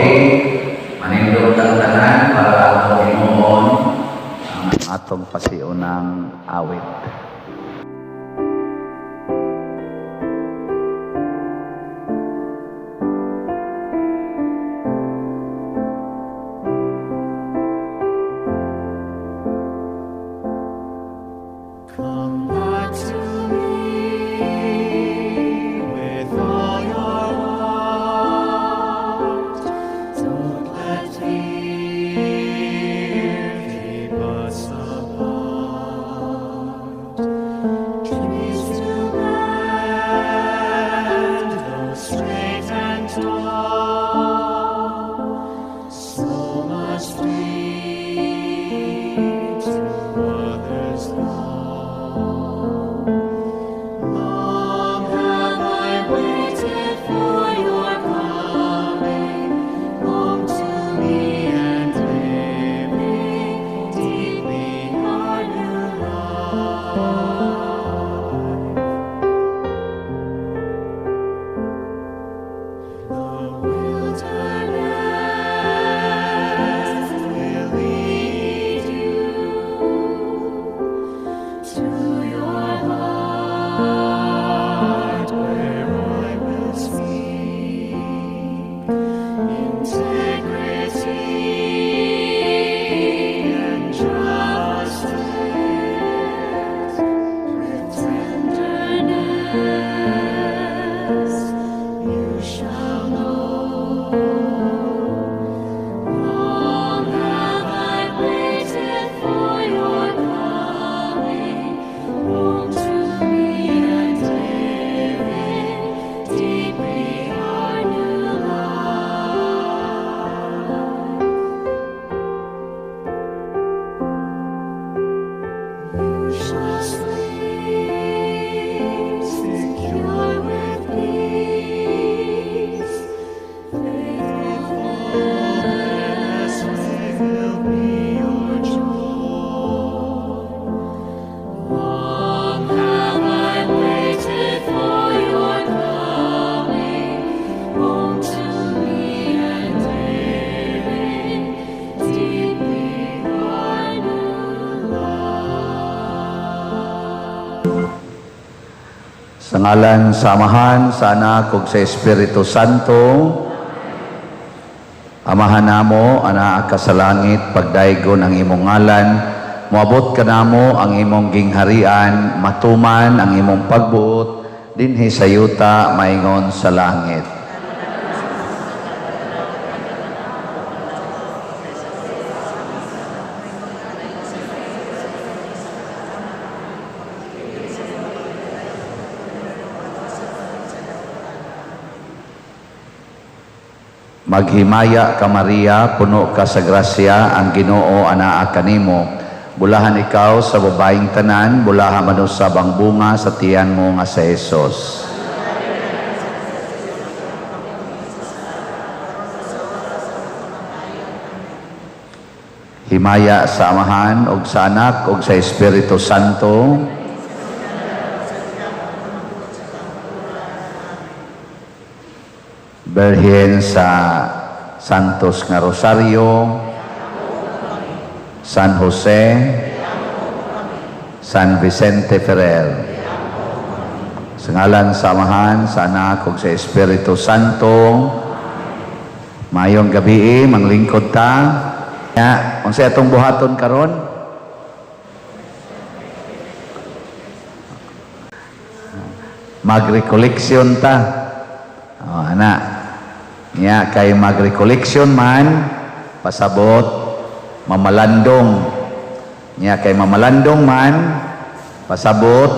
Okay, manindog tang tanan para atong himuon ang atong pasiunang awit. Come back to me with all your heart. Don't let fear keep us apart. Trees to bend, though straight and tall, so must we to others call. Long have I waited for your coming, home to me and living deeply our new life. The wilderness will lead you to your heart, where I will speak integrity and justice with tenderness. You shall know. Long have I waited for your coming, home to me and living deeply our new life. You shall sleep secure with peace. Faithfulness will be your joy. Long have I waited for your coming, home to me and living deeply our new life. Sa ngalan sa Amahan, sa Anak, ug sa Espiritu Santo. Amahan namo, anaa ka sa langit, pagdaygon ang imong ngalan, moabot kanamo ang imong gingharian, matuman ang imong pagbuot, dinhi sa yuta, maingon sa langit. Maghimaya ka, Maria, puno ka sa grasya, ang Ginoo anaa kanimo. Bulahan ikaw sa babaeng tanan, bulahan man usab ang bunga sa tiyan mo nga si Jesus. Himaya sa Amahan ug sa Anak ug sa Espiritu Santo. Berhen sa Santos nga Rosario, San Jose, San Vicente Ferrer. Sa ngalan sa Amahan, sa Anak ug sa Espiritu Santo. Maayong gabi, manglingkod ta. Ya, unsa atong buhaton karon? Mag-recollection ta. Oh, ana. Nya kay mag-recollection man, pasabot mamalandong. Nya kay mamalandong man, pasabot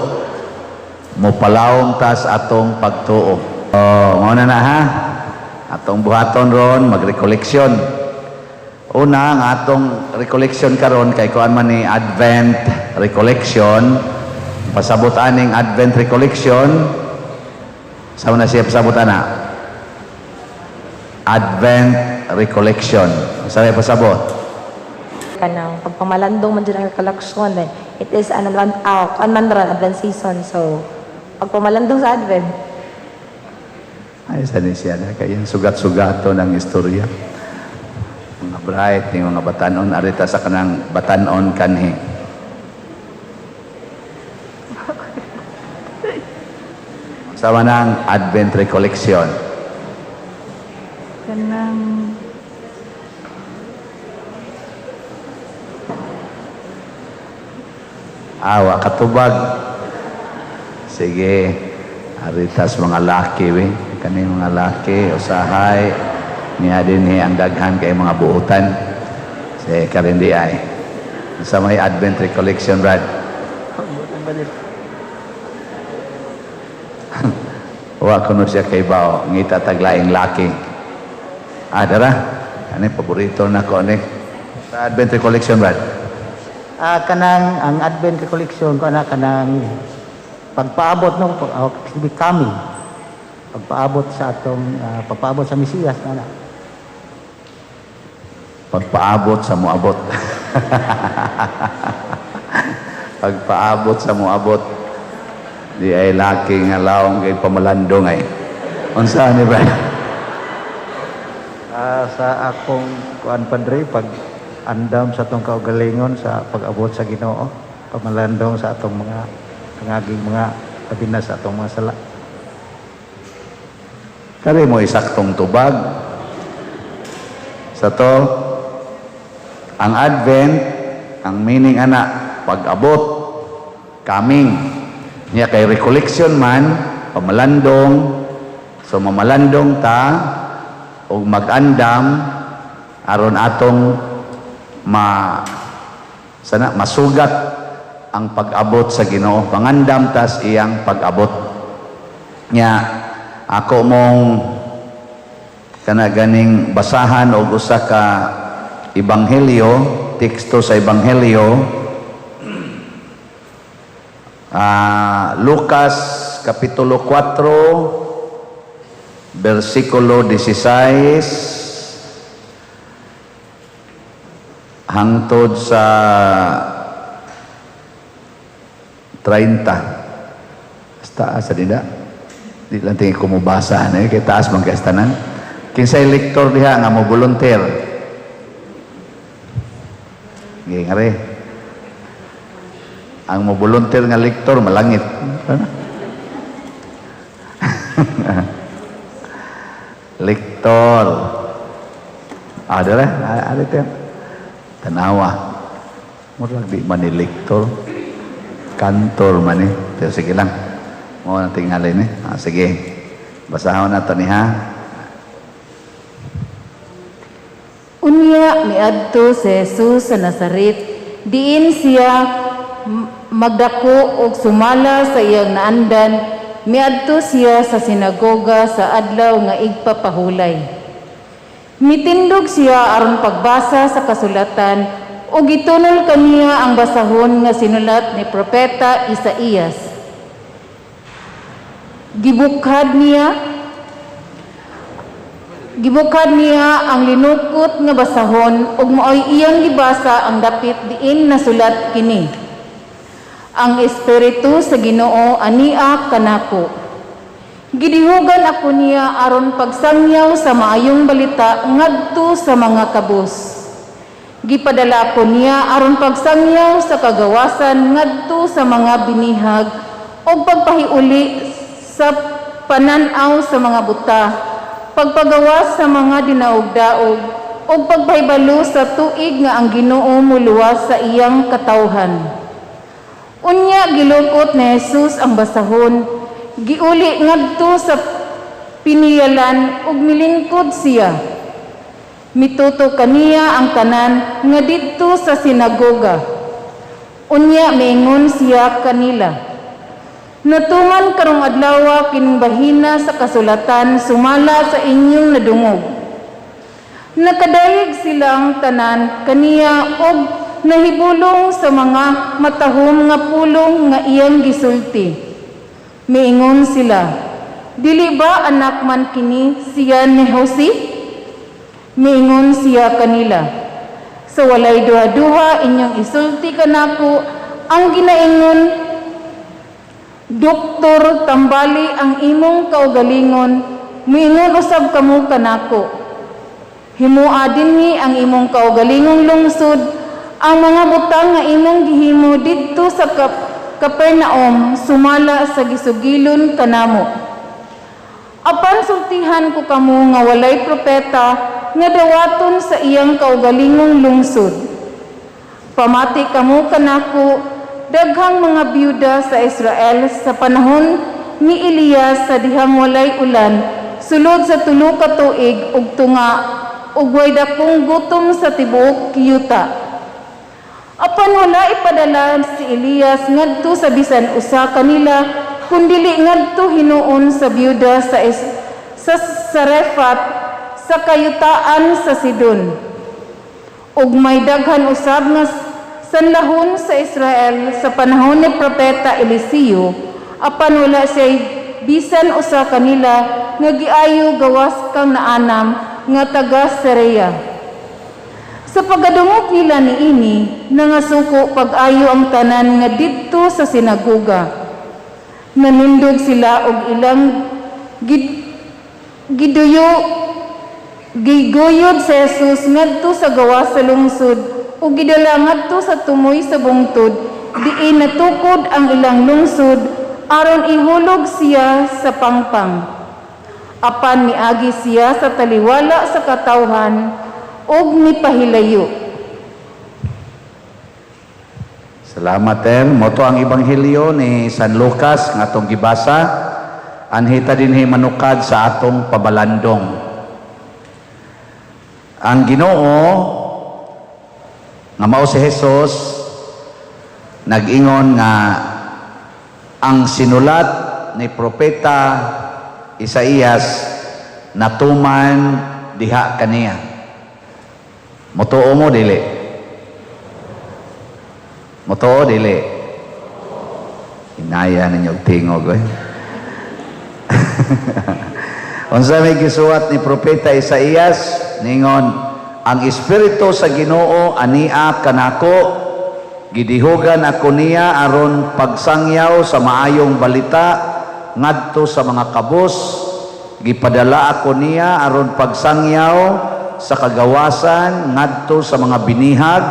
mopalawom tas atong pagtuo. Oh, mao na na ha. Atong buhaton ron mag-recollection. Una, ang atong recollection karon kay kuan man ni Advent recollection. Pasabot aning Advent recollection. Sa una siya pasabot ana? Advent recollection. Sa pasabot? Kanang pagpamalandong man dyan ang recollection eh. It is an kuan man ron, Advent season. So, pagpamalandong sa Advent. Ay, saan siya na? Kaya sugat-sugato ng istorya. Bright ni mga batanon arita sa kanang batanon kanhi. Sama ng Advent Recollection. Kanang Awa katubag. Sige. Aritas mga laki we. Kani mga laki usahay niya dinhi ang daghan kay mga buutan. Sige, karon di ay. Sa may Advent Recollection, Brad. Wa kuno siya kay bao, ngita taglaing laki. Ah, dara. Ani paborito na ko ni. Sa Advent Recollection, Brad. Ah, kanang ang Advent Recollection ko na kanang pagpaabot no pag, oh, kami pagpaabot sa atong pagpaabot sa Mesiyas na. Pagpaabot sa muabot. Pagpaabot sa muabot. Di ay laki nga lawong kay pamalandong ay. Unsa ni Brad? Ah, sa akong kuan, Padre, pag andam sa atong kaugalingon sa pag-abot sa Ginoo, pamalandong sa atong mga pangaging mga labi na sa atong mga sala. Kari mo isaktong tubag. Sa to, ang Advent, ang meaning ana, pag-abot, coming. Niya kay recollection man, pamalandong, so mamalandong ta, o mag-andam, aron atong ma sana masugat ang pag-abot sa Ginoo. Pangandam tas iyang pag-abot. Nya ako mong kana ganing basahan og usa ka ebanghelyo, teksto sa ebanghelyo, Lucas kapitulo 4 bersikulo 16 hangtod sa 30. Basta sa dinda. Di lang tingin ko mobasa na kay taas man kay tanan. Kinsay lektor diha nga mo volunteer? Ngi ngare. Ang mo volunteer nga lektor malangit. Ano? Lektor. Ah, dere, ah, ah, tanawa. Murag di man ni lektor. Kantor man ni. Pero sige lang. Mo na tingali ni. Ah, sige. Basahon na to ni ha. Unya miadto si Jesus sa Nazaret, diin siya magdako og sumala sa iyang naandan, miadto siya sa sinagoga sa adlaw nga igpapahulay. Mitindog siya aron pagbasa sa kasulatan ug gitunol kaniya ang basahon nga sinulat ni propeta Isaías. Gibukad niya ang linukot nga basahon ug maoy iyang gibasa ang dapit diin nasulat kini. Ang Espiritu sa Ginoo ania kanako. Gidihugan ako niya aron pagsangyaw sa maayong balita ngadto sa mga kabus. Gipadala ako niya aron pagsangyaw sa kagawasan ngadto sa mga binihag ug pagpahiuli sa panan-aw sa mga buta, pagpagawas sa mga dinaog-daog ug pagpahibalo sa tuig nga ang Ginoo muluwas sa iyang katawhan. Unya gilukot ni Jesus ang basahon, giuli ngadto sa piniyalan ug milingkod siya. Mituto kaniya ang tanan nga didto sa sinagoga. Unya miingon siya kanila: "Natuman karong adlaw kining bahina sa kasulatan sumala sa inyong nadungog." Nakadayeg silang tanan kaniya og nahibulong sa mga matahom nga pulong nga iyang gisulti. Miingon sila, "Dili ba anak man kini siya ni Jose?" Miingon siya kanila, "Sa walay duha-duha inyong isulti kanako ang ginaingon, 'Doktor, tambali ang imong kaugalingon,' miingon usab kamo kanako." Himoa dinhi ang imong kaugalingong lungsod ang mga butang nga imong gihimo didto sa Capernaum sumala sa gisugilon kanamo. Apan sultihan ko kamo nga walay propeta nga dawaton sa iyang kaugalingong lungsod. Pamati kamo kanako, daghang mga byuda sa Israel sa panahon ni Elias sa dihang walay ulan, sulod sa 3 ka tuig ug tunga, ug way dakong gutom sa tibuok yuta. Apan wala ipadala si Elias ngadto sa bisan usa kanila, kundili ngadto hinuon sa byuda sa Sarefat sa kayutaan sa Sidon. Ug may daghan usab nga sanlahon sa Israel sa panahon ni propeta Eliseo, apan wala siya bisan usa kanila nga giayo gawas kang Naanam nga taga Syria. Sa pagkadungog nila niini, nangasuko pag-ayo ang tanan nga didto sa sinagoga. Nanindog sila og ilang giguyod sa Jesus ngadto sa gawas sa lungsod ug gidala ngadto sa tumoy sa bungtod diin natukod ang ilang lungsod aron ihulog siya sa pangpang. Apan miagi siya sa taliwala sa katawhan ug mipahilayo. Salamat, Em. Mao to ang Ebanghelyo ni San Lucas nga atong gibasa. Anhita dinhi manukad sa atong pabalandong. Ang Ginoo nga mao si Jesus nag-ingon nga ang sinulat ni propeta Isaías natuman diha kaniya. Motuo mo dili? Motuo dili? Inaya ninyo og tingog oy. Unsa may gisuwat ni propeta Isaías? Ningon, ang espiritu sa Ginoo ania kanako, gidihugan ako niya aron pagsangyaw sa maayong balita ngadto sa mga kabus, gipadala ako niya aron pagsangyaw sa kagawasan ngadto sa mga binihag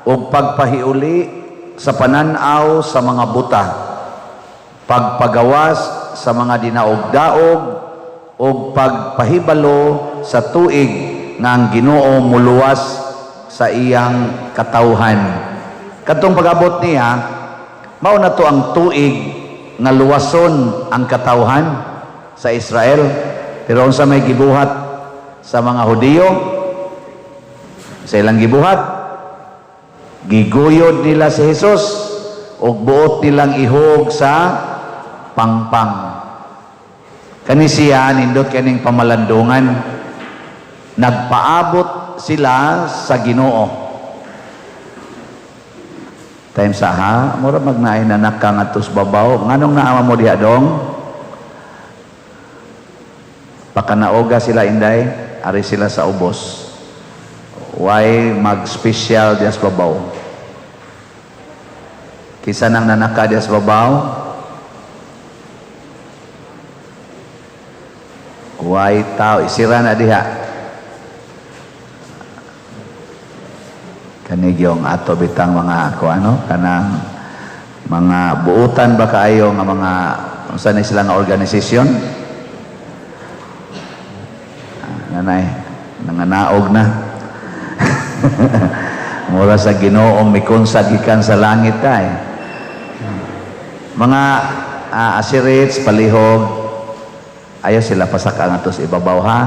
ug pagpahiuli sa panan-aw sa mga buta, pagpagawas sa mga dinaog-daog ug pagpahibalo sa tuig nga ang Ginoo muluwas sa iyang katawhan. Kadtong pag-abot niya, mao na to ang tuig nga luwason ang katawhan sa Israel. Pero unsa may gibuhat sa mga Hudiyo? Sa ilang gibuhat, giguyod nila si Jesus ug buot nilang ihog sa pangpang. Kani siya nindot kaning pamalandungan. Nagpaabot sila sa Ginoo. Time sa ha, mura magnaay na naka ngadto sa babaw. Nganong naa mo diha dong? Pakanaoga sila inday, ari sila sa ubos. Why mag-special diya sa babaw? Kinsa nang nanaka diya sa babaw? Why tao isira na diha? Kanigyong ato bitang mga ko ano kanang mga buutan ba kaayo nga mga unsa ni sila nga organisasyon? Nanay, nanganaog na. Mura sa Ginoong mikonsad gikan sa langit ta eh. Mga asirits, palihog, ayaw sila pasaka nga sa ibabaw ha.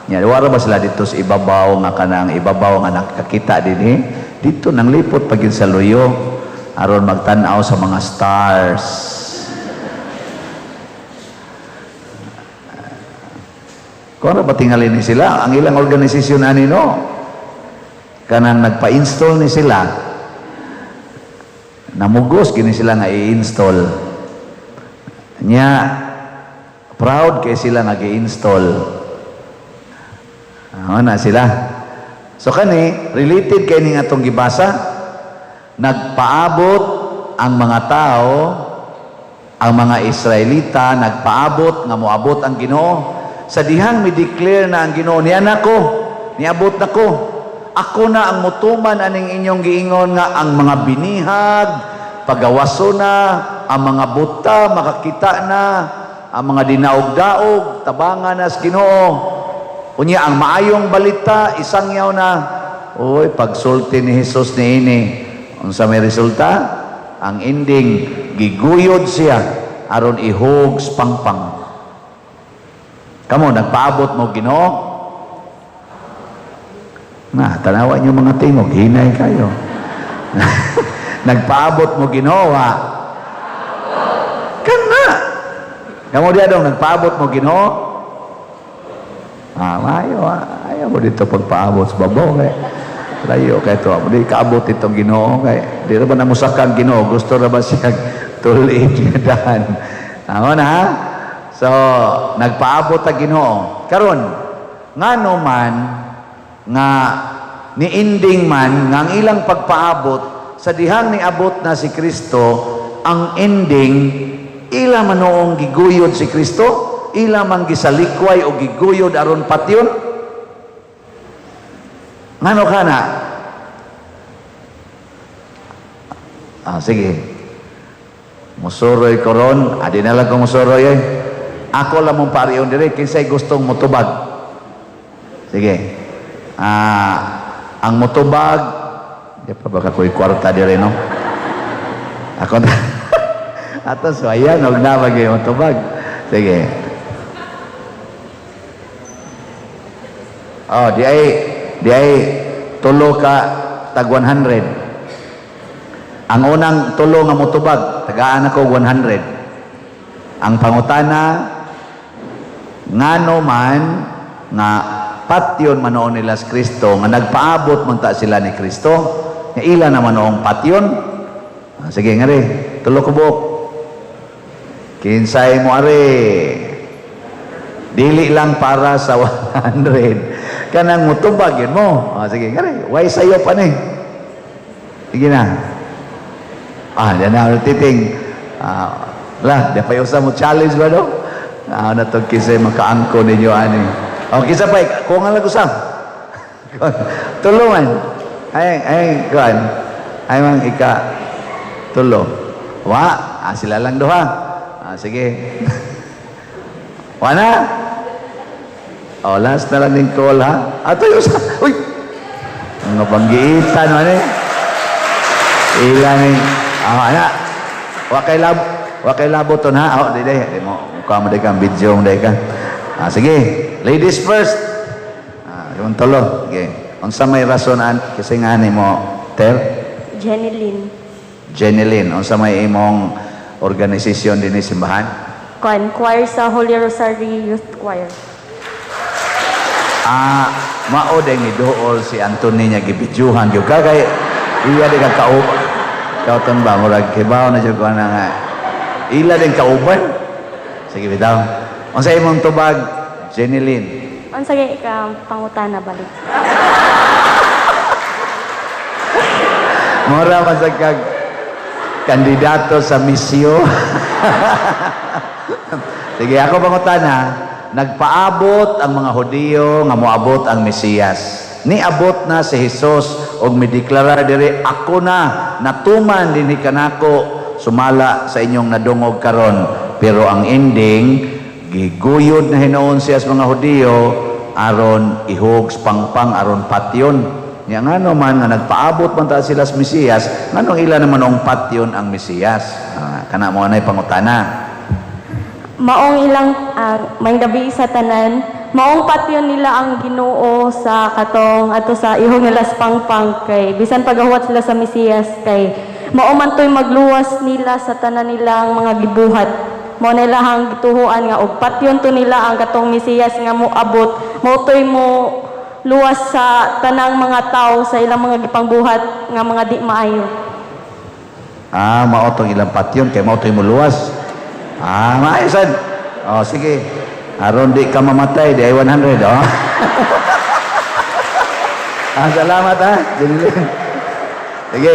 Nya, wala ba sila dito sa ibabaw nga kanang ibabaw nga nakakita dinhi? Dito nang lipot pagin sa luyo aron magtan-aw sa mga stars. Kung ano ba tingali ni sila, ang ilang organisasyon ani no, kanang nagpa-install ni sila, namugos gini sila nga i-install. Nya, proud kay sila nga gi-install. Ano na sila. So kani, related kay ning atong gibasa, nagpaabot ang mga tao, ang mga Israelita, nagpaabot nga moabot ang Ginoo. Sa dihang mi-declare na ang Ginoo, niya nako, Niabot na ko. Ako na ang mutuman aning inyong giingon nga ang mga binihag pagawaso na, ang mga buta makakita na, ang mga dinaog-daog tabangan na sa Ginoo. Unya ang maayong balita isangyaw na. Oy, pagsulti ni Hesus niini, unsa may resulta? Ang ending, giguyod siya aron ihog sa pangpang. Kamo, nagpaabot mo Ginoo? Na, tanawa niyo mga tingog, hinay kayo. Nagpaabot mo Ginoo, ha? Kana. Kamo diya dong, nagpaabot mo Ginoo? Ah, maayo, ah. Ayaw mo dito pagpaabot sa babaw kay layo kay to. Di kaabot itong Ginoo kay di ra ba namusakang Ginoo, gusto ra ba siya tulid dahan. Amo na, ha? So, nagpaabot ang Ginoo. Karon, ngano man nga niinding man nga ang ilang pagpaabot sa dihang niabot na si Kristo, ang ending ila man noong giguyod si Kristo, ila man gisalikway o giguyod aron patyon. Ngano kana? Ah, sige. Musuroy ko ron, adi na lang ko musuroy eh. Ako lang mong pariyon dire, kinsay gustong mutubag. Sige. Ah, ang mutubag, di pa baka ko'y kwarta dire, no? Ako na. Ato, so ayan, huwag na mag mutubag. Sige. Oh, di ay tulo ka tag 100. Ang unang tulo nga mutubag, tagaan ako 100. Ang pangutana, ngano man nga patyon manoon nila sa Kristo, nga nagpaabot man ta sila ni Kristo, nga ila naman noong patyon. Ah, sige nga rin, tulo ko buok. Kinsay mo are, dili lang para sa 100. Kanang mutubag yun mo. Ah, sige nga rin, why sayo pa ni? Sige na. Ah, yan na, titing. Ah, la, di pa yung mo challenge ba no? Ah, na to kisay makaangko ninyo ani. O, kisa pa, kung nga lang usap. Tulungan. Ay, ay, kuan. Ay, mang ika, tulo. Wa, ah, sila lang duha. Ah, sige. Wa na. O, last na lang din call, ha? Ato yung usa. Uy! Mga panggiitan, ano eh. Ilan eh. Ah, ana. Wa kay labo to na. Oh, di di. Di mo mukha mo di ka video mo di ka. Ah, sige. Ladies first. Ah, yung tulo. Sige. Unsa may rason an kasi nga ni mo, Ter? Jeneline. Jeneline, unsa may imong organisasyon dinhi simbahan? Kuan, choir sa Holy Rosary Youth Choir. Ah, mao ding ni duol si Anthony niya gibidyuhan gyud ka kay iya di ka kauban. Kauton ba murag kibaw na jud ko na nga. Ila din kauban. Sige bitaw. Unsa imong tubag, Jeneline? Unsa kay ka pangutana balik? Mura man sa kag kandidato sa misyo. Sige, ako pangutana, nagpaabot ang mga Hudiyo nga moabot ang Mesiyas. Niabot na si Hesus og mideklara diri, ako na natuman dinhi kanako sumala sa inyong nadungog karon. Pero ang ending, giguyod na hinuon siya sa mga Hudiyo aron ihog sa pangpang aron patyon. Nya ngano man nga nagpaabot man ta sila sa Mesiyas, nganong ila naman ang patyon ang Mesiyas? Ah, kana mo anay pangutana. Maong ilang may gabi sa tanan, maong patyon nila ang Ginoo sa katong ato sa ihog nila sa pangpang kay bisan pagahuwat sila sa Mesiyas kay mao man to'y magluwas nila sa tanan nilang mga gibuhat. Mao na ilahang gituhuan nga og patyon to nila ang katong Mesiyas nga moabot, mao to'y mo luwas sa tanang mga tao sa ilang mga gipangbuhat nga mga di maayo. Ah, mao tong ilang patyon kay mao to'y moluwas. Ah, maayo sad. Oh, sige. Aron di ka mamatay, di ay 100, oh. Ah, salamat ha. Jeneline. Sige.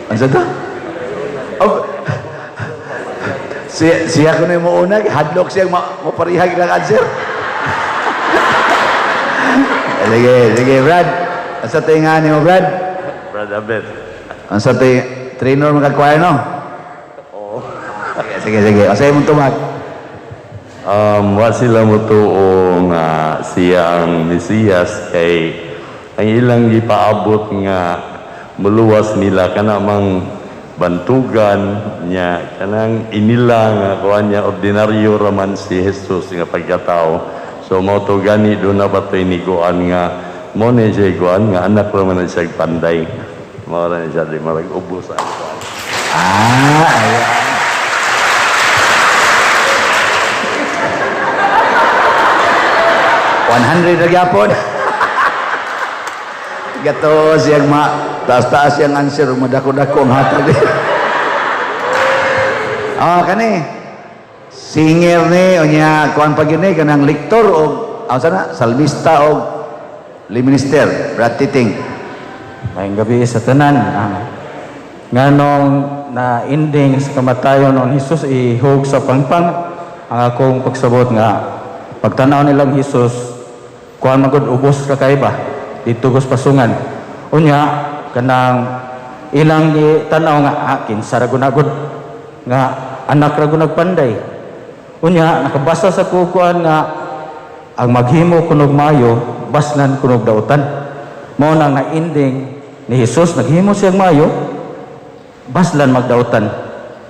Ano sa to? Oh. Siya ko na yung muuna, hadlok siya, maparihag ilang answer. Sige, sige, Brad. Asa tinga ni mo, Brad? Brad Abet. Ang sa ti trainer mga choir, no? Oo. Sige, sige, sige. Asa imong tubag? Wa sila motuo nga siya ang Mesiyas kay ang ilang gipaabot nga muluwas nila kana mang bantugan niya, kanang inila nga kuan niya, ordinaryo raman si Jesus nga pagkatao. So mao to gani do na ba to'y niguan nga mo ni siya kuan nga anak raman na siya panday. Mao ra ni siya di marag ubos ang kuan. Ah, ayan. 100 na gyapon. Gato siyang ma taas-taas siyang answer, madako-dako ang hatag. Ah, kani. Singer ni unya kuan pa gyud ni kanang lektor og ang sana salmista og minister, Brad Titing. Maayong gabi sa tanan. Nganong na ending sa kamatayon ng Jesus ihug sa pangpang, ang akong pagsabot nga pagtanaw nilang Jesus, kuan man gud, ubos ra kay ba didto gos pasungan. Unya kanang ilang tanaw nga kinsa ra gud nga anak ra gud nagpanday. Unya nakabasa sa kukuan nga ang maghimo kunog mayo, baslan kunog dautan. Mao na nga ending ni Jesus, naghimo siyang mayo, baslan magdautan.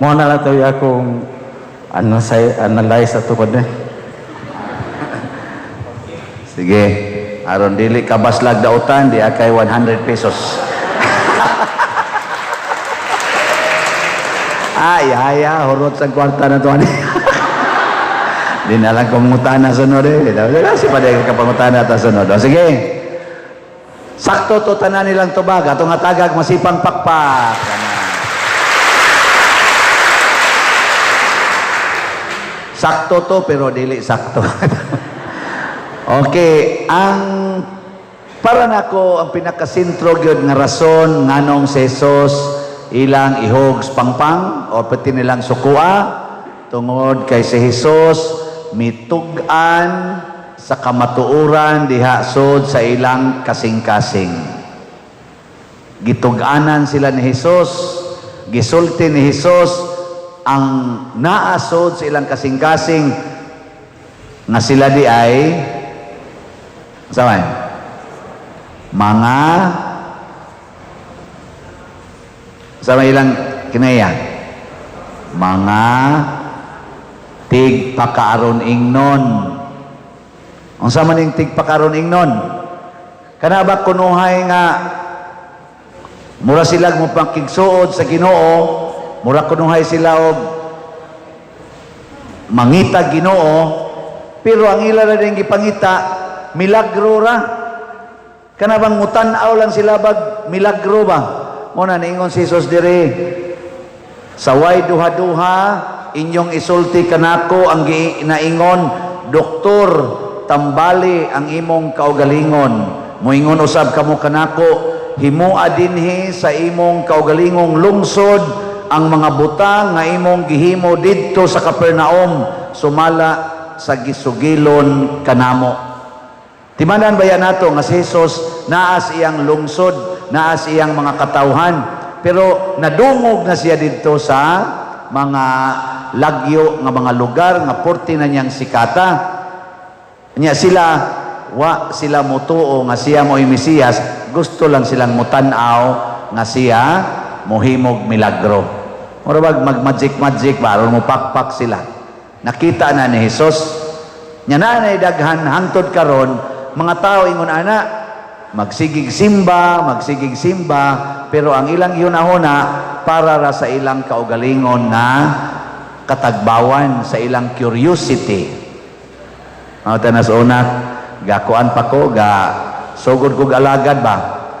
Mao na lang tayo akong ano sa analyze sa tukod ni. Sige. Aron dili ka baslag dautan, di akay 100 pesos. Ay, ay, ay, hurot sa kwarta na to. Di na lang kumutana sunod eh. Si pa ka pangutana ta sunod. O, sige. Sakto to tanan nilang tubag. Atong hatagag masipang pakpak. Sakto to pero dili sakto. Okay, ang para nako ang pinakasentro gyud nga rason nganong si Jesus ilang ihog sa pangpang o pati nilang sukua, tungod kay si Jesus mitug-an sa kamatuoran diha sud sa ilang kasing-kasing. Gitug-anan sila ni Jesus, gisulti ni Jesus ang naasod sa ilang kasing-kasing nga sila di ay saman mga sa may ilang kinaya mga tigpakaaron ingnon. Unsa man ning tigpakaaron ingnon? Kana ba kunuhay nga mura sila mo pakigsuod sa Ginoo, mura kunuhay sila og mangita Ginoo, pero ang ila ra din gipangita milagro ra. Kana bang mutan-aw lang sila bag milagro ba? Mo na niingon si Jesus diri, "Saway duha-duha inyong isulti kanako ang naingon, 'Doktor, tambali ang imong kaugalingon.' Moingon usab kamo kanako, 'Himoa dinhi sa imong kaugalingong lungsod ang mga butang nga imong gihimo didto sa Capernaum sumala sa gisugilon kanamo.'" Timanan baya nato nga si Jesus naas iyang lungsod, naas iyang mga katawhan, pero nadungog na siya didto sa mga lagyo nga mga lugar nga porte na niyang sikata. Nya sila wa sila motuo nga siya mo'y Mesiyas, gusto lang silang mutan-aw nga siya mohimog milagro. Mura bag mag-magic magic ba aron mo pakpak sila. Nakita na ni Jesus. Nya na daghan hangtod karon mga tao ingon ana, magsigig simba, magsigig simba, pero ang ilang yunahuna para ra sa ilang kaugalingon na katagbawan, sa ilang curiosity. Mga tanas una, gakuan pa ko, ga sugod kog alagad ba.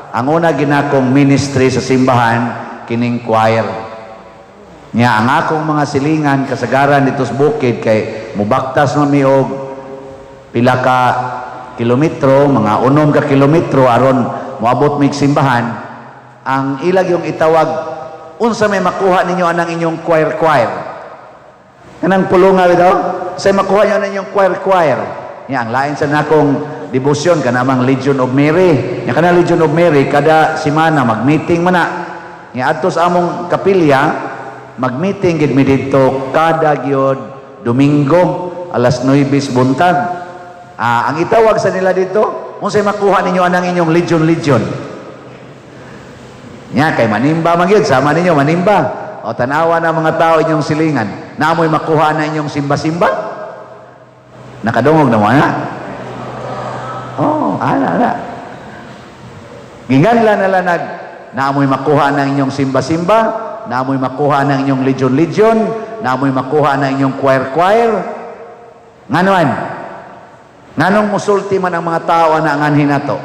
Ang una ginakong ministry sa simbahan, kining choir. Nya ang akong mga silingan kasagaran dito sa bukid kay mubaktas man mi og pila ka kilometro, mga 6 ka kilometro aron moabot mig simbahan. Ang ilag yung itawag, unsa may makuha ninyo anang inyong choir-choir? Kanang pulunga bitaw, say makuha niyo anang inyong choir-choir. Nya ang lain sa nakong debosyon kanamang Legion of Mary. Nya kana Legion of Mary kada semana mag-meeting man na. Nya adto sa among kapilya mag-meeting gid mi didto kada gyud Domingo alas 9 buntag. Ang itawag sa nila dito, unsay makuha ninyo anang inyong Legion Legion? Nya kay manimba man gyud sama ninyo manimba. O tanawa na mga tao inyong silingan. Naamoy makuha na inyong simba-simba? Nakadungog na mo ana? Oh, ana ana. Ginganla na lang naamoy makuha na inyong simba-simba, naamoy makuha na inyong legion-legion, naamoy makuha na inyong choir-choir. Nganuan? Nganong musulti man ang mga tao ana nganhin nato?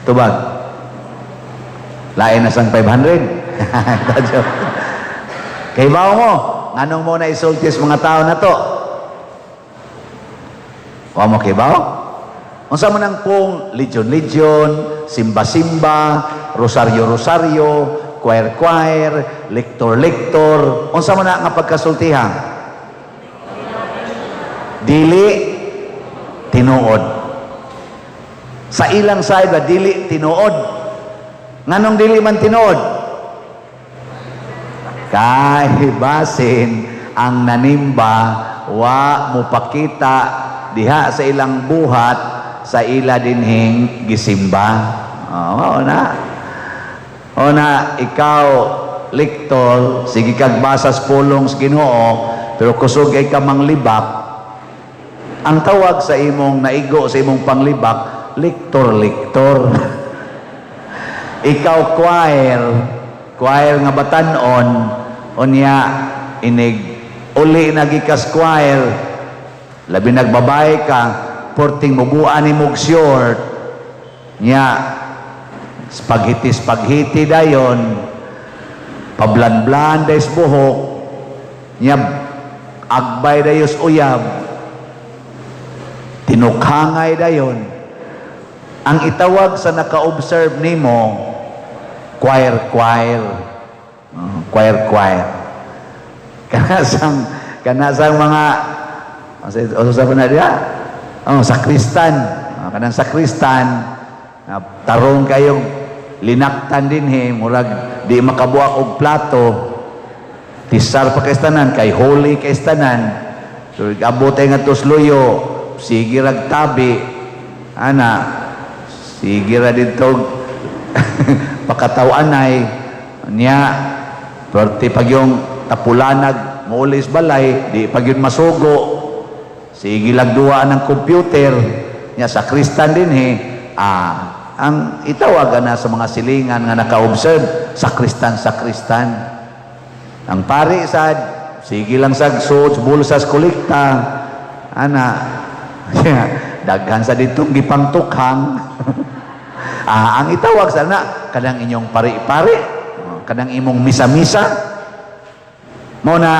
Tubag. Lain na sang 500. Kay bao mo, nganong mo na isulti sa mga tao na to? Wa mo kay bao? Unsa man ang pong legion-legion, simba-simba, rosaryo-rosaryo, choir-choir, lektor-lektor, unsa man na nga pagkasultihan? Dili tinuod. Sa ilang side ba dili tinuod? Nganong dili man tinuod? Kay basin ang nanimba wa mopakita diha sa ilang buhat sa ila dinhing gisimba. Oo na. O na, ikaw lektor, sige kag basas pulong sa Ginoo, pero kusog ay ka manglibak. Ang tawag sa imong naigo sa imong panglibak, lektor, lektor. Ikaw choir, choir nga batan-on, unya inig uli nagikas choir, labi nagbabae ka, porting mubuan ni mog short, nya spaghetti spaghetti dayon, pablan-blan dayos buhok, nya agbay dayos uyab, tinukhangay dayon. Ang itawag sa naka-observe nimo, choir choir. Choir choir. Kanasang mga sa na diya? Oh, sakristan. Kanang sakristan, tarong kayong linaktan dinhi, murag di makabuak og plato. Tisar pa kaystanan, kay holy kaystanan. So, abot ay nga tusluyo, sige rag tabi, ana, sige ra dito pakatawanay niya, perti pag yung tapulanag muulis balay, di pag yun masugo, sige lang duwa ng computer niya sa kristan din ang itawagan na sa mga silingan nga naka-observe, sakristan, sakristan. Ang pari sad, sige lang sa suits, bulsas, kolekta, ana, daghan sa ditong gipangtukhang. Ang itawag sana kanang inyong pari-pari, kanang imong misa-misa. Mao na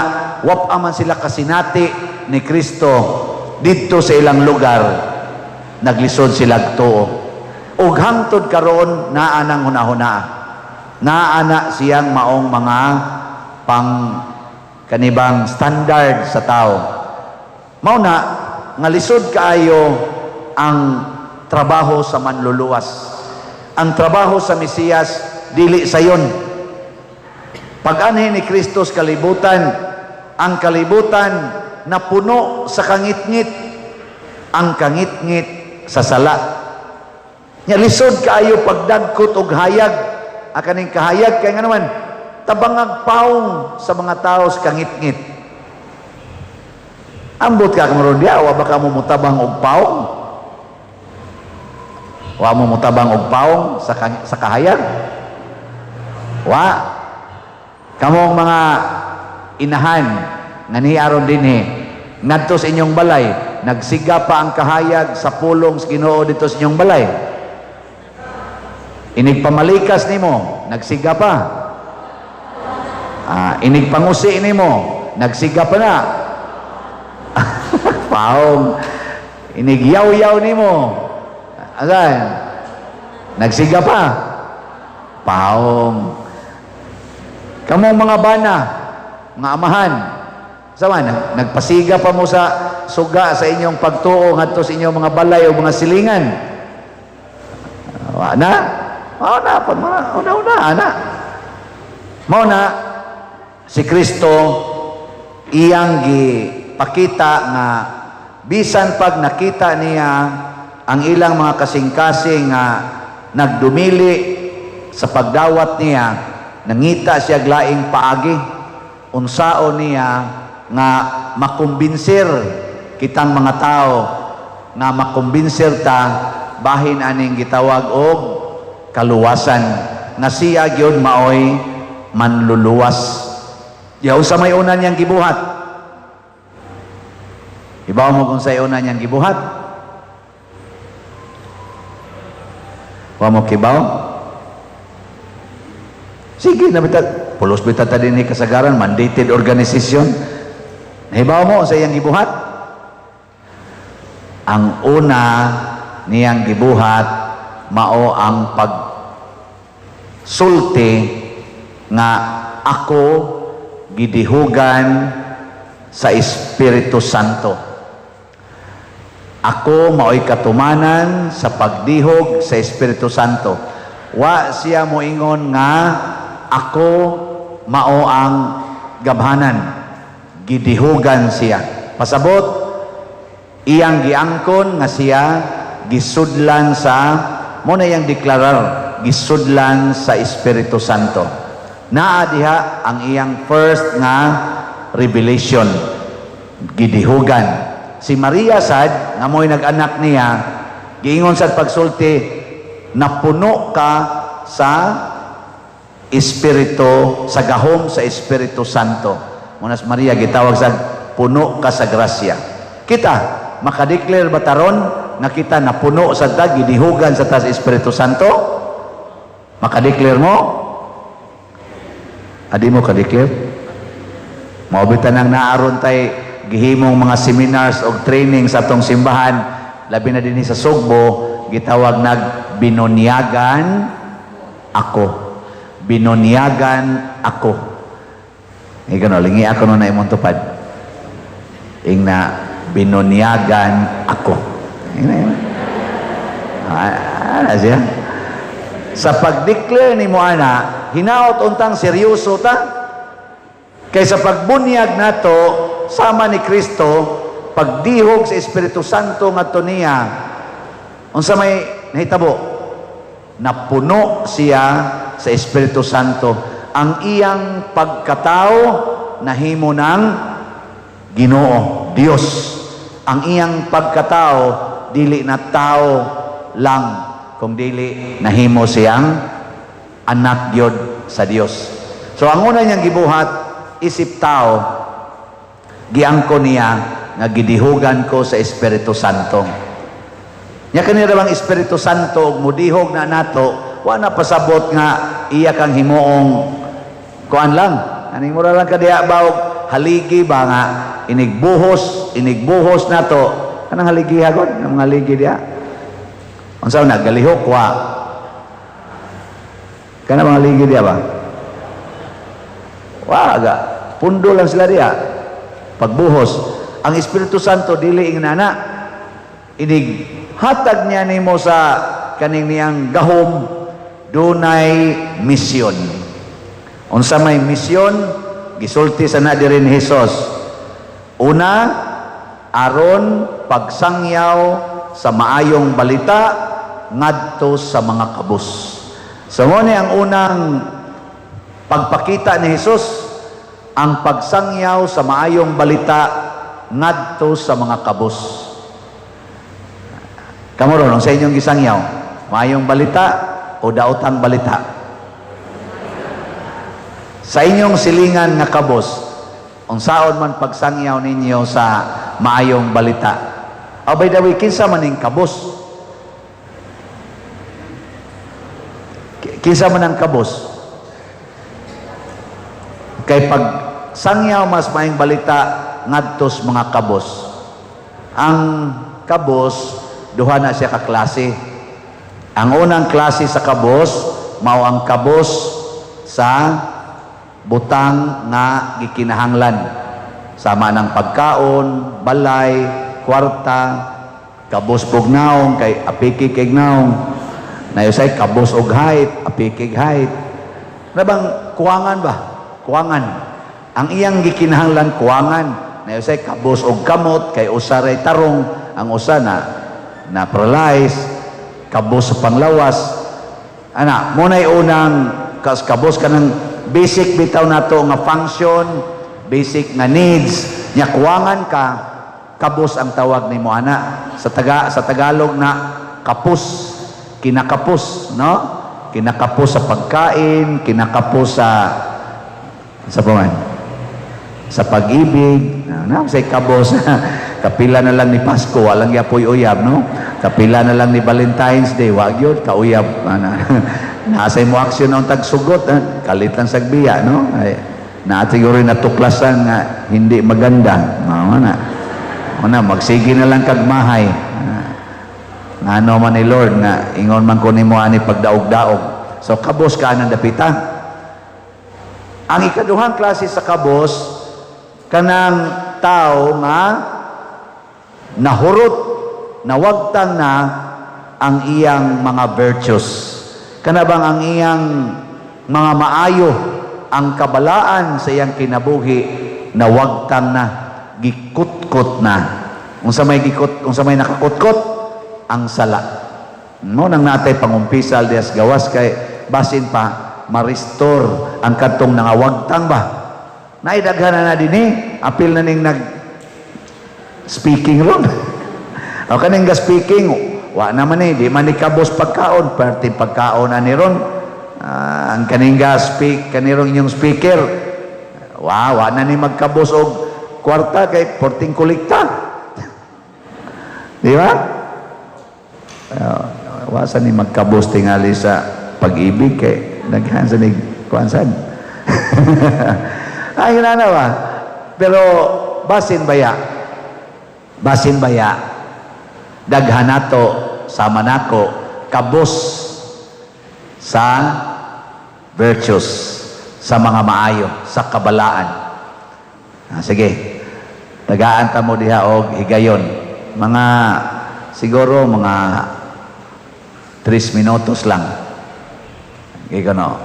wap aman sila kasinati ni Kristo didto sa ilang lugar, naglisod sila tuo. Ug hangtod karon naa nang hunahuna. Naa na siyang maong mga pang kanibang standard sa tao. Mao na nga lisod kaayo ang trabaho sa manluluwas. Ang trabaho sa Mesiyas dili sayon. Pag-anhi ni Kristo sa kalibutan, ang kalibutan napuno sa kangitngit, ang kangitngit sa sala. Nya lisod kaayo pagdagkot og hayag. Akaning kahayag kay nga naman tabangag paong sa mga tao sa kangitngit. Ambot ka karon diya, wa ba ka mo mutabang og paong? Wa mo mutabang og paong sa kahayag? Wa. Kamong mga inahan nga niaron dinhi ngadto sa inyong balay, nagsiga pa ang kahayag sa pulong sa Ginoo dito sa inyong balay. Inig pamalikas nimo, nagsiga pa. Inig pangusi nimo, nagsiga pa na. Paong. Inig yaw-yaw nimo, asan? Nagsiga pa. Paong. Kamong mga bana, mga amahan, Sa man, nagpasiga pa mo sa suga sa inyong pagtuo ngadto sa inyong mga balay o mga silingan. Wa na. Mao na pag mga una-una ana. Mao na si Kristo iyang gipakita nga bisan pag nakita niya ang ilang mga kasing-kasing nga nagdumili sa pagdawat niya, nangita siya laing paagi unsaon niya nga makumbinsir kitang mga tao, nga makumbinsir ta bahin aning gitawag og kaluwasan, nga siya gyud maoy manluluwas. Ya, unsa may una niyang gibuhat? Ibaw mo kung sa una niyang gibuhat? Wa mo kibaw? Sige na bita, pulos bita ta dinhi kasagaran, mandated organization. Nahibaw mo sa iyang gibuhat? Ang una niyang gibuhat mao ang pagsulti nga ako gidihugan sa Espiritu Santo. Ako mao'y katumanan sa pagdihog sa Espiritu Santo. Wa siya moingon nga ako mao ang gabhanan. Gidihugan siya. Pasabot, iyang giangkon nga siya gisudlan sa, mo na iyang deklarar, gisudlan sa Espiritu Santo. Naa diha ang iyang first nga revelation, gidihugan. Si Maria sad nga mo'y nag-anak niya, giingon sad pagsulti, napuno ka sa Espiritu, sa gahom sa Espiritu Santo. Muna si Maria gitawag sa puno ka sa grasya. Kita makadeclare ba taron nga kita napuno sa ta, gidihugan sa ta sa Espiritu Santo? Makadeclare mo? Adi mo kadeclare? Mao bitaw nang naaron tay gihimong mga seminars og training sa atong simbahan, labi na dinhi sa Sugbo, gitawag nag binunyagan ako. Binunyagan ako. Ikaw no, lingi ako no na imong tupad. Ing na binunyagan ako. Ing na yun. Ah, siya. Sa pag-declare ni mo ana, hinaot untang seryoso ta. Kaysa pagbunyag nato sama ni Kristo, pagdihog sa Espiritu Santo ngadto niya, unsa may nahitabo? Napuno siya sa Espiritu Santo. Ang iyang pagkatao nahimo ng Ginoo, Dios. Ang iyang pagkatao dili na tao lang, kung dili nahimo siyang anak gyud sa Dios. So ang una niyang gibuhat isip tao, giangko niya nga gidihugan ko sa Espiritu Santo. Nya kanira bang Espiritu Santo og mudihog na nato, wa na pasabot nga iya kang himuong kuan lang. Aning mura lang kadiha ba og haligi ba nga inigbuhos, inigbuhos nato. Kanang haligi hagod, ang mga haligi diha. Unsa na galihok wa? Kana mga haligi diha ba? Wa ga. Pundo lang sila diha. Pagbuhos. Ang Espiritu Santo dili ingnana. Inig hatag niya nimo sa kaning niyang gahom, dunay misyon. Unsa may misyon? Gisulti sa na diri ni Hesus. Una, aron pagsangyaw sa maayong balita ngadto sa mga kabus. So mo ni ang unang pagpakita ni Hesus, ang pagsangyaw sa maayong balita ngadto sa mga kabus. Kamo ron, sa inyong gisangyaw, maayong balita o daotang balita? Sa inyong silingan nga kabus, unsaon man pagsangyaw ninyo sa maayong balita? Oh, by the way, kinsa man ning kabus? Kinsa man ang kabus? Kay pag sangyaw mas maayong balita ngadtos mga kabos. Ang kabos, duha na siya ka klase. Ang unang klase sa kabos, mao ang kabos sa butang nga gikinahanglan. Sama ng pagkaon, balay, kwarta, kabos pog naong kay apiki kay naong. Nayusay kabos og height, apiki height. Na bang kuwangan ba? Kuwangan. Ang iyang gikinahanglan kuwangan. Nayusay kabos og kamot kay usa ray tarong, ang usa na na paralyze, kabos sa panglawas. Ana, muna'y unang kas kabos kanang basic bitaw nato nga function, basic nga needs, nya kuwangan ka, kabos ang tawag nimo ana. Sa Tagalog na kapos, kinakapos, no? Kinakapos sa pagkain, kinakapos sa paman, sa pag-ibig, na say kabos. Kapila na lang ni Pasko, walang yapoy uyab, no? Kapila na lang ni Valentine's Day, wa gyud kauyab. Ana. Nasay mo aksyon ang tagsugot, eh? Kalit lang sagbiya, no? Ay, naa siguro natuklasan nga hindi maganda. Mao na. Una, magsige na lang kag mahay. Ngano man ni Lord nga ingon man ko nimo ani pagdaog-daog. So kabos ka nang dapita. Ang ikaduhang klase sa kabos kanang tao nga nahurot, nawagtang na ang iyang mga virtues. Kana bang ang iyang mga maayo, ang kabalaan sa iyang kinabuhi, nawagtang na, gikutkot na. Unsa may gikut, unsa may nakakutkot? Ang sala. No nang natay pangumpisal dias gawas kay basin pa ma-restore ang kadtong nangawagtang ba. Naidaghan na na dinhi, apil na ning nag speaking ron. O kaning ga speaking, wa naman eh, di man ni kabos pagkaon, perti pagkaon ani ron. Ang kaning ga speak, kanirong inyong speaker, wa na ni magkabos og kwarta kay porting kolekta. Di ba? Wa sa ni magkabos tingali sa pag-ibig kay daghan sa ni kuan sad. Ay na ba? Pero basin baya. Basin baya. Daghan nato sama nako kabos sa virtues, sa mga maayo, sa kabalaan. Sige. Tagaan ta mo diha og higayon. Mga siguro mga 3 minutos lang. Okay, no?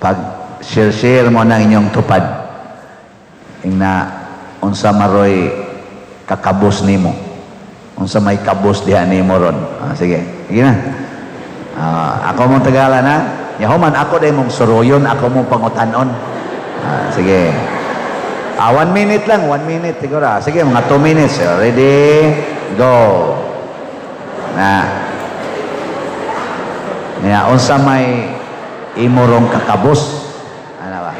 Pag share-share mo na inyong tupad, ingna unsa maroy kakabos nimo. Unsa may kabos diha nimo ron. Sige. Sige na. Ako mong tagalan ha. Yahuman ako day mong suruyon, ako mong pangutanon. Sige. 1 minute lang, 1 minute siguro. Sige, mga 2 minutes. Ready? Go. Na. Nga unsa may imorong kakabos? Ano ba?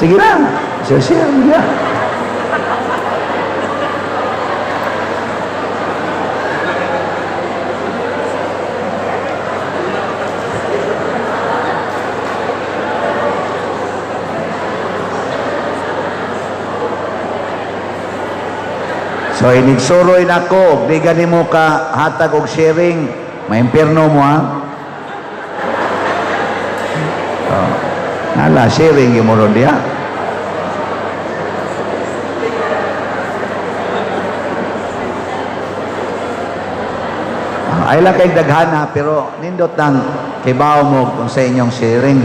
Sige na. Share-share mo diha. So inigsuroy nako, di gani mo ka hatag og sharing, maimpierno mo ha. Oh, nala sharing gyud mo ron diha. Ay lang kay daghana pero nindot nang kibaw mo kung sa inyong sharing.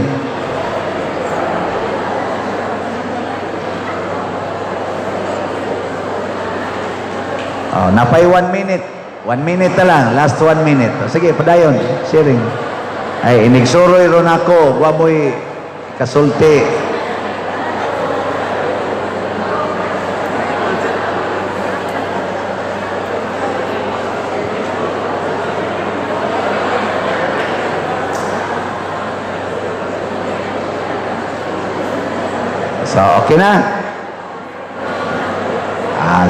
Oh, napay 1 minute. 1 minute na lang. Last 1 minute. Oh, sige, padayon. Sharing. Ay, inigsuroy ron ako. Wa mo'y kasulti. So, okay na?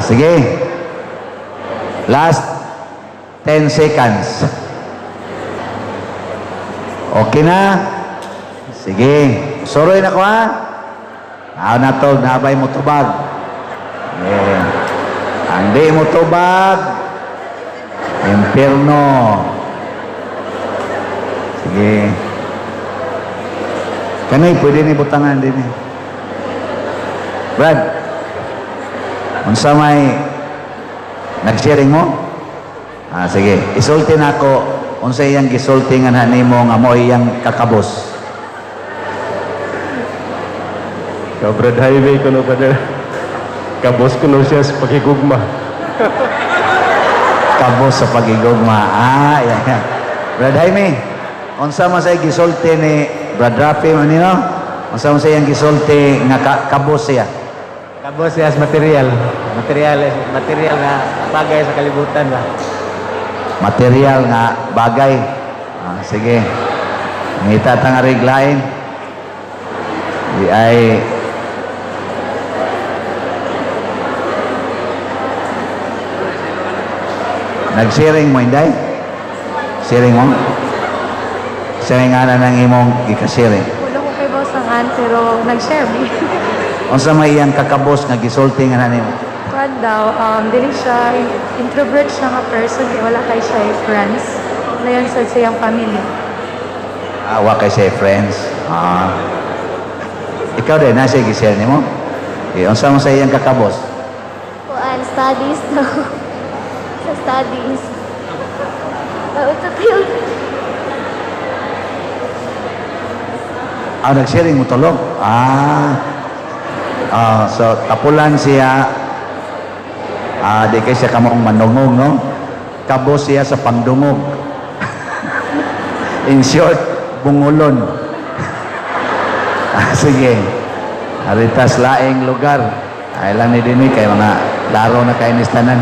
Sige. Last 10 seconds. Okay na? Sige. Suroy na ko ha? Tao na to, nabay mo tubag. Yeah. Andi mo tubag. Impierno. Sige. Kanay, pwede ni butangan din eh. Brad, unsa may nag-sharing mo? Ah, sige. Isulti na ako unsa iyang gisulti nga nimo nga mo iyang kakabos. Ka Brad Highway ko no, brother. Kabos ko no siya sa pagigugma. Kabos sa pagigugma. Ah, yeah, yeah. Brad Jaime, unsa man say gisulti ni Brad Rafi man nino? Unsa man say iyang gisulti nga kabos siya? Kabos siya sa material. Material, material nga bagay sa kalibutan ba. Material nga bagay. Ah, sige. Ngita ta nga reglain. Di ay nag-sharing mo, Inday? Sharing mo? Sharing nga na ng imong gika-sharing. Wala ko kay boss ang an, pero nag-share me. Unsa may iyang kakabos nga gisulti nga na nimo? Kuan daw, dili siya, introvert siya nga person, kay wala kay siya friends. Layon sa siyang family. Ah, wa kay siya friends. Ah. Ikaw din, nasa gi-share nimo? Eh, unsa mo sa iyang kakabos? Kuan, studies daw. Sa studies. Unsa tayo? Ah, nag-sharing mo tulog? Ah. Ah, so tapulan siya. Ah, di kay siya kamong manungog, no? Kabos siya sa pangdungog. In short, bungulon. Ah, sige. Aritas laing lugar. Ay lang ni dinhi kay mga laro na kay tanan.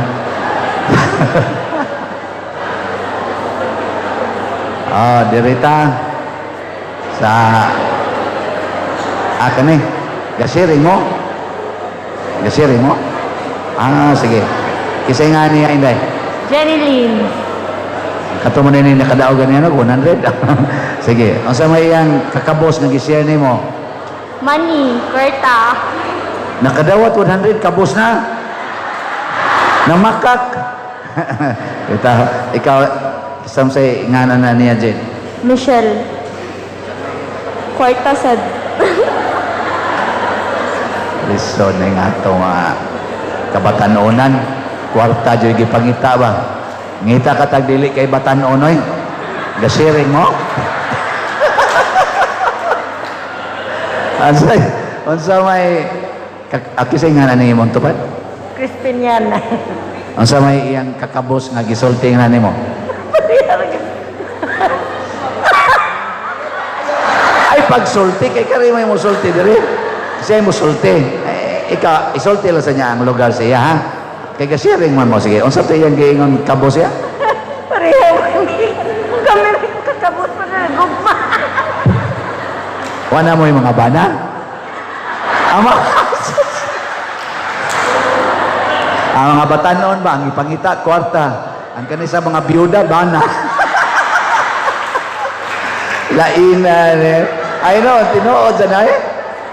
Ah, dirita sa ah, kani. Gasiring mo? Gasiring mo? Ah, sige. Kisay nga niya, Inday. Jenny Lynn. Kato mo na ni nakadaogan niya, no? 100. Sige. Unsa may iyang kakabos nga gi-share nimo? Money. Kwarta. Nakadawat 100, kabos na. Namakak. Ita, ikaw, samsay nga na na niya, Jen. Michelle. Kwarta sad. Lisod na nga ito mga kabatanonan. Kwarta dyan gipangita ba? Ngita ka tag dili kay batanonoy. Gasiring mo? Unsa unsa may akisay nga na ni imong tupad? Crispin yan. Unsa may iyang kakabos nga gisulti nga nimo? Ay pagsulti kay kari may musulti diri. Siya musulti. Eh, ikaw isulti lang sa niya ang lugar siya ha. Kay gasiring man mo sige. Unsa to iyang giingon kabos siya? Pareho. Kami kakabos pa na gugma. Wala mo yung mga bana? Ama. Ang mga batanon ba, ang ipangita, kwarta. Ang kanisa mga biyuda, bana. Laina, ne. Ay no, tinuod sa na eh.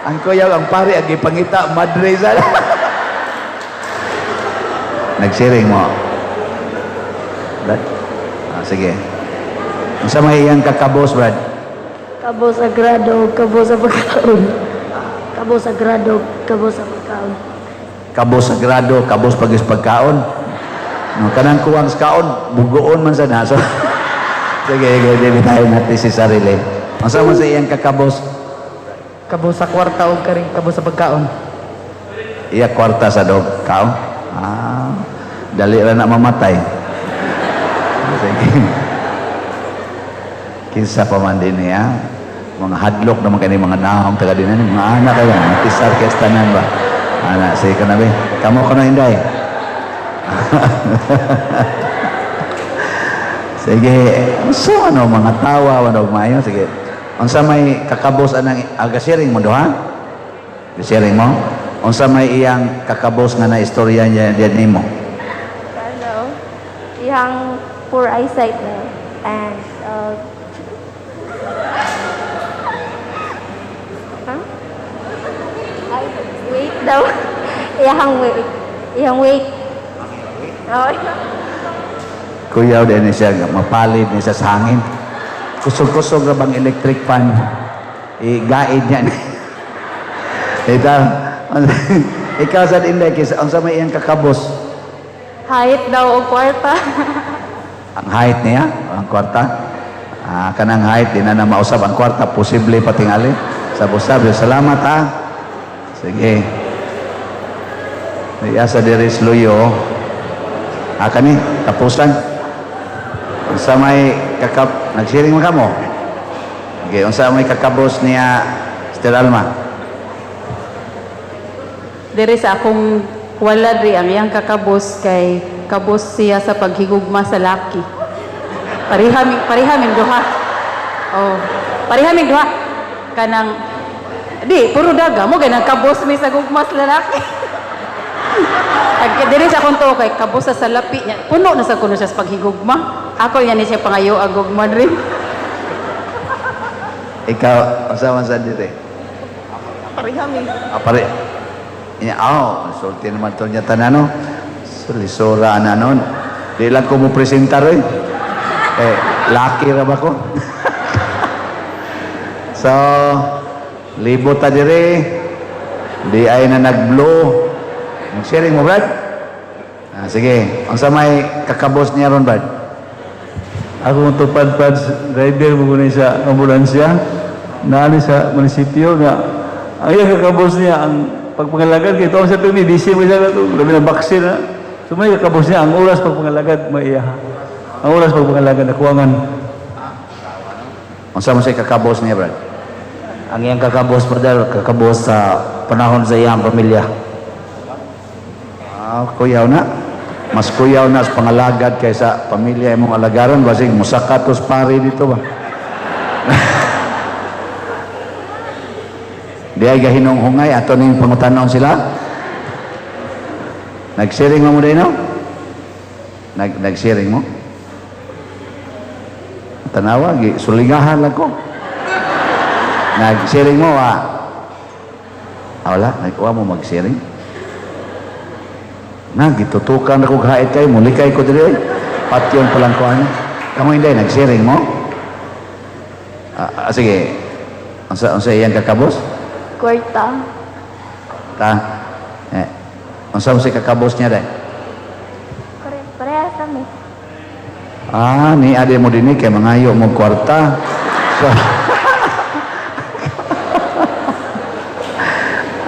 Ang kuyaw, ang pare, ang ipangita, madre sa Nagsiring mo. Brad? Ah, sige. Unsa may iyang kakabos, Brad? Kabos sa grado, kabos sa pagkaon. Kabos sa grado, kabos sa pagkaon. Kabos sa grado, kabos pag pagkaon. No, kanang kuwang sa kaon, bugoon man sa naso. Sige, sige, dili tayo natin si sarili. Unsa man sa iyang kakabos? Kabos sa kwarta o karing kabos sa pagkaon. Iya kwarta sa dog kaon. Ah, dali ra na mamatay. Sige. Kinsa pa man din niya. Mga hadlok naman kani mga nahong taga din mga anak kayo, matisar kay tanan ba. Ana, sige ka na be. Kamo ko na Inday. Sige, so ano mga tawa ano maayo sige. Unsa may kakabos anang agasiring mo duha? Gasiring mo? Unsa may iyang kakabos nga na istorya niya diyan nimo? Ano? Iyang poor eyesight na. And, huh? Ay, wait daw. Iyang wait. Iyang wait. Oh, Kuyaw din ni siya mapalid ni siya sa hangin. Kusog-kusog ra bang electric fan? I-guide niya ni. Ito, Ikaw sa Inday, kisa unsa may iyang kakabos? Height daw o kwarta. Ang height niya, ang kwarta. Ah, kanang height di na na mausab ang kwarta, posible patingali. Sab-usab, salamat ha. Sige. Iya sa diri luyo. Ah, kani, tapusan. Unsa may kakab nagsiring man kamo? Okay, unsa may kakabos niya, Sister Alma? Diri sa akong wala diri, ang iyang kakabos kay kabos siya sa paghigugma sa laki. Pareha ming duha. Oh, pareha ming duha. Kanang di puro daga mo ganang kabos mi sa gugma sa lalaki. Ag diri sa akong tuo kay kabos sa salapi niya. Puno na sa kuno siya sa paghigugma. Ako yan ni siya pangayo ang gugma diri. Ikaw, unsa man sa diri? Pareha mi. Ah, pare. Inya, oh, sulti naman to niya tanan, no? Lisura na nun. Di lang ko mo presentar eh. Eh, laki ra ba ko? So, libot ta diri. Di ay na nag-blow. Nag-sharing mo, Brad? Ah, sige. Unsa may kakabos niya ron, Brad? Ako tupad pads driver mo kuno sa ambulansya naani sa munisipyo nga ang iyang kakabos niya ang pagpangalagad kay tuong sa tumi busy mo siya kato labi na vaccine na, so may kakabos niya ang oras pagpangalagad maiya ang oras pagpangalagad na kuwangan. Unsa mo siya kakabos niya, Brad? Ang iyang kakabos, brother, kakabos sa panahon sa iyang pamilya. Ah, kuyaw na. Mas kuyaw na sa pangalagad kaysa pamilya imong alagaran. Basig, musaka tos pare dito ba? Di ay gahinong hungay. Ato ning pangutanon sila. Nagsiring mo mo din, no? Nagsiring mo? Tanawa, sulingahan lang ko. Nagsiring mo, ah. Ah, wala. Nagkuha mo magsiring. Na, gitutukan ako kahit kayo. Mulikay ko diri. Patyon palang ko ano. Kamu hindi, nagsiring mo? Ah, ah, sige. Unsa iyang kakabos? Kwarta. Ta? Eh, unsa mo si kakabos niya dai? Parehas kami. Ah, ni ade mo dinhi kay mangayo mo kwarta. So,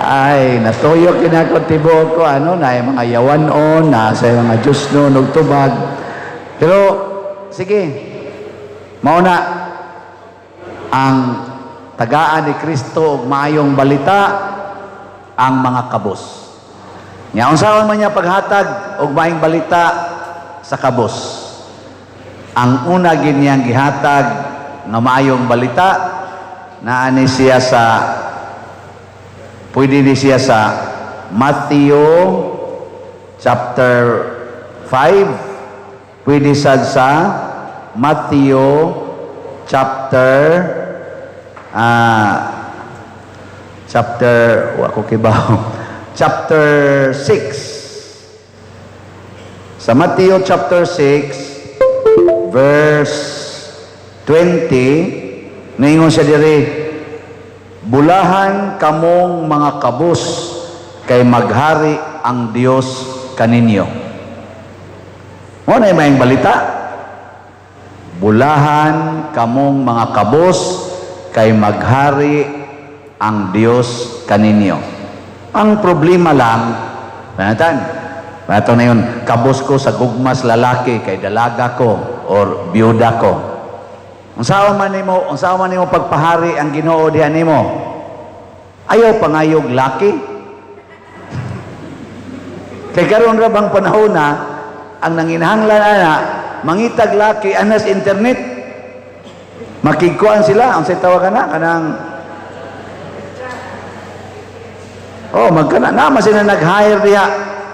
ay, natuyok yun ako tibuok ko, ano, na yung mga yawanon, na sa mga Diyos no, nagtubag. Pero, sige, mauna, ang tagaan ni Kristo og maayong balita, ang mga kabos. Nya unsaon man niya paghatag og maayong balita sa kabos? Ang una gid niyang gihatag nga maayong balita naa ni siya sa, pwede ni siya sa Matthew chapter 5, pwede sad sa Matthew chapter wa ko kibaw, chapter 6. Sa Matthew chapter 6 verse 20, ningon siya diri, "Bulahan kamong mga kabos kay maghari ang Dios kaninyo." Mo na maayong balita. Bulahan kamong mga kabos kay maghari ang Dios kaninyo. Ang problema lang, panatan, ito na yun, kabos ko sa gugmas lalaki kay dalaga ko or biyuda ko. Unsaon man nimo pagpahari ang Ginoo diha nimo? Ayaw pangayog laki. Kay karon ra bang panahon na ang nanginahanglan ana mangitag laki anas internet. Makigkuan sila, ang say tawag ana kanang oh, magkana na sila nag-hire diha.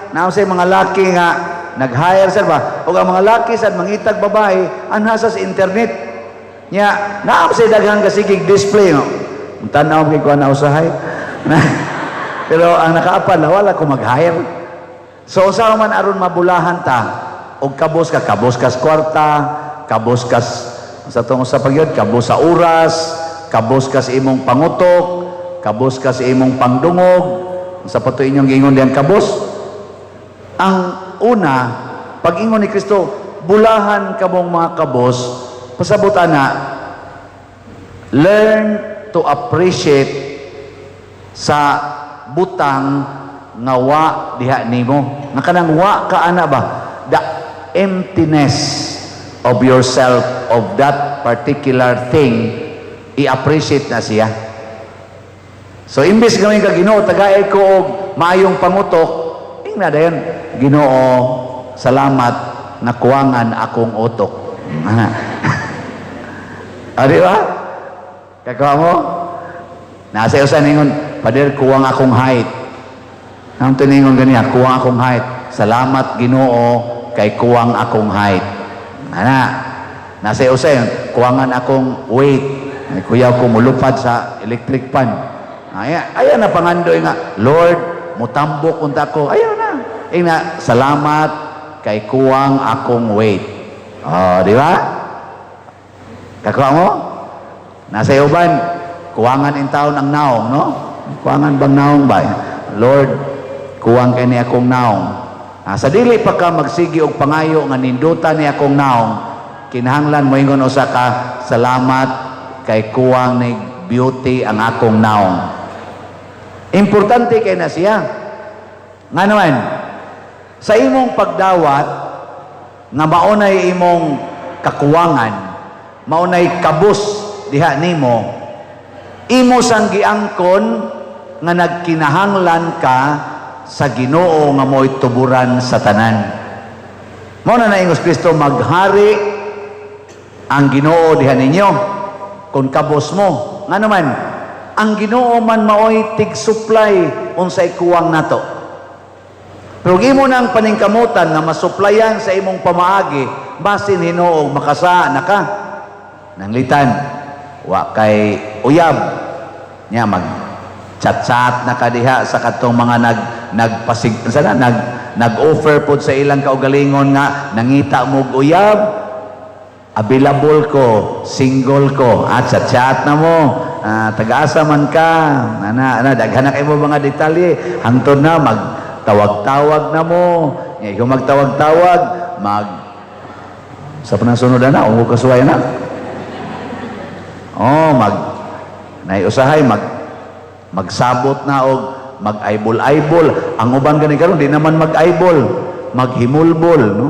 Naa say mga laki nga nag-hire sad ba? O ang mga laki sad mangitag babae anha sa internet. Nya, naa say daghang kasigig display no. Tan-aw kay kuan na usahay. Pero ang nakaapal wala ko mag-hire. So unsa man aron mabulahan ta og kabos ka, kabos kas kwarta, kabos kas sa tong sa pagyud, kabos sa oras, kabos ka sa imong pangutok, kabos ka sa imong pangdungog, Sa pato inyong giingon diyang kabos. Ang una, pag-ingon ni Kristo, bulahan kamong mga kabos, pasabot ana, learn to appreciate sa butang nga wa diha nimo. Nga kanang wa ka ana ba? The emptiness of yourself of that particular thing, i-appreciate na siya. So imbes gawin ka, "Ginoo, tagay ko og maayong pangutok," ingna dayon, "Ginoo, salamat nga kuwangan akong utok." Ah, di ba? Kakuha mo? Nasa iyo sa ningon, "Pader, kuwang akong height." Ang tiningon ganiya, "Kuwang akong height." "Salamat, Ginoo, kay kuwang akong height." Ana, nasa iyo sa "Kuwangan akong weight. Ay, kuyaw ko mulupad sa electric fan." Ay, ayan na pangandoy nga, "Lord, mutambok unta ko." Ayaw na. Ina, "Salamat kay kuwang akong weight." Oh, di ba? Kakuha mo? Nasa iyo ban, kuwangan in taon ang naong, no? Kuwangan bang naong ba? "Lord, kuwang kay ni akong naong." Ah, sa dili pa ka magsigi og pangayo nga nindutan ni akong naong, kinahanglan moingon usa ka, "Salamat kay kuwang ni beauty ang akong naong." Importante kay na siya. Nga naman, sa imong pagdawat, nga maunay imong kakuwangan, maunay kabus diha nimo, imo sang giangkon nga nagkinahanglan ka sa Ginoo nga mo'y tuburan sa tanan. Mao na naingos Kristo, maghari ang Ginoo diha ninyo kung kabos mo. Nga naman, ang Ginoo man maoy tig-supply unsay kuwang nato. Pero imo nang paningkamutan nga masuplayan sa imong pamaagi, basin hinuog makasa na ka. Nanglitan, wa kay uyab nya, mag chat-chat na ka diha sa katong mga nag nagpasig sana, nag nag-offer pod sa ilang kaugalingon nga nangita mo og uyab, available ko, single ko. At chat chat na mo, ah, taga-asa man ka, ana ana, daghan na kay mo mga detalye, hangtod na magtawag-tawag na mo. Nya ikaw magtawag-tawag, mag sa panang sunod na unggo kasuway na. Oh, mag naiusahay mag magsabot na og mag-eyeball-eyeball. Ang uban gani karon di naman mag-eyeball, maghimulbol, no?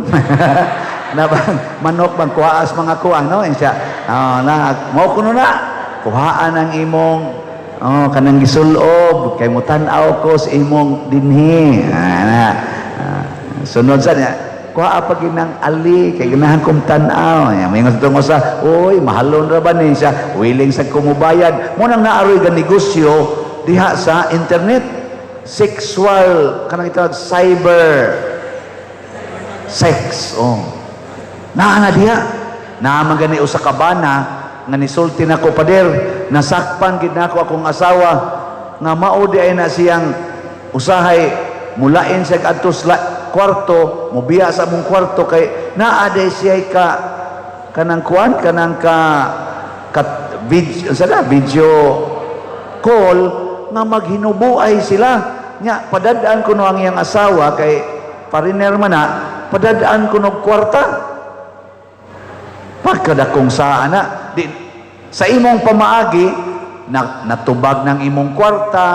Na bang manok bang kuhaas mga kuang, no? Siya. Oh, na mo kuno na kuhaan ang imong, oh, kanang gisulob kay mutan-aw ko sa imong dinhi. Ah, na. Ah, sunod sa niya, kuha pa ginang ali kay ganahan kong tan-aw. May mga tungo sa, "Oy, mahalon ra ba ni siya?" Willing sa kumubayad mo nang naaroy ga negosyo diha sa internet, sexual kanang itawag cyber sex. Oh, naa na diha, naa man gani usa ka bana nga nisulti nako, "Pader, nasakpan gid nako akong asawa," nga mao di ay na siyang usahay mulain siya adto sa kwarto, mobiya sa among kwarto kay naa day siya ka kanang kuan, kanang ka video sa na video call nga maghinubuay sila. Nya padadaan kuno ang iyang asawa kay foreigner man na, padadaan kuno kwarta. Pagkadakong sa ana di, sa imong pamaagi na, natubag ng imong kwarta,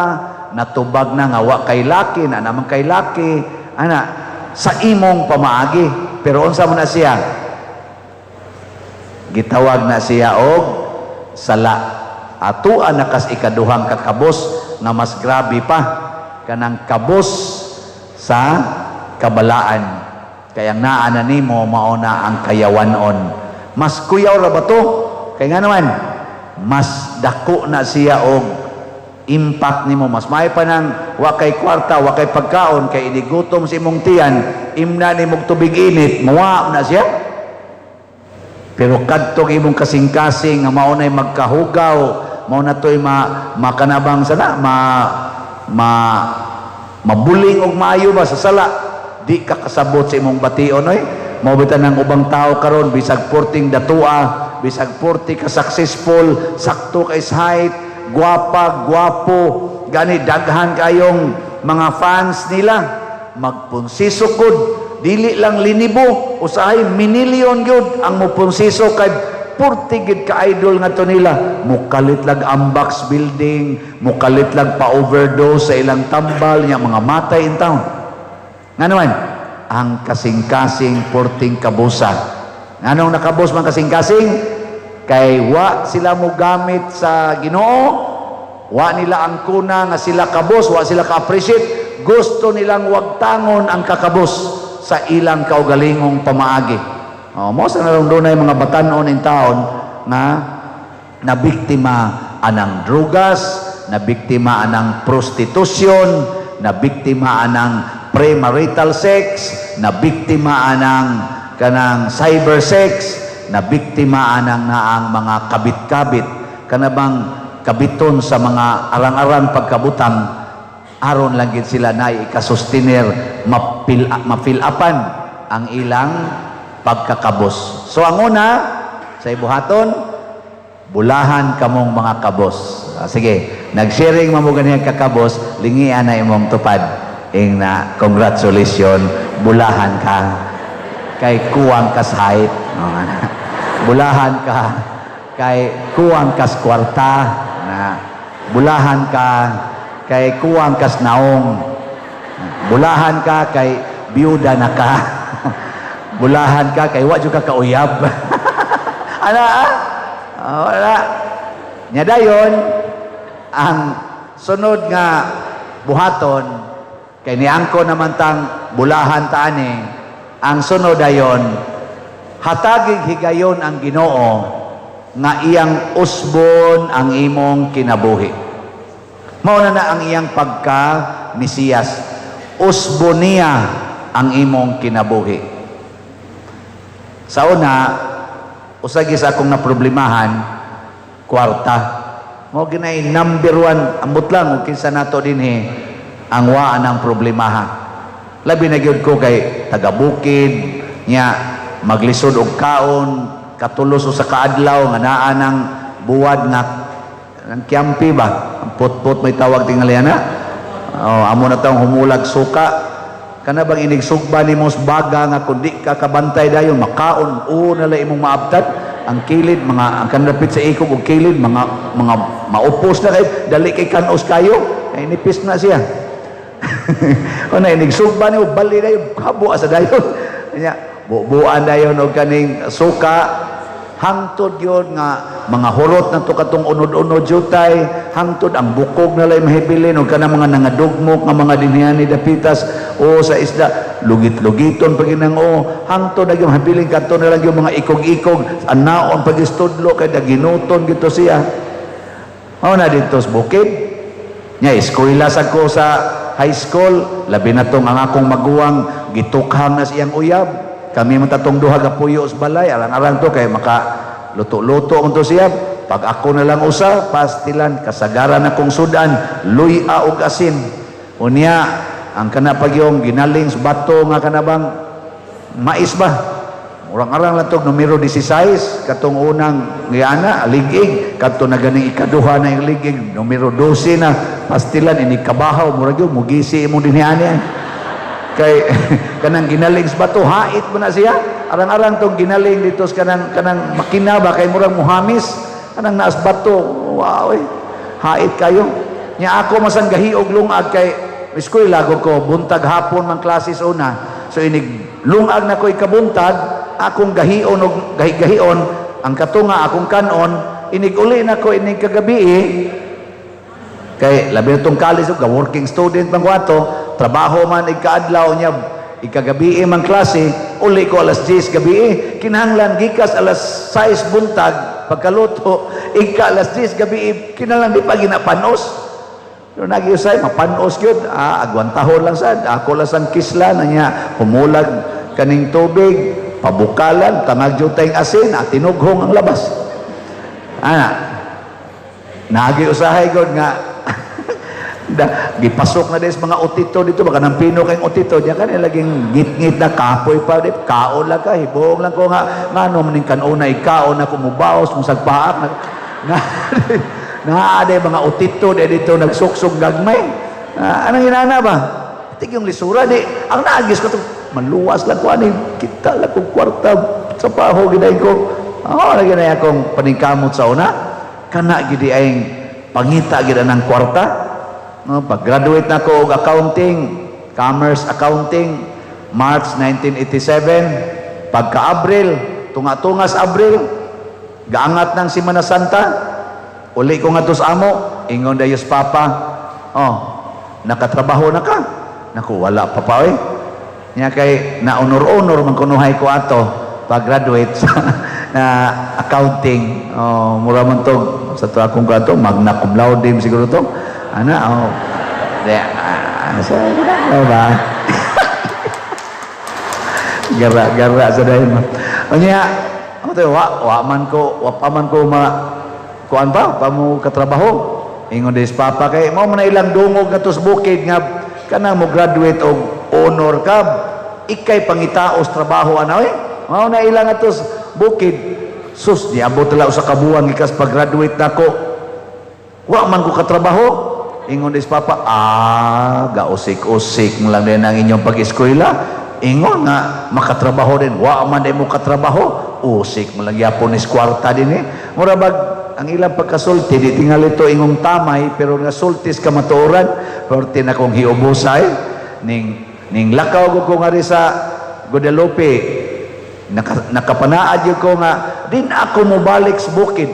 natubag na nga wa kay laki na naman kay laki ana sa imong pamaagi. Pero unsa man na siya, gitawag na siya og sala. Atua na kas ikaduhang kakabos nga mas grabe pa, kanang kabos sa kabalaan, kay ang naa na nimo mao na ang kayawanon. Mas kuyaw ra ba to? Kay nga naman, mas dako na siya og impact nimo. Mas may pa nang wa kay kwarta, wa kay pagkaon, kay inigutom sa imong tiyan, imna nimo tubig init, muwa na siya. Pero kadtong imong kasing-kasing nga mao nay magkahugaw, mao na to'y ma makanabang sana ma ma mabuling og maayo ba sa sala, di ka kasabot sa imong bation oy. Mao bitan ang ubang tao karon, bisag porting datua, bisag porti ka successful, sakto kay sa height, gwapa, gwapo, gani daghan kayong Mga fans nila magpunsiso kod, dili lang linibo, usahay minilyon gyud ang mopunsiso kay purti gid ka idol nga to nila. Mukalit lag Ambax building, mukalit lag pa-overdose sa ilang tambal nya, mga matay in town. Ngano man ang kasing-kasing purting kabusa? Nganong nakabos man kasing-kasing? Kay wa sila mo gamit sa Ginoo, wa nila ang kuna nga sila kabos, wa sila ka-appreciate. Gusto nilang wagtangon ang kakabos sa ilang kaugalingong pamaagi. Oh, mo sa narong dunay mga batan-on in town nga nabiktima anang drugas, nabiktima anang prostitusyon, nabiktima anang premarital sex, nabiktima anang kanang cyber sex, nabiktima anang naang mga kabit-kabit, kanabang kabiton sa mga arang-arang pagkabutang, aron lang gid sila na ikasustiner, mapil-apan ang ilang pagkakabos. So ang una sa ibuhaton, bulahan kamong mga kabos. Sige, nag-sharing man mo ganyan kakabos, lingian na imong tupad. Ing na congratulations, bulahan ka kay kuwang kas height. Oh, bulahan ka kay kuwang kas kwarta, na bulahan ka kay kuwang kas naong, bulahan ka kay biyuda na ka, bulahan ka kay wa jud ka kauyab. Ana, ah? Oh, wala. Nya dayon ang sunod nga buhaton kay niangko naman tang bulahan ta ani, ang sunod dayon, hatagig higayon ang Ginoo nga iyang usbon ang imong kinabuhi. Mao na na ang iyang pagka Mesiyas. Usbon niya ang imong kinabuhi. Sa una, usagi sa akong naproblemahan, kwarta. Mao ginay number one, ambot lang kung kinsa nato dinhi ang waan ang problemaha. Labi na gyud ko kay taga-bukid, nya maglisod og kaon, katulos usa ka adlaw nga naa nang buwad nga ang kiampi ba? Ang putput may tawag tingali ana. Oh, amo na tawong humulag suka. Kana bang inigsugba nimo sa baga nga kun di ka kabantay dayon makaon o na lang imong maabtad ang kilid, mga ang kanapit sa ikog og kilid, mga maupos na kay dali kay kanos kayo kay nipis na siya. O na inigsugba nimo bali dayon habo asa dayon. Nya bubuan dayon og kaning suka, hangtod yun nga mga hurot na to katong unod-unod jutay, hangtod ang bukog na lay mahibilin og kanang mga nangadugmok nga mga dinhiani dapitas o sa isda, lugit-lugiton pag ginang o hangtod na yung habilin kadto na lang yung mga ikog-ikog anaon pag istudlo kay daginuton gito siya. Mao na dito sa bukid nya, eskwela sa ko sa high school, labi na tong ang akong maguwang gitukhang na siyang uyab. Kami man tatong duha gapuyo sa balay, arang-arang to kay maka luto-luto man to siya. Pag ako na lang usa, pastilan kasagaran akong sudan, luya og asin. Unya ang kana pag yung ginaling sa bato nga kana bang mais ba? Murang-arang lang tog numero 16 katong unang giana ligig, kadto na ganing ikaduha na yung ligig numero 12 na pastilan ini kabahaw, murag yung mugisi imong dinhiani. Kay kanang ginaling sa bato, hait mo na siya. Arang-arang tong ginaling dito sa kanang makina ba kay murag muhamis kanang naas bato, wow eh. Hait kayo. Nya ako masang gahiog lungag kay eskwela ko buntag hapon man klase sa una. So inig lungag na ko'y kabuntag, akong gahion og gahi-gahion ang katunga akong kanon, inig uli na ko inig kagabi eh. Kay labi na tong college, ga working student man ko ato, trabaho man ikaadlaw niya, ikagabi man klase, uli ko alas 10 gabi eh. Kinahanglan gikas alas 6 buntag pagkaluto, ika alas 10 gabi eh, kinahanglan di pa ginapanos. Pero nagiusay, mapanos yun. Agwantahon lang sad. Ako lang sang kisla na niya. Humulag kaning tubig, pabukalan, tangag tayong asin, at tinughong ang labas. Ana, nagiusahay god nga, gipasok na des mga otito dito, baka nang pino kayong otito, diyan ka laging ngit-ngit na kapoy pa, di, kaon lang ka, hibong lang ko nga, ngano maning kanuna, ikaon na kumubaos, musagpaak, na, na, na, mga otito di dito nagsuksog gagmay. Ah, anong inana ba? Tig yung lisura di ang naagis ko to maluwas lang ko ani kita lang kong kwarta sa paho giday ko. Oh, lagi na akong paningkamot sa una. Kana gidi ay pangita gid ang kwarta. No, pag-graduate na ko og accounting, commerce accounting, March 1987, pagka-Abril, tunga-tungas Abril, gaangat ng Semana Santa, uli ko nga sa amo, ingon dayos papa, oh, nakatrabaho na ka. Naku, wala pa pa, oy. Nya kay na-honor-honor man kunuhay ko ato pag-graduate sa na accounting. Oh, mura man to sa to akong kato, magna cum laude siguro to. Ana, oh. De, sa ba? Gara-gara sa dahil mo. Unya, ako to, wa man ko, wa pa man ko ma kuan pa mo katrabaho. Ingon des papa kay mao man na ilang dungog nga tos bukid nga kanang mo graduate og honor ka, ikay pangitaos trabaho ana oy. Mao na ilang atos bukid. Sus, niabot tala usa ka buwan gikas pag-graduate nako. Wa man ko katrabaho. Ingon des papa, gausik-usik mo lang din ang inyong pag-eskwela. Ingon nga makatrabaho din. Wa man din mo katrabaho. Usik mo lang yapon is kwarta din eh. Mura bag ang ilang pagkasulti di tingali to ingong tamay pero nga sultis ka matuoran perti na kong hiubusay ning lakaw ko nga sa Guadalupe nakapanaad yun ko nga din ako mobalik sa bukid.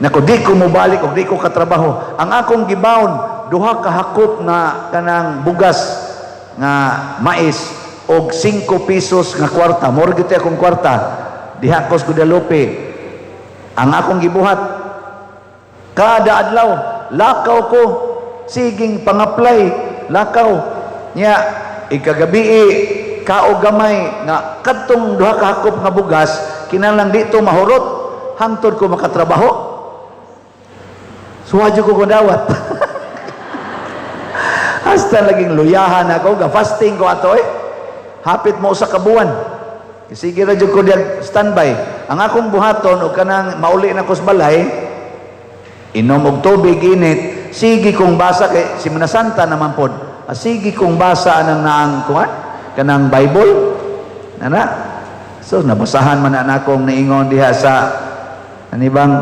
Nako di ko mobalik og di ko katrabaho. Ang akong gibaon duha ka hakop nga kanang bugas nga mais og 5 pesos nga kwarta. Mao ra gyud akong kwarta diha ko sa Guadalupe. Ang akong gibuhat kada adlaw lakaw ko siging pangaplay lakaw nya ikagabi kao gamay nga kadtong duha ka hakop nga bugas kinahanglan dito mahurot hangtod ko makatrabaho. Suwadyo ko kudawat. Hasta laging luyahan ako, ga-fasting ko ato eh. Hapit mo usa ka buwan. Sige ra jud ko diyan standby. Ang akong buhaton og kanang mauli na ko sa balay, inom og tubig init, sige kong basa kay Semana Santa naman pod. Sige kong basa anang naang kuan kanang Bible. Nana. So nabasahan man na akong niingon diha sa anibang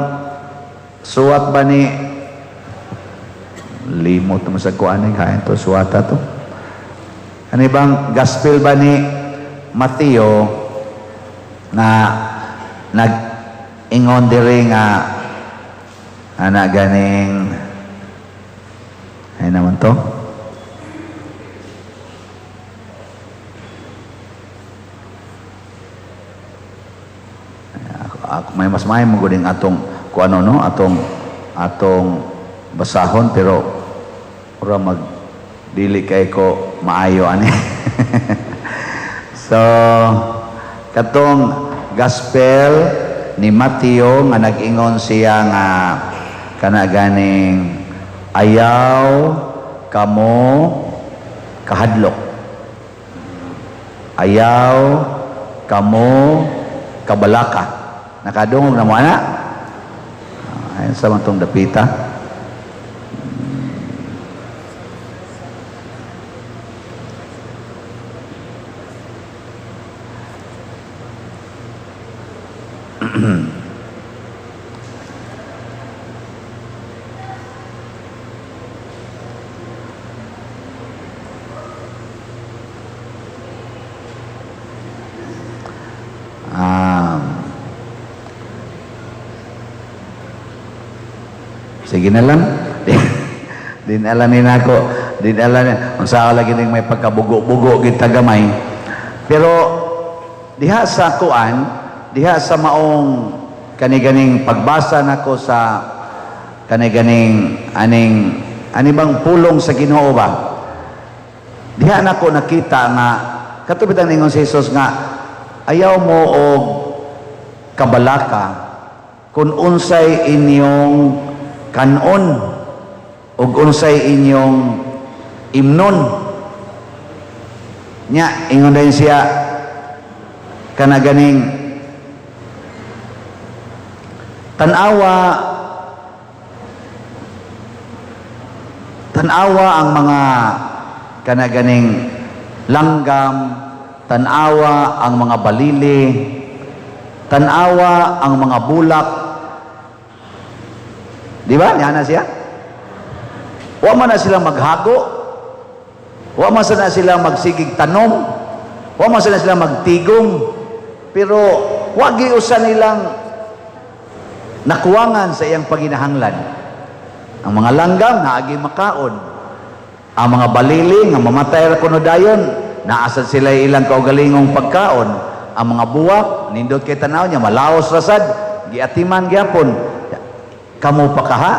suwat ba ni limot mo sa kuan ni kain to suwata to. Anibang gospel ba ni Mateo na nag-ingon diri nga ana ganing ay naman to. Ako may mas may mo guding atong kuano no atong basahon pero ora mag dili kay ko maayo ani. So katong gospel ni Mateo nga nag-ingon siya nga kana ganing ayaw kamo kahadlok, ayaw kamo kabalaka. Nakadungog na mo ana? Ayon sa matong dapita. Sige na lang. Dinala ni nako, dinala ni unsa lagi ning may pagkabugo-bugo gid gamay. Pero diha sa kuan, diha sa maong kaniganing pagbasa nako sa kaniganing aning ani bang pulong sa Ginoo ba? Diha nako nakita nga kato bitang ningon si Jesus nga ayaw mo og kabalaka kung unsay inyong kanon og unsay inyong imnon. Nya ingon din siya kana ganing tan-awa Tanawa ang mga kanaganing langgam, tanawa ang mga balili, tanawa ang mga bulak. Di ba? Niya na siya. Wa man na sila maghago. Wa man na sila magsigig tanom. Wa man na sila magtigom. Pero wa usa nilang nakuwangan sa iyang paginahanglan. Ang mga langgam naagi makaon. Ang mga balili nga mamatay ra kuno dayon, naasad sila ilang kaugalingong pagkaon. Ang mga buwak nindot kay tanaw niya malaos rasad, giatiman gyapon. Kamo pa kaha?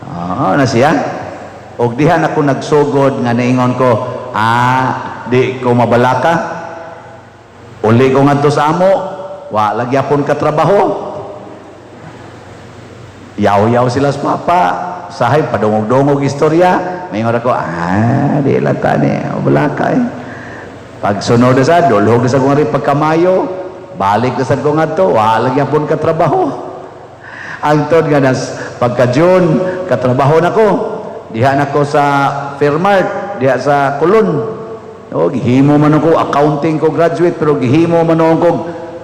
Ah, na siya. Og diha na ko nagsugod nga niingon ko, di ko mabalaka. Uli ko ngadto sa amo, wa lagi apon katrabaho. Yaw-yaw sila sa papa, sahay padungog-dungog istorya. Maingon ako, di lang tani, mabalaka eh. Pagsunod na sa, dulhog na sa kong rin pagkamayo, balik na sa kong ngadto, wa lagi apon katrabaho. Angtod nga nas pagka June, katrabaho na ko. Diha na ko sa Fairmart, diha sa Kulon. O, gihimo man ako, accounting ko graduate, pero gihimo man ako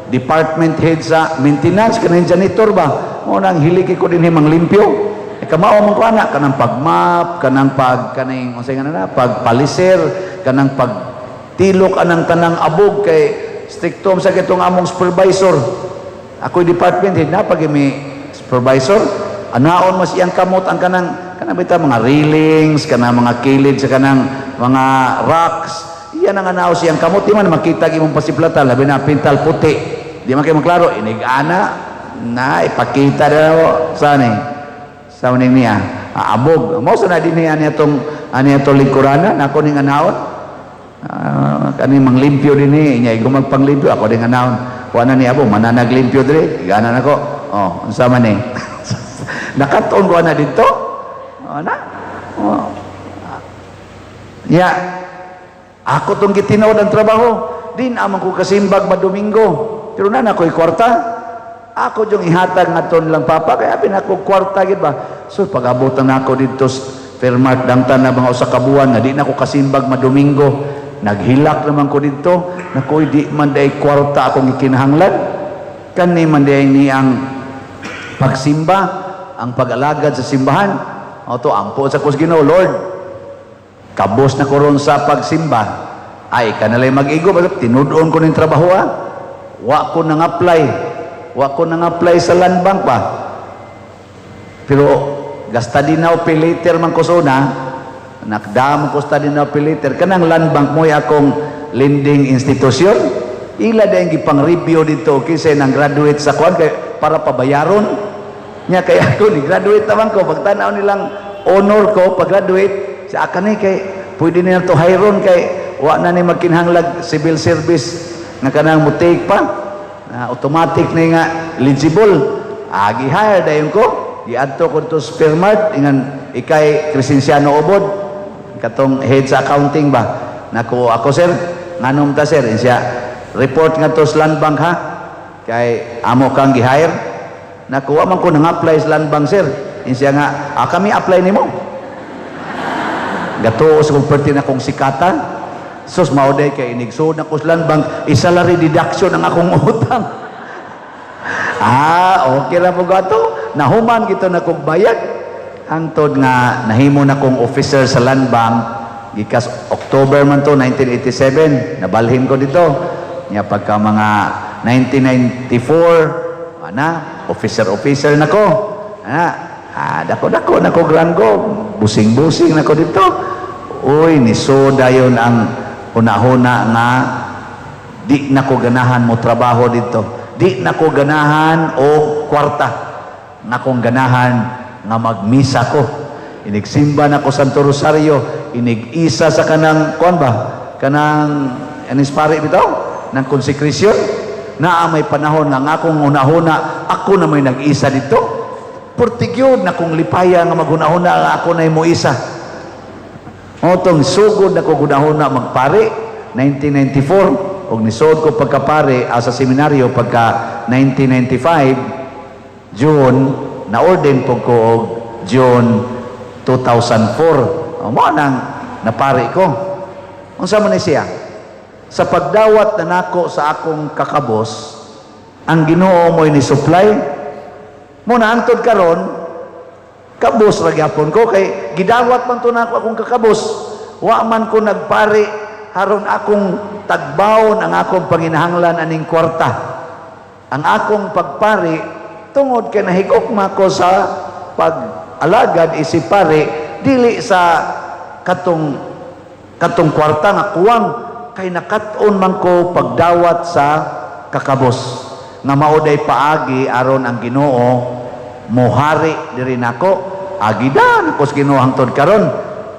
department head sa maintenance, kanang janitor ba? Mo nang hiliki ko dinhi manglimpyo. E kamao man ko ana kanang pagmap, kanang pag kaning unsay nga na pagpaliser, kanang pagtilok anang tanang abog kay stricto sa kitong among supervisor. Ako department head na pag may supervisor, anaon mas iyang kamot ang kanang kanang bitaw mga railings, kanang mga kilid sa kanang mga rocks. Iyan ang anaw siyang kamot, di man makita imong pasiplatan, labi na pintal puti. Di man kay maklaro, inig-ana na ipakita daw sa ni sa ni niya abog mo sa na dinhi ani atong ani atong lingkurana nako ning anaon, kani manglimpyo dinhi nya igo magpanglimpyo ako ding anaon wa na ni abo mananaglimpyo diri gana nako oh unsa man ni nakatuon ko na didto oh na oh ya ako tong gitinuod ang trabaho din amang ko kasimbag madomingo pero na ako'y kwarta. Ako yung ihatag nga ton lang papa kaya pinako kwarta gid ba. So pag-abot na ako didto sa Fairmart dangtan na mga usa ka buwan nga di na ko kasimbag madomingo, naghilak naman ko didto nakoy di man day kwarta akong gikinahanglan. Kani man day ni ang pagsimba, ang pag-alagad sa simbahan. Oto ampo sa kus Ginoo, Lord, kabos na ko ron sa pagsimba. Ay kanalay mag-igo basta tinud-on ko ning trabaho ah. Wa ko nang apply. Wa ko nang apply sa land bank pa. Pero gasta now pay later man ko suna, nakdamo ko study now pay later kanang land bank mo'y akong lending institution. Ila dayong gipang review dito kinsa nang graduate sa kuan kay para pabayaron. Nya kay ako ni graduate naman ko pagtan-aw nilang honor ko pag graduate sa akan ni kay pwede nila to hiron kay wa na ni magkinahanglag civil service nga kanang mo take pa. Na automatic na nga eligible. Agi hire dayon ko, giadto ko to Spearmart ingan ikay Cresenciano Obod katong head sa accounting ba. Nako ako sir, nganom ta sir siya report nga to sa land bank ha kay amo kang gi-hire. Nako wa man ko nang-apply sa land bank sir. Siya nga kami apply nimo. Gatuo sa kong perti na kong sikatan. Sus mao day kay inigsud na ko sa land bank, i-salary deduction ang akong utang. Okay ra po gato. Nahuman gito na kong bayad. Hangtod nga nahimo na kong officer sa land bank gikas October man to 1987, nabalhin ko dito. Nya pagka mga 1994, ana, officer officer na ko. Ana, dako-dako na ko granggo, busing-busing na ko dito. Uy, niso dayon ang hunahuna nga di na ko ganahan mo trabaho dito. Di na ko ganahan o kwarta. Nga kong ganahan nga magmisa ko. Inigsimba na ko Santo Rosario, inig-isa sa kanang kuan ba? Kanang anis pare bitaw ng consecration. Naa may panahon nga ang akong hunahuna, ako na may nag-isa dito. Portigyod na kong lipaya nga maghunahuna nga ako na mo isa. Otong sugod na ko gunahuna magpare 1994 og nisod ko pagkapare sa seminaryo pagka 1995 June na ordain po ko og June 2004. Mo nang napari ko. Unsa man ni siya? Sa pagdawat na nako sa akong kakabos, ang Ginoo mo'y ni supply. Mo na hangtod karon, kabos ra gyapon ko kay gidawat man to nako akong kakabos. Wa man ko nagpari haron akong tagbawon ang akong panginahanglan aning kwarta. Ang akong pagpari tungod kay nahigugma ko sa pag-alagad isip pari, dili sa katong katong kwarta nga kuwang, kay nakat-on man ko pagdawat sa kakabos nga mao day paagi aron ang Ginoo mohari diri nako. Agida nako sa Ginoo hangtod karon.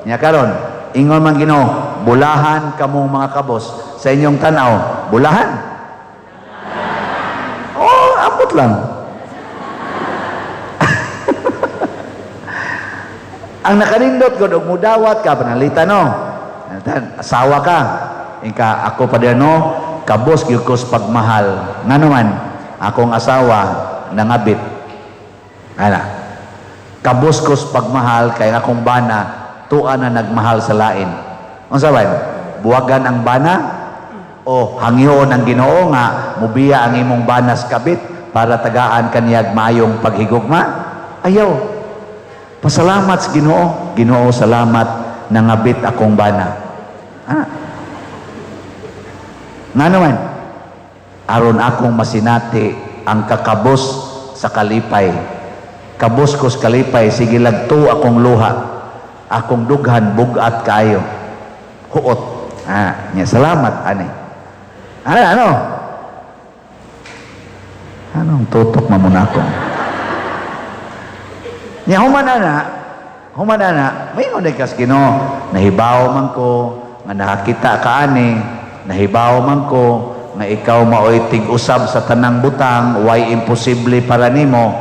Nya karon ingon man Ginoo, bulahan kamong mga kabos sa inyong tan-aw. Bulahan? Oh, ambot lang. Ang nakanindot gud og mudawat ka panalita no. Asawa ka. Ika ako pa no, kabos gyud ko sa pagmahal. Ngano man akong asawa nangabit. Ana. Kabos ko sa pagmahal kay akong bana tua na nagmahal sa lain. Unsa man? Buwagan ang bana o hangyoon ang Ginoo nga mubiya ang imong bana sa kabit para tagaan kaniyag maayong paghigugma? Ayaw. Pasalamat sa Ginoo. Ginoo, salamat nangabit akong bana. Ah. Nga naman, aron akong masinati ang kakabos sa kalipay. Kabos ko sa kalipay, sige lagto akong luha. Akong dughan, bugat kaayo. Huot. Ah, nya, salamat, ani. Ano, ano? Anong tutok mamuna ako? Nya, human ana, may ngunay kas Ginoo, nahibaw man ko, nga nakakita ka ani, nahibaw man ko, nga ikaw maoy tig-usab sa tanang butang, way imposible para nimo,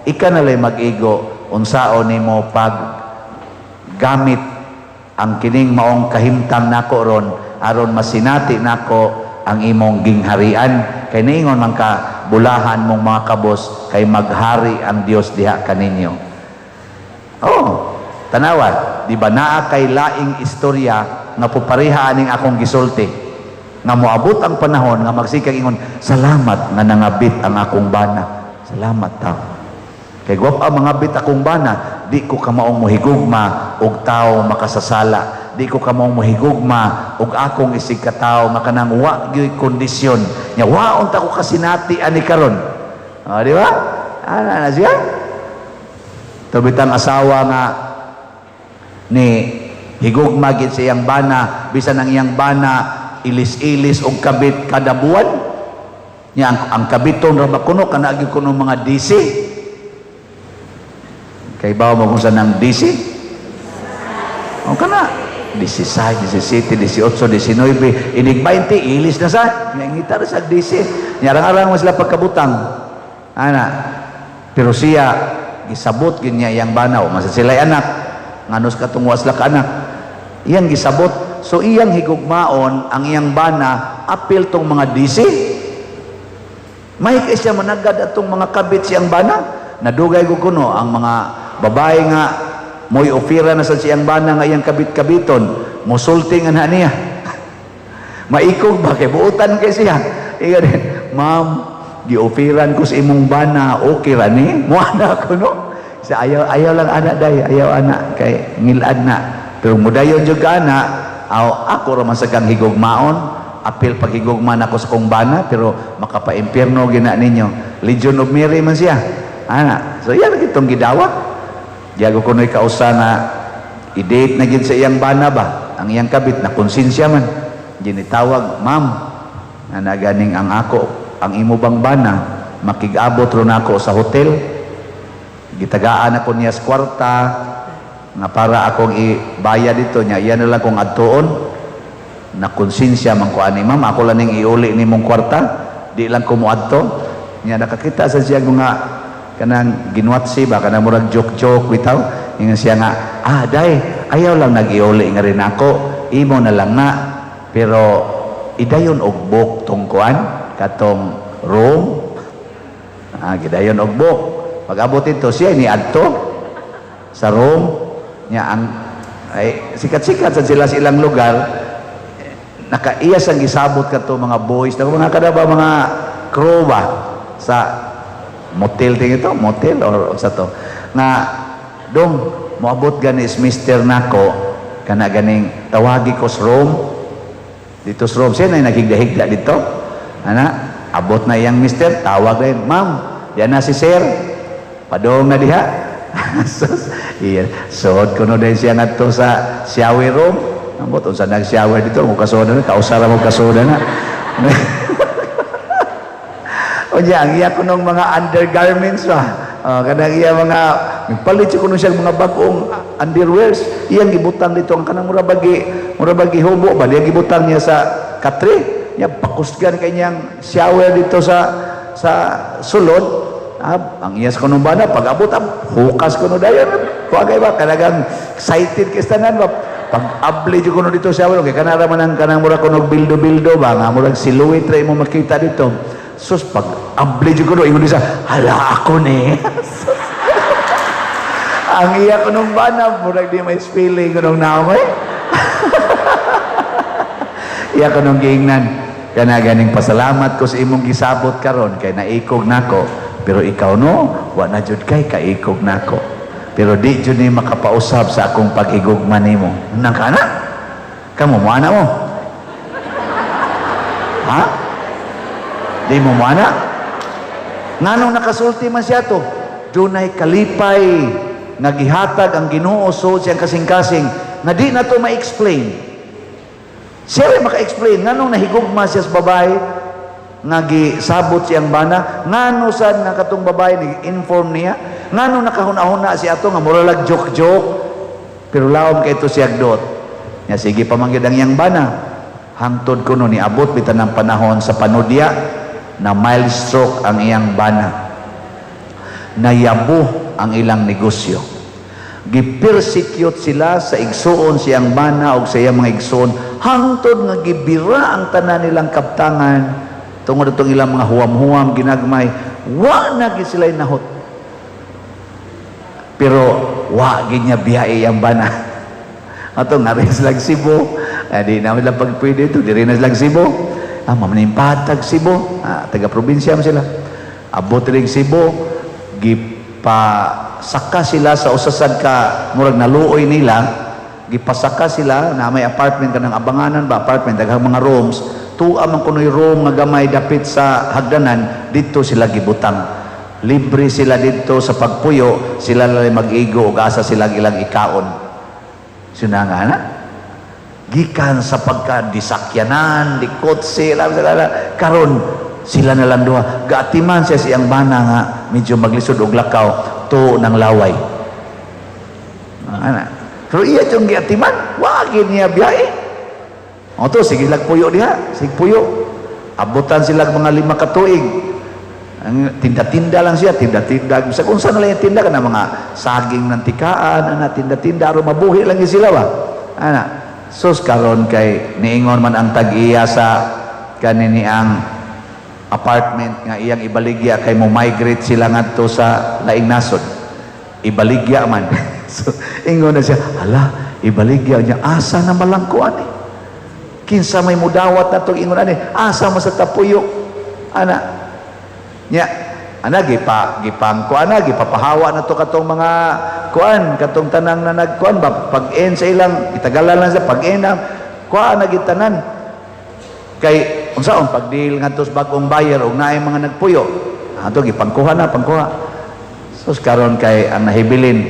ika nalay mag-igo, unsaon nimo pag gamit ang kining maong kahimtang nako ron, aron masinati nako ang imong gingharian. Kay niingon man ka, bulahan mong mga kabos, kay maghari ang Dios diha kaninyo. Oh, tanawa, di ba naa kay laing istorya nga pupareha aning akong gisulti, nga moabot ang panahon nga magsikag ingon, salamat nga nangabit ang akong bana. Salamat tao. Kay gwapa mangabit akong bana, di ko kamaong mohigugma og tawo makasasala. Di ko kamaong mohigugma og akong isig katawo nga kanang wa gyud kondisyon. Nya wa unta ko kasinati ani karon. Oh, di ba? Ana na siya. Tubitang asawa nga ni higugma gid sa iyang bana, bisan ang iyang bana ilis-ilis og kabit kada buwan. Nya ang kabiton ra ba kuno kana gyud kuno mga DC. Kay bawo mo kung saan ang DC? O kana 16, 17, 18, 19, inig 20, ilis na sa ngita ra sa DC. Nya arang-arang mo sila pagkabutang. Ana. Pero siya gisabot gyud niya iyang bana, o masa sila'y anak, nganus katong wa sila ka anak. Iyang gisabot. So iyang higugmaon ang iyang bana apil tong mga DC. May kay siya managad atong mga kabit siyang bana. Nadugay ko kuno ang mga babae nga mo'y ofira na sa siyang bana nga iyang kabit-kabiton, musulti nga na niya. Maikog ba kay buutan kay siya. Iga din, ma'am, giofiran ko sa imong bana, okay ra ni? Muana ko no. Sa ayaw, ayaw lang ana day, ayaw ana kay ngilad na. Pero mudayon jud ka ana, aw ako ra man sa kang higugmaon, apil paghigugma nako sa kong bana, pero makapaimpierno gina ninyo. Legion of Mary man siya. Ana, so iyan kitong gidawat. Diyago kuno'y kausa na i-date na gid sa iyang bana ba, ang iyang kabit na konsensya man. Ginitawag, ma'am, na naganing ang ako, ang imo bang bana, makig-abot ron ako sa hotel. Gitagaan ako niya sa kwarta, nga para akong ibayad dito niya, iyan na lang kong adtuon. Na konsensya man ko ani, ma'am, ako lang ning iuli nimong kwarta, di lang ko moadto. Niya nakakita sa siya mga kanang ginwatsi ba, kanang murag joke-joke bitaw. Ingon siya nga, ah, day, ayaw lang nag-iuli nga rin ako, imo na lang na. Pero idayon og book tong kuan, katong room. Ah, gidayon og book. Pag-abot ito, siya ni adto sa room. Nya ang ay sikat-sikat sa sila sa ilang lugar, nakaiyas ang gisabot kato mga boys, na mga kada ba mga crew ba sa motel ting ito, motel or sa to. Nga dong moabot gani is mister nako kana ganing tawagi ko sa room dito sa room siya na naghigda-higda dito ana abot na iyang mister, tawag rin, "Ma'am, yan na si sir, padong na diha." Sus, iya suod kuno din siya ngadto sa shower room. Ambot unsa nag-shower dito mo kasoda na kausara mo kasoda na. Unya, ang iya kunong mga undergarments ba? Oh, kanang iya mga palit siya kuno siya mga bagong underwears. Iyang gibutang dito ang kanang mura bagi hubo ba? Iyang gibutang niya sa katre. Niya pakusgan kay niyang shower dito sa sulod. Ah, ang iya sa kunong bana pag abot, ah, hukas kuno dayon. Kuha kay ba kanagang excited kay tanan ba? Pag abli jud kuno dito shower kay kanara man ang kanang mura kuno bildo-bildo ba nga murag silhouette ra imo makita dito. Sus, pag abli jud kuno ingon siya, "Hala, ako ni." Ang iya kunong bana murag di may feeling kunong naong eh. Iya kunong giingnan, "Kana ganing pasalamat ko sa imong gisabot karon kay naikog nako. Pero ikaw no, wa na jud kay kaikog nako. Pero di jud ni makapausab sa akong paghigugma nimo." Nang kana? Kamo mo ana mo? Ha? Di mo mo ana? Nganong nakasulti man siya to? Dunay kalipay nga gihatag ang Ginoo so siyang kasing-kasing nga di na to ma-explain. Siya rin maka-explain nganong nahigugma siya sa babae nga gisabot siyang bana, ngano sad nga katong babae ni-inform niya, ngano nakahuna-huna siya ato nga mura lag joke-joke, pero laom kay ito siya dot. Nya sige pa man gyud ang iyang bana. Hangtod kuno niabot bitan ng panahon sa panudya na mild stroke ang iyang bana. Nayabo ang ilang negosyo. Gipersecute sila sa igsuon siyang bana og sa iyang mga igsuon hangtod nga gibira ang tanan nilang kaptangan tungod itong ilang mga huwam-huwam ginagmay, wa na gid sila nahot. Pero wa gid niya biyahe ang bana. Ato nga rin silang Cebu, eh, di namin lang pagpwede ito, di rin na silang Cebu. Ah, mamanimpatag Cebu, ah, taga probinsya man sila. Abot rin Cebu, gipasaka sila sa usasad ka murag naluoy nila, gipasaka sila na may apartment kanang abanganan ba, apartment daghang mga rooms, tuwa man kuno'y room nga gamay dapit sa hagdanan, dito sila gibutang. Libre sila dito sa pagpuyo, sila lang mag-igo ug asa sila ilang ikaon. Sina nga na? Gikan sa pagka disakyanan, di kotse, alam sila na. Karon sila na lang duha. Gaatiman siya siyang bana nga medyo maglisod og lakaw to ng laway. Ana. Pero iya yung giatiman, wagi niya biyahe. O to, sige lang puyo diha, sige puyo. Abutan sila mga 5 ka tuig. Ang tinda-tinda lang siya, tinda-tinda. Bisag unsa na lang yung tinda kana mga saging ng tikaan, ana tinda-tinda aron mabuhi lang gyud sila ba. Ana. Sus, karon kay niingon man ang tag-iya sa kanini ang apartment nga iyang ibaligya kay mo migrate sila ngadto sa laing nasod. Ibaligya man. So, ingon na siya, "Hala, ibaligya niya, asa na malang ko ani? Kinsa may mudawat na itong ingon ani, asa mo sa tapuyo?" Ana, nya, ana gipa gipang kuan na gipapahawa na to katong mga kuan katong tanang na nagkuan ba pag-end sa ilang itagalan lang sa pag-end na kuan na gitanan kay unsaon pag-deal ngadto sa bag-ong buyer og naay mga nagpuyo ato gipangkuha na pangkuha. Sus, karon kay ang nahibilin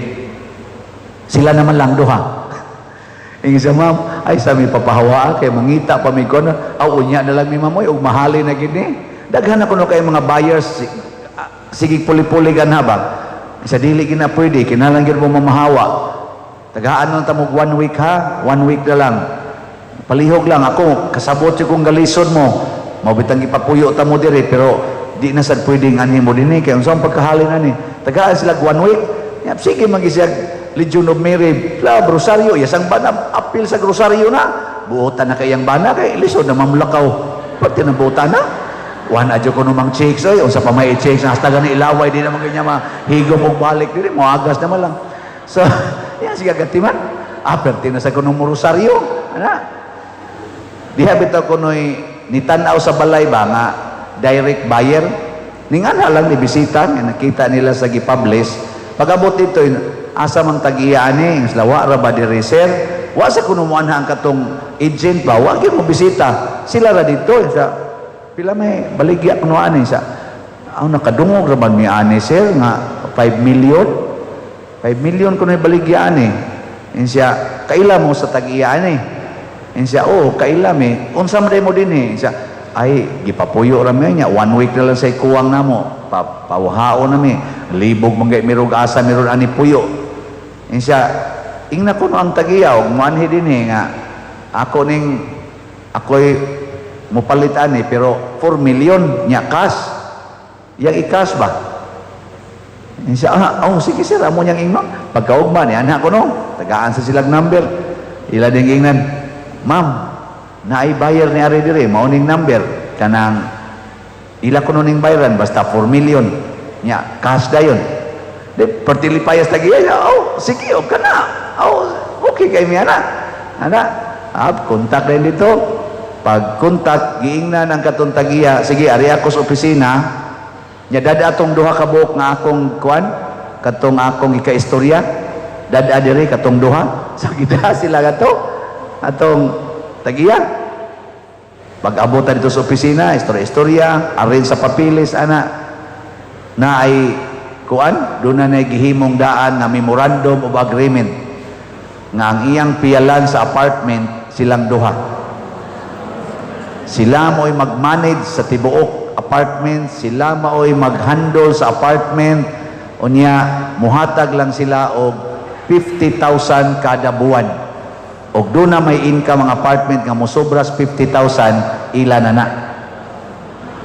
sila naman lang duha. Ingon siya, "Ma'am, ay sa mi papahawa kay mangita pa mi kon aw unya na lang mi mamoy og mahali na gid ni. Daghan na kuno kay mga buyers, sige puli-puli gan ba. Sa dili gina pwede, kinahanglan gyud mo mamahawa. Tagaan lang ta mo one week ha, one week na lang. Palihog lang ako, kasabot jud kong galisod mo. Mao bitang gipapuyo ta mo diri pero di na sad pwede anhi mo dinhi kay unsa ang pagkahalin ani. Tagaan sila one week. Yap, sige magisiag Legion of Mary, la Rosario, yasang bana apil sa Rosario na. Buotan na kayang bana kay lisod na mamlakaw. Pati na buotan na. Wan adyo ko numang chicks oy, unsa pa may chicks hasta gani ilaway di naman ganyan mahigom og balik diri, moagas naman lang. So Yan siya gatiman. Ah, perti na sa kunong rosaryo. Ana. Diha bitaw kunoy nitanaw sa balay ba nga direct buyer. Ningan lang ni bisita nga nakita nila sa gipublish. Pag-abot dito, asa mang tag-iya ani, sila wa ra ba diri, sir? Wa sa kuno mo ang katong agent ba, wa gyud mo bisita. Sila ra dito sa pila may baligya kuno ani sa aw nakadungog ra man mi ani, sir, nga 5 million. 5 million kuno baligya ani. Siya, kaila mo sa tag-iya ani? Siya, oh, kaila mi. Unsa man mo dinhi? Siya, ay gipapuyo ra mi niya, one week na lang sa ikuwang namo. Pa pawhaon na mi. Libog man gay mirog asa miron ani puyo. Siya, ingna kuno ang tag-iya og moanhi dinhi nga ako ning ako'y mopalit ani pero 4 million nya cash. Yang i-cash ba? Siya, ah, oh, sige sir, amo niyang ingnon. Pagkaugma ni anak ko no, tagaan sa silag number. Ila ding ingnan, ma'am, naay buyer ni ari dire, mao ning number kanang ila kuno ning bayaran basta 4 million. Nya cash dayon. Di pertilipayas tagi, oh, sige, og kana. Oh, okay kay mi ana. Ana, ah, kontak rin dito. Pag kontak, giingnan ang katong tagiya, sige, ari ako sa opisina. Nya dada atong duha ka buok nga akong kuan, katong akong ikaistorya, dada diri katong duha. So gida sila kato atong tagiya. Pag-abot dito sa opisina, istorya-istorya, arrange sa papilis ana na ay kuan, doon na gihimong daan nga memorandum of agreement nga ang iyang piyalan sa apartment silang duha. Sila mo'y mag-manage sa tibuok apartment, sila maoy mag-handle sa apartment, unya muhatag lang sila og 50,000 kada buwan. Og doon na may income ang apartment nga mosobras 50,000, ila na na.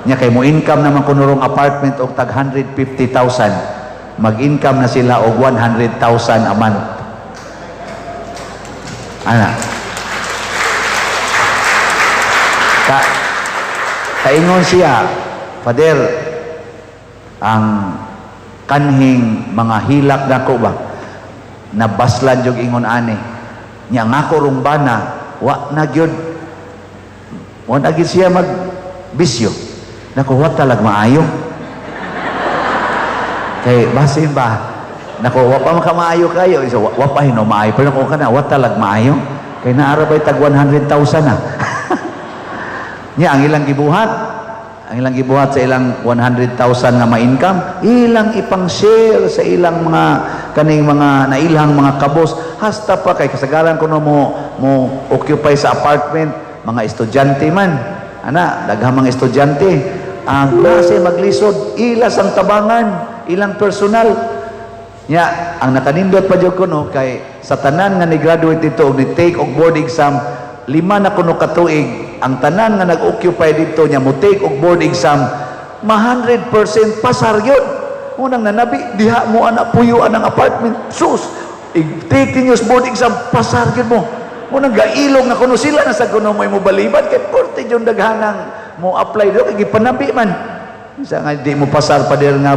Nya kay mo income naman kuno rong apartment og tag 150,000, mag-income na sila og 100,000 a month. Ana. Kaingon siya, Father, ang kanhing mga hilak nako ba, nabaslan jud ingon ani. Nya nga ako rong bana, wa na gyud, wa na gyud siya magbisyo. Nako, wa talag maayo. Kay basin ba, nako, wa pa makamaayo kayo. So, wa pa hino maayo. Pero nako kana, wa talag maayo. Kay naara ba'y tag 100,000 na. Nya ang ilang gibuhat, ang ilang gibuhat sa ilang 100,000 nga ma-income, ilang ipang-share sa ilang mga kaning mga nailang mga kabos, hasta pa kay kasagaran kuno mo occupy sa apartment, mga estudyante man. Ana, daghang mga estudyante, ang klase maglisod, ilas ang tabangan, ilang personal. Nya, ang nakanindot pa jud kuno kay sa tanan nga ni-graduate dito og ni-take og board exam, 5 na kuno ka tuig, ang tanan nga nag-occupy dito nya mo take og board exam, ma 100% pasar gyud. Unang nanabi diha mo ana puyo anang apartment, sus, i-take ninyo board exam, pasar gyud mo. Unang gailog na kuno sila na sa kuno mo baliban kay porte jud daghanang mo apply do kay gipanabi man. Sa nga di mo pasar pa dir nga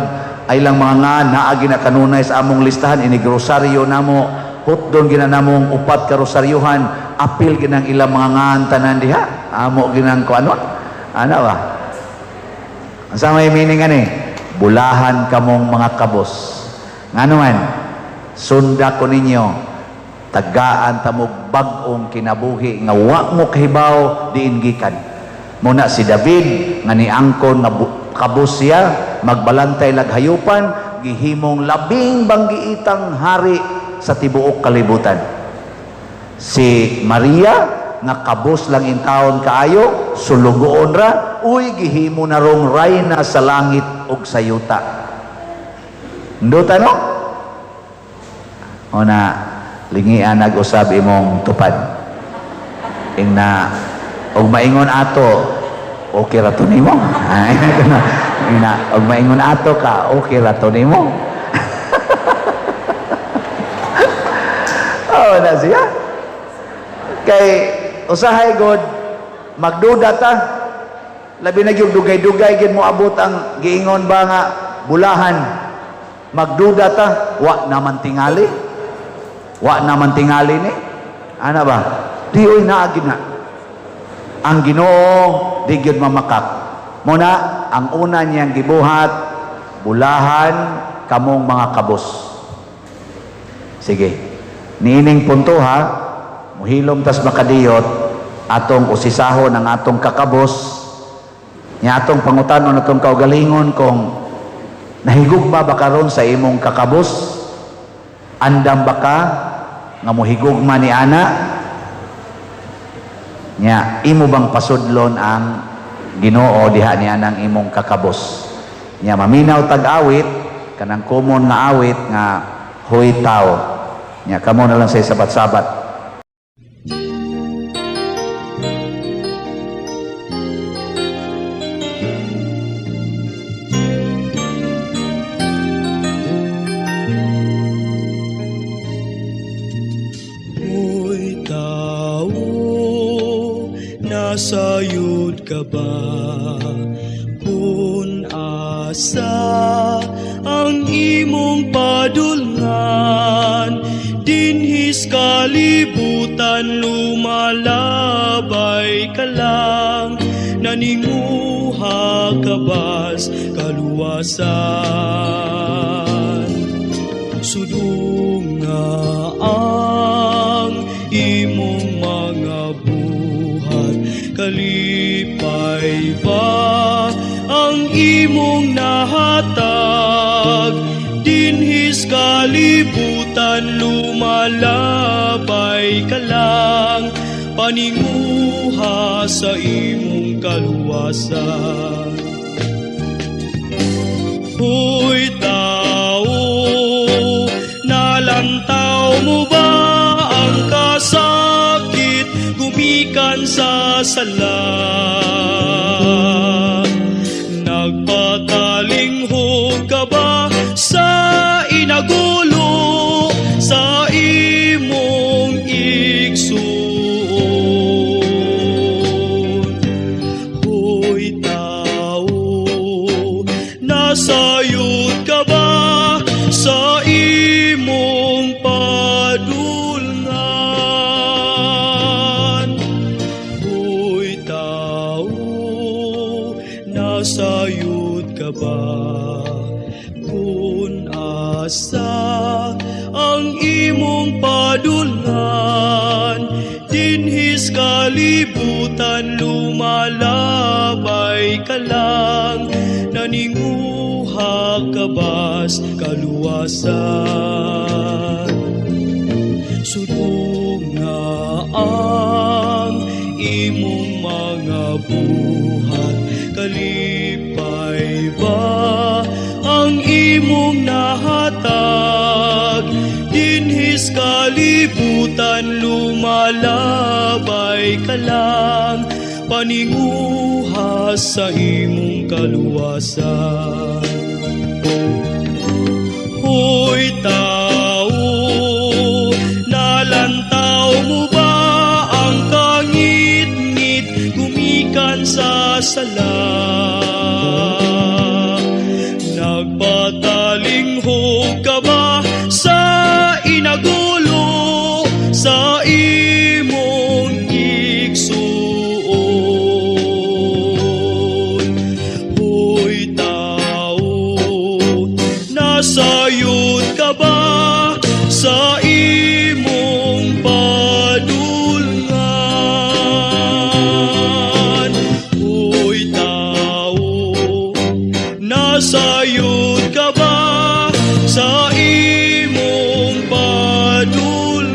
ay lang mga nga naagi na kanunay sa among listahan ini grosaryo namo, hotdon gina namong upat ka rosaryuhan, apil ginang ilang mga ngaan tanan diha, amo ginang kuanon. Ana ba? Ang sa may meaning ani, bulahan kamong mga kabos. Ngano man, sunda ko ninyo, tagaan tamog bag-ong kinabuhi nga wa mo kahibaw diin gikan. Muna si David nga niangkon nga kabos siya, magbalantay laghayupan, gihimong labing banggiitang hari sa tibuok kalibutan. Si Maria nga kabos lang intawon kaayo, sulugoon ra, uy gihimo na rong rayna sa langit ug sa yuta. Nduta no? O na lingian nag-usab imong tupad. Ingna og maingon ato, okay ra to nimo. Ingna og maingon ato ka, okay ra to nimo. Oh, na siya. Kay usahay god magduda ta. Labi na gyud dugay-dugay gyud mo abot ang giingon ba nga bulahan. Magduda ta, wa naman tingali. Wa naman tingali ni. Ana ba? Di oy naa gyud na. Ang Ginoo di gyud mamakak. Muna ang una niyang gibuhat, bulahan kamong mga kabos. Sige. Niining punto ha, muhilom tas makadiyot atong usisahon ang atong kakabos, nya atong pangutanon atong kaugalingon kung nahigugma ba karon sa imong kakabos? Andam ba ka nga mohigugma ni ana? Nya imo bang pasudlon ang Ginoo diha niya nang imong kakabos? Nya maminaw tag-awit kanang common nga awit nga huy tao. Nya kamo na lang sa sabat-sabat. Hoy tao, nasayod ka ba? Kung asa ang imong padulngan, dinhis kalibutan lumalabay ka lang, naninguha ka bas kaluwasan? Sudunga ang imong mga buhat, kalipay ba ang imong nahatag? Dinhis kalibutan lumalabay ka lang, paninguha sa imong kaluwasan. Huy tao, nalantaw mo ba ang kasakit gumikan sa sala? Nagpatalinghog ka ba sa inagulo sa imong igsuon? Hoy tao, nasayod ka ba sa imong padulngan? Hoy tao, nasayod ka ba? Kung asa ang imong padulngan, dinhis kalibutan lumalabay ka lang, naninguha ka bas kaluwasan? Sudunga ang imong mga buhat, kalipay ba ang imong nahatag? Dinhis kalibutan lumalabay ka lang, paninguha sa imong kaluwasan. Hoy tao, nalantaw mo ba ang kangitngit gumikan sa sala? Nagpatalinghog ka ba sa inagulo sa imong igsuon? Hoy tao, nasayod ka ba sa imong padulngan? Hoy tao, nasayod ka ba sa imong padulngan?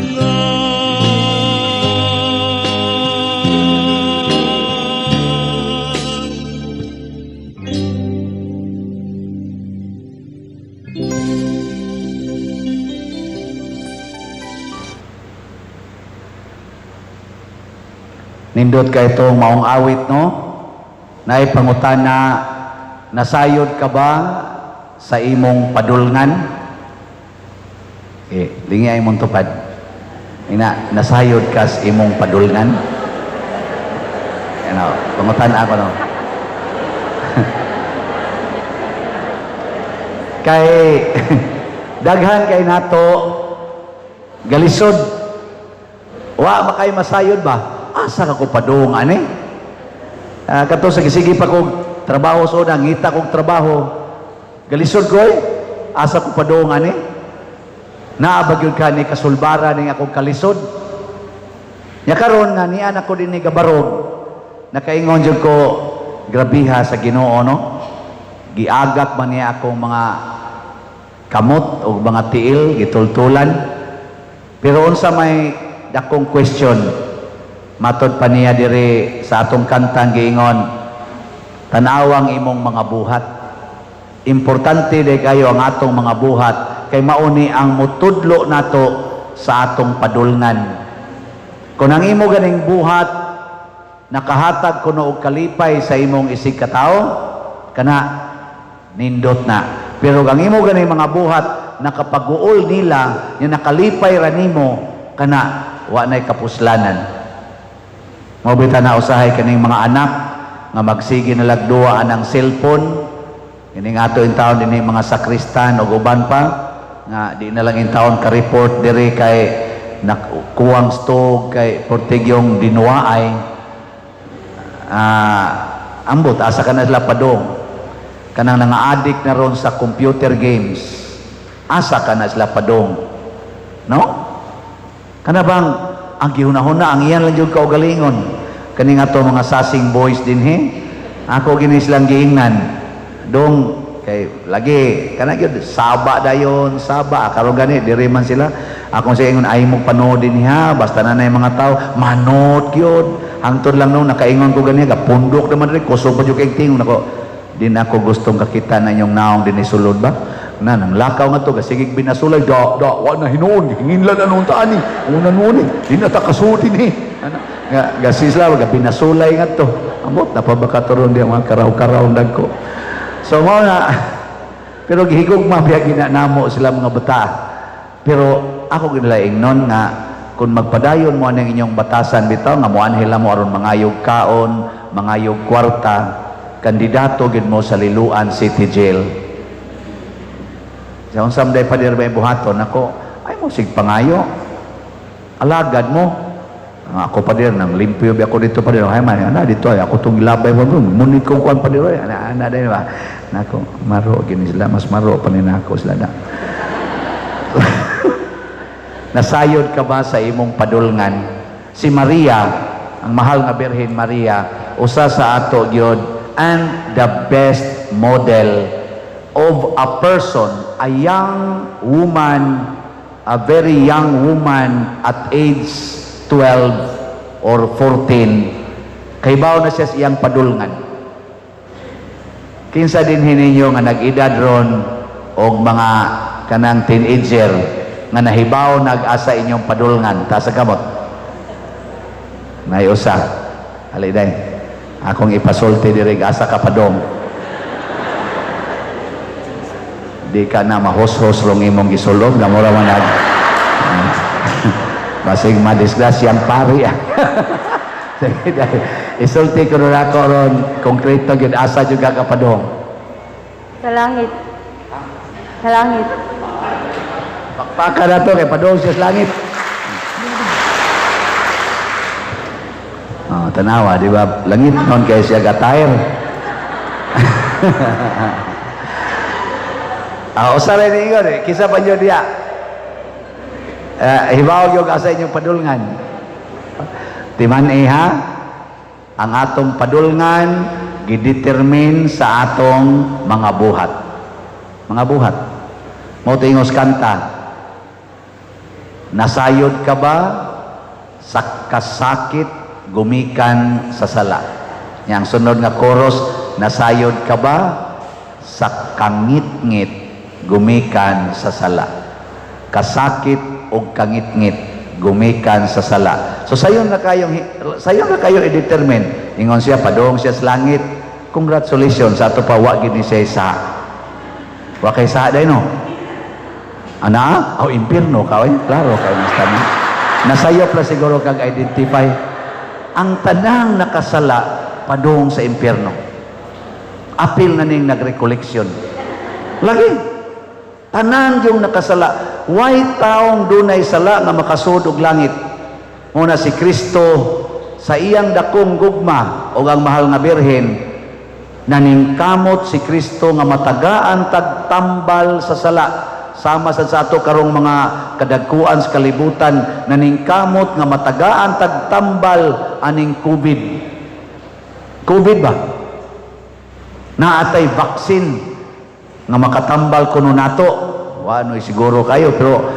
Nindot ka itong maong awit, no? Naay pangutana, nasayod ka ba sa imong padulngan? Lingi ay mong tupad. Ina, nasayod ka sa imong padulngan? Ano, pangutana ako, no? Kay daghan kay nato Galisod. Wa makay masayod ba? Asa ka ko padung ani? Kato sa gisigi pa kog trabaho sa una, ngita kog trabaho. Galisod ko eh. Asa ko padung ani? Naa ba gyud ka ni kasulbaran ning akong kalisod? Nya karon nga nian ako dinhi gabarog, nakaingon jud ko, grabiha sa Ginoo, no? Giagak man niya akong mga kamot o mga tiil, gitultulan. Pero unsa may dakong question, matod pa niya diri sa atong kantang giingon, tanawang imong mga buhat. Importante day kayo ang atong mga buhat kay mauni ang mutudlo nato sa atong padulngan. Kung ang imo ganing buhat nakahatag kuno og kalipay sa imong isig katawo, kana nindot na. Pero ang imo ganing mga buhat nakapaguol nila, nga nakalipay ra nimo, kana wa nay kapuslanan. Mao bitaw na usahay kaning mga anak nga magsige na lagduwa anang cellphone kining ato in taon dinhi, mga sakristan ug uban pa nga di na lang in taon ka-report diri kay nakuwang stog kay portigyong dinuwaay, ambot asa ka na sila padong. Kanang nanga-addict na ron sa computer games, asa ka na sila padong, no? Kana bang ang gihunahuna ang iyan lang jud kaugalingon. Kaning ato mga sasing boys dinhi, ako gini silang giingnan dong kay lagi kana gyud saba dayon saba. Karon gani diri man sila, akong sa ingon, ay mo panood dinhi ha, basta na nay mga tao manot gyud. Hangtod lang nung nakaingon ko gani, gapundok naman diri, kusog pa jud kay tingong nako. Di na ako gustong kakita na inyong naong dinhi sulod ba na nang lakaw nga to gasigig binasulay da da wa na hinuon, gihinginlan na noon ta ani una noon eh di na ta kasudi ni ano nga gasisla ga binasulay nga to. Amot na pa baka turon di ang mga karaw-karaw dagko. So mao na, pero gihigugma biya gina namo sila mga bata. Pero ako ginlaing non nga kung magpadayon mo ang inyong batasan bitaw nga moanhila mo aron mangayog kaon, mangayog kwarta, kandidato gid mo sa Liloan City Jail. Sa unsa man day, pader, may buhaton ako ay mo sig pangayo. Alagad mo. Ang ako, pader, nang limpyo bi ako dito, pader. Ay man ana dito ay ako tong gilabay mo munit kong kuan, pader, ay ana ana day ba. Nako, maro gini sila, mas maro pa ni nako sila na. Nasayod ka ba sa imong padulngan? Si Maria, ang mahal nga Birhen Maria, usa sa ato gyud and the best model of a person, a young woman, a very young woman at age 12 or 14, kaybaw na siya sa iyang padulngan. Kinsa din ninyo nga nag-edad ron og mga kanang teenager nga nahibaw nag-asa inyong padulngan? Taas kamot. Nay usa. Ali day. Akong ipasulti diri, asa ka padong. Di ka na mahoshos rong imong gisulog na mura man nag basig madisgrasyang pari. Sige, dahil. Isulti ko na ako ron, konkreto gyud, asa jud ka kapadong? Sa langit. Sa langit. Pakpaka na to kay padong siya sa langit. Oh, tanawa, di ba? Langit nun kay siya gatayr. Usa rin ingon eh. Kisa pa nyo diya. Hibaw yung asa inyong padulngan. Timan ha, ang atong padulngan gidetermine sa atong mga buhat. Mga buhat. Mao ingos kanta. Nasayod ka ba sa kasakit gumikan sa sala? Yang sunod nga chorus, nasayod ka ba sa kangitngit gumikan sa sala? Kasakit o kangitngit gumikan sa sala. So sayon na kayo i-determine. Ingon siya padung siya sa langit. Congratulations sa ato pa wa gid ni siya sa. Wa kay sa day no. Ana, oh, impierno ka oy. Klaro kay mas tanan. Nasayop la siguro kag identify ang tanang nakasala padung sa impierno. Apil na ning nagrecollection. Lagi. Tanan yung nakasala. Way taong dunay sala nga makasud og langit. Muna si Kristo sa iyang dakong gugma og ang mahal nga Birhen, naningkamot si Kristo nga matagaan tagtambal sa sala. Sama sa ato karong mga kadagkuan sa kalibutan, naningkamot nga matagaan tagtambal aning COVID. COVID ba? Naatay vaccine nga makatambal kuno nato. Wa noy siguro kayo, pero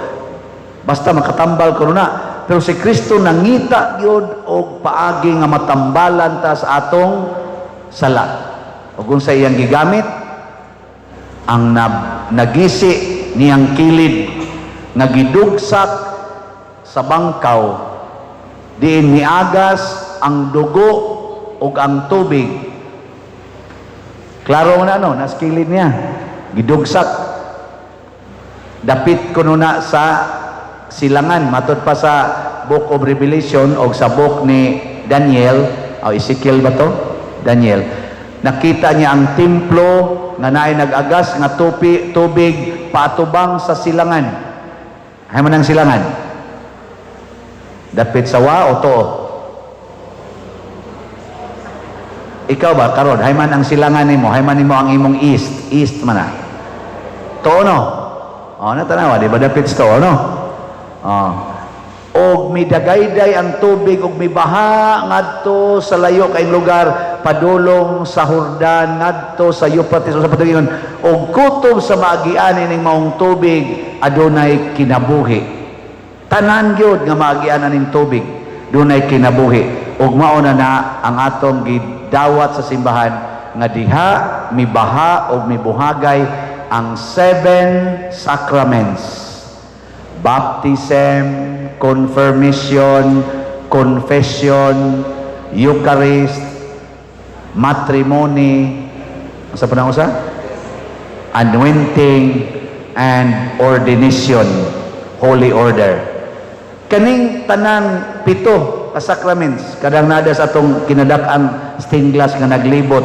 basta makatambal kuno na. Pero si Kristo nangita gyud og paagi nga matambalan ta sa atong sala. Ug unsa iyang gigamit? Ang nagisi niyang kilid nga gidugsak sa bangkaw, diin miagas ang dugo ug ang tubig. Klaro na no, nas kilid niya gidugsak, dapit kuno na sa silangan, matud pa sa Book of Revelation o sa book ni Daniel o Ezekiel ba to? Daniel. Nakita niya ang templo nga naay nag-agas nga tubig paatubang sa silangan. Hay man ang silangan? Dapit sa wa o tuo? Ikaw ba karon hay man ang silangan nimo, hay man nimo ang imong east, east man na. Tuo no? O na tanawa, di ba dapit sa tuo no? Oh. Og midagayday ang tubig og mibaha ngadto sa layo kay lugar padulong sa Jordan ngadto sa Euphrates sa patugingon, og kutob sa maagian ining maong tubig adunay kinabuhi. Tanan gyud nga maagian aning tubig dunay kinabuhi. Og mao na na ang atong gidawat sa simbahan nga diha mibaha og mibuhagay ang 7 sacraments: baptism, confirmation, confession, Eucharist, matrimony, sa pa usa? Anointing and ordination, holy order. Kaning tanang 7 ka sacraments kadang nada sa atong kinadak-ang stained glass nga naglibot,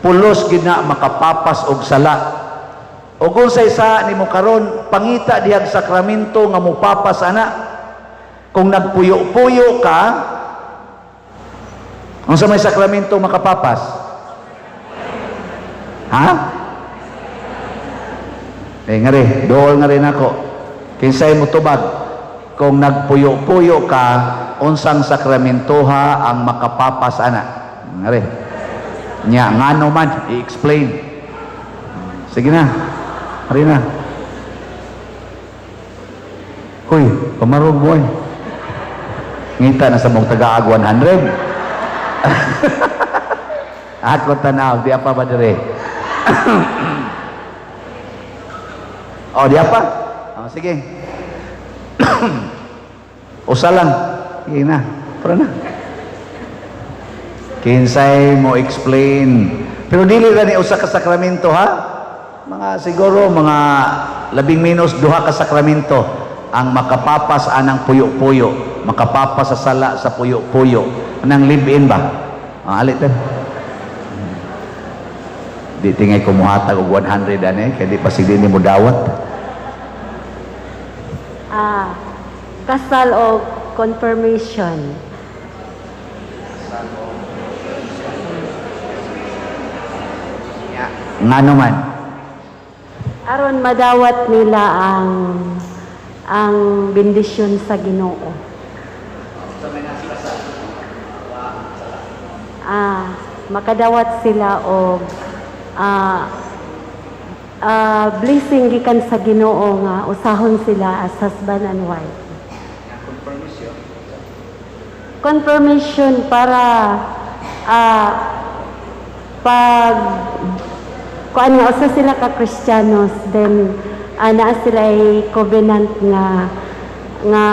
pulos gid na makapapas og sala. O kung sa isa nimo karon, pangita dihag sakramento nga mupapas ana. Kung nagpuyo-puyo ka, unsa may sakramento makapapas? Ha? Eh ngari, dool nga rin ako. Kinsay mo tubag? Kung nagpuyo-puyo ka, unsang sakramentoha ang makapapas ana? Ngari. Nya ngano man i-explain. Sige na. Hari na. Hoy, pamarog mo eh. Ngita na sa mong tagaag 100. Ako tanaw, di apa ba dire? Oh, di apa? Oh, sige. Usa lang. Sige na. Para na. Kinsay mo explain. Pero dili ra ni usa ka sakramento ha? Mga siguro mga 12 ka sakramento ang makapapas anang puyo-puyo, makapapas sa sala sa puyo-puyo. Anang live-in ba? Ah, alit eh. Di tingay kumuhatag og 100 ani kay di pa sige nimo dawat. Ah, kasal o confirmation. Ngano man? Aron madawat nila ang bendisyon sa Ginoo. Ah, makadawat sila og blessing gikan sa Ginoo nga usahon sila as husband and wife. Confirmation para pag kuan nga usa sila ka Kristiyanos, then naa sila ay covenant nga nga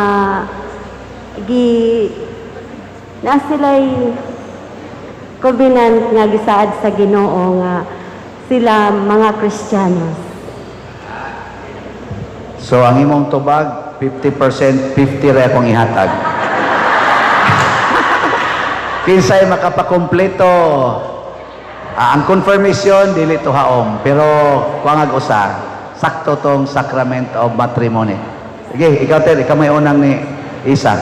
gi naa sila ay covenant nga gisaad sa Ginoo nga sila mga Kristiyanos. So ang imong tubag 50%, 50 ra akong ihatag. Kinsay makapakumpleto? Ang confirmation dili to haom, pero kuangag usa. Sakto tong sacrament of matrimony. Sige, ikaw Ter, ikaw may unang ni Isa.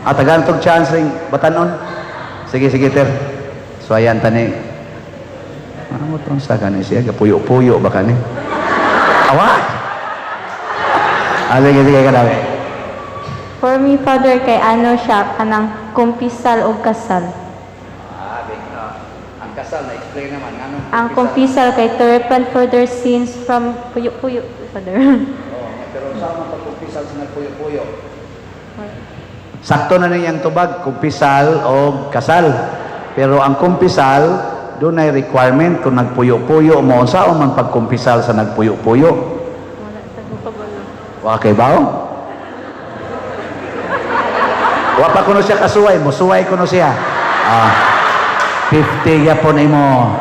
At tagaan tong chance ring batanon. Sige, sige Ter. So ayan tani. Ano mo tong sa kani siya? Puyo-puyo ba kani? Awa! Ah, sige, sige, kanabi. For me, Father, kay ano siya, kanang kumpisal o kasal. Ah, ang kasal, na-explain naman. Anong Ang kumpisal kay to repent for their sins from puyo-puyo, Father. Oh, pero sa mga pagkumpisal sa nagpuyo-puyo? Sakto na niyang tubag, kumpisal o kasal. Pero ang kumpisal, doon ay requirement kung nagpuyo-puyo mo, unsaon man pagkumpisal sa nagpuyo-puyo? Wa kay bawo? Wa pa kuno siya kasuway, musuway kuno siya. Ah, 50 yapon imo.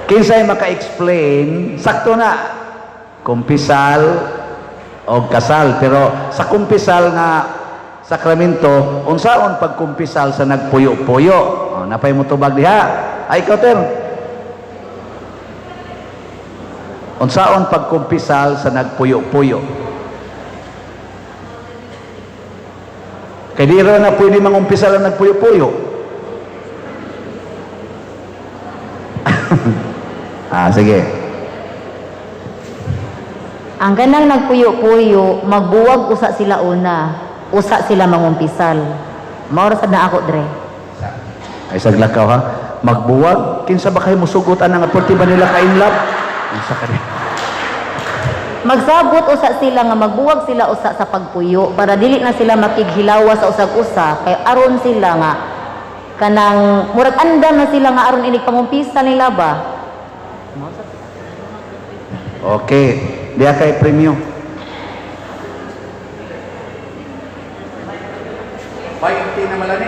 Kinsay maka-explain, sakto na kumpisal o kasal, pero sa kumpisal nga sakramento, unsaon pagkumpisal sa nagpuyo-puyo? Oh, napay mo tubag diha. Ay ikaw Ter. Unsaon pagkumpisal sa nagpuyo-puyo? Kay di ra na pwede mangumpisal ang nagpuyo-puyo. Ah, sige. Ang ganang nagpuyo-puyo, magbuwag usa sila una, usa sila mangumpisal. Mao ra sad na ako dre. Ay saglakaw ha. Magbuwag, kinsa ba kayo musugot anang perti ba nila kainlab? Unsa ka Magsabot usa sila nga magbuwag sila usa sa pagpuyo para dili na sila makighilawa sa usag-usa kay aron sila nga kanang murag andam na sila nga aron inig pangumpisa nila ba. Okay, diha kay premyo. 20 na malani.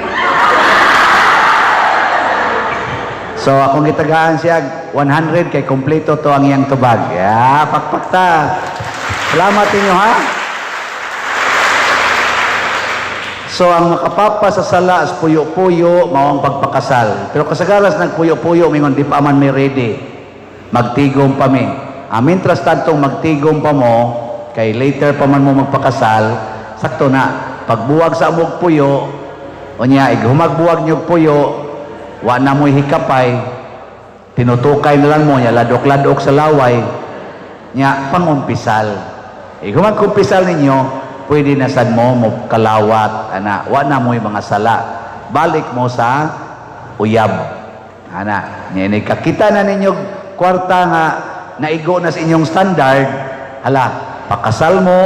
So akong gitagaan siya 100 kay kompleto to ang iyang tubag. Ya, pakpak ta. Salamat inyo ha. So ang makapapa sa sala as puyo-puyo mao ang pagpakasal. Pero kasagaras nagpuyo-puyo mingon di pa man mi ready. Magtigom pa mi. Ah, mientras tantong magtigom pa mo kay later pa man mo magpakasal, sakto na. Pagbuwag sa amog puyo, unya ighumagbuwag nyo puyo, wa na mo'y hikapay, tinutukay na lang mo nya ladok-ladok sa laway, nya pangumpisal. Ighumagkumpisal ninyo, pwede na sad mo mo kalawat, ana, wa na mo'y mga sala. Balik mo sa uyab. Ana, nya ini kakita na ninyo kwarta nga naigo na sa inyong standard, hala, pakasal mo,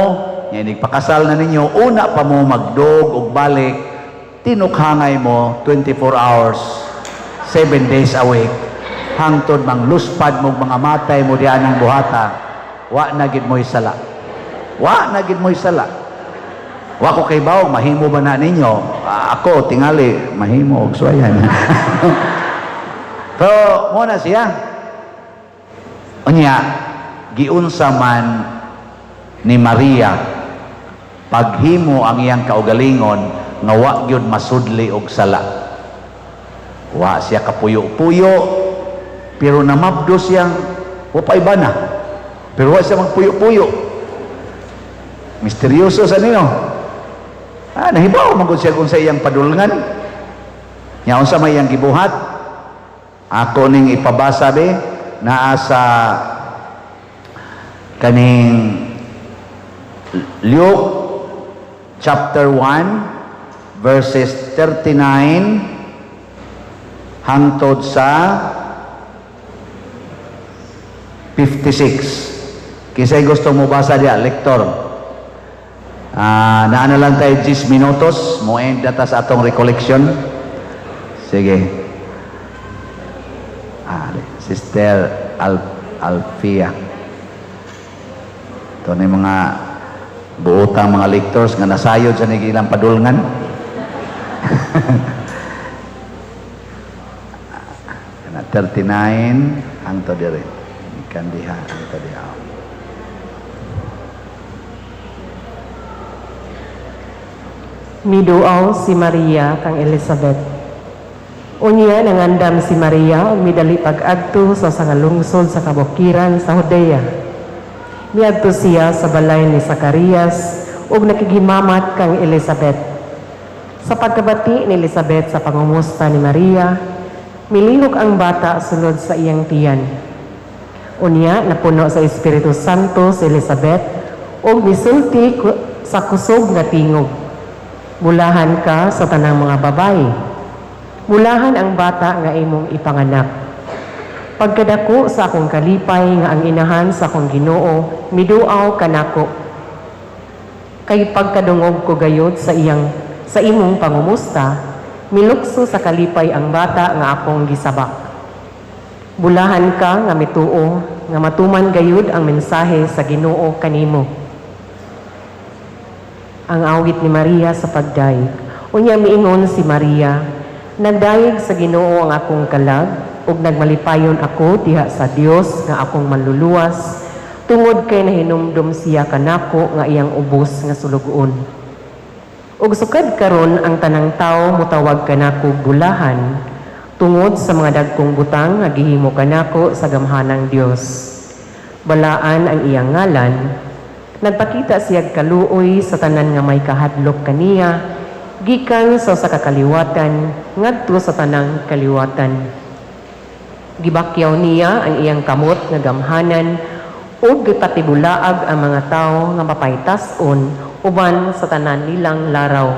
nya ini pakasal na ninyo, una pa mo magdog og balik, tinukhangay mo 24 hours, 7 days a week, hangtod mang luspad mo mga matay mo diyan ang buhata, wa na gid mo'y sala. Wa na gid mo'y sala. Wa ko kay bawo, mahimo ba na ninyo? Ako tingali mahimo og suwayan. Pero mo na siya. Unya giunsa man ni Maria paghimo ang iyang kaugalingon nga wa gyud masudli og sala. Wa siya kapuyo-puyo, pero namabdo siyang wa pa iba na. Pero wa siya magpuyo-puyo. Misteryoso sa ninyo. Ah, nahibaw man gud siya kung sa iyang padulngan. Nya unsa may iyang gibuhat? Ako ning ipabasa be naa sa kaning Luke chapter 1 verses 39 hangtod sa 56. Kinsay gusto mo basa diya, lektor? Naa na lang tayo 10 minutos, mo end na ta sa atong recollection. Sige. Ah, Sister Alfia. Ito na yung mga buotang mga lectors nga nasayod sa ilang padulngan. Kana 39 hangtod diri. Ikan diha hangtod diha. Miduaw si Maria kang Elizabeth. Unya nangandam si Maria ug midali pag-adto sa usa ka lungsod sa kabukiran sa Judea. Miadto siya sa balay ni Zacarias ug nakighimamat kang Elizabeth. Sa pagkabati ni Elizabeth sa pangumusta ni Maria, milihok ang bata sulod sa iyang tiyan. Unya napuno sa Espiritu Santo si Elizabeth ug misulti sa kusog nga tingog. "Bulahan ka sa tanang mga babayi. Bulahan ang bata nga imong ipanganak. Pagkadako sa akong kalipay nga ang inahan sa akong Ginoo miduaw kanako. Kay pagkadungog ko gayod sa imong pangumusta, milukso sa kalipay ang bata nga akong gisabak. Bulahan ka nga mituo nga matuman gayud ang mensahe sa Ginoo kanimo." Ang awit ni Maria sa pagdayeg. Unya miingon si Maria, "Nagdayeg sa Ginoo ang akong kalag ug nagmalipayon ako diha sa Dios nga akong manluluwas, tungod kay nahinumdum siya kanako nga iyang ubos nga sulugoon. Ug sukad karon ang tanang tawo motawag kanako bulahan, tungod sa mga dagkong butang nga gihimo kanako sa gamhanang Dios. Balaan ang iyang ngalan. Nagpakita siyag kaluoy sa tanan nga may kahadlok kaniya, gikan sa usa ka kaliwatan ngadto sa tanang kaliwatan. Gibakyaw niya ang iyang kamot nga gamhanan ug gipatibulaag ang mga tawo nga mapaytas-on uban sa tanan nilang laraw.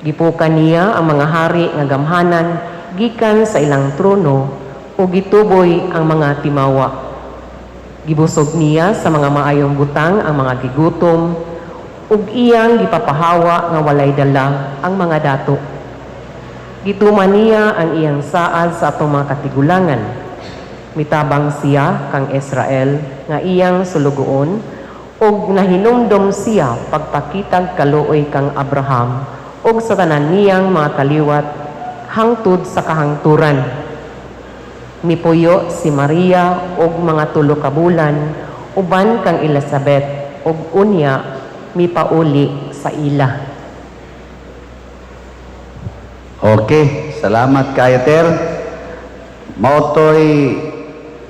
Gipukan niya ang mga hari nga gamhanan gikan sa ilang trono ug gituboy ang mga timawa. Gibusog niya sa mga maayong butang ang mga gigutom ug iyang gipapahawa nga walay dala ang mga dato. Gituman niya ang iyang saad sa atong mga katigulangan. Mitabang siya kang Israel nga iyang sulugoon ug nahinumdom siya pagpakitag kaluoy kang Abraham ug sa tanan niyang mga kaliwat hangtod sa kahangturan." Mipuyo si Maria og mga 3 ka bulan uban kang Elizabeth ug unya mipauli sa ila. Okay, salamat kayo, Ter. Maotoy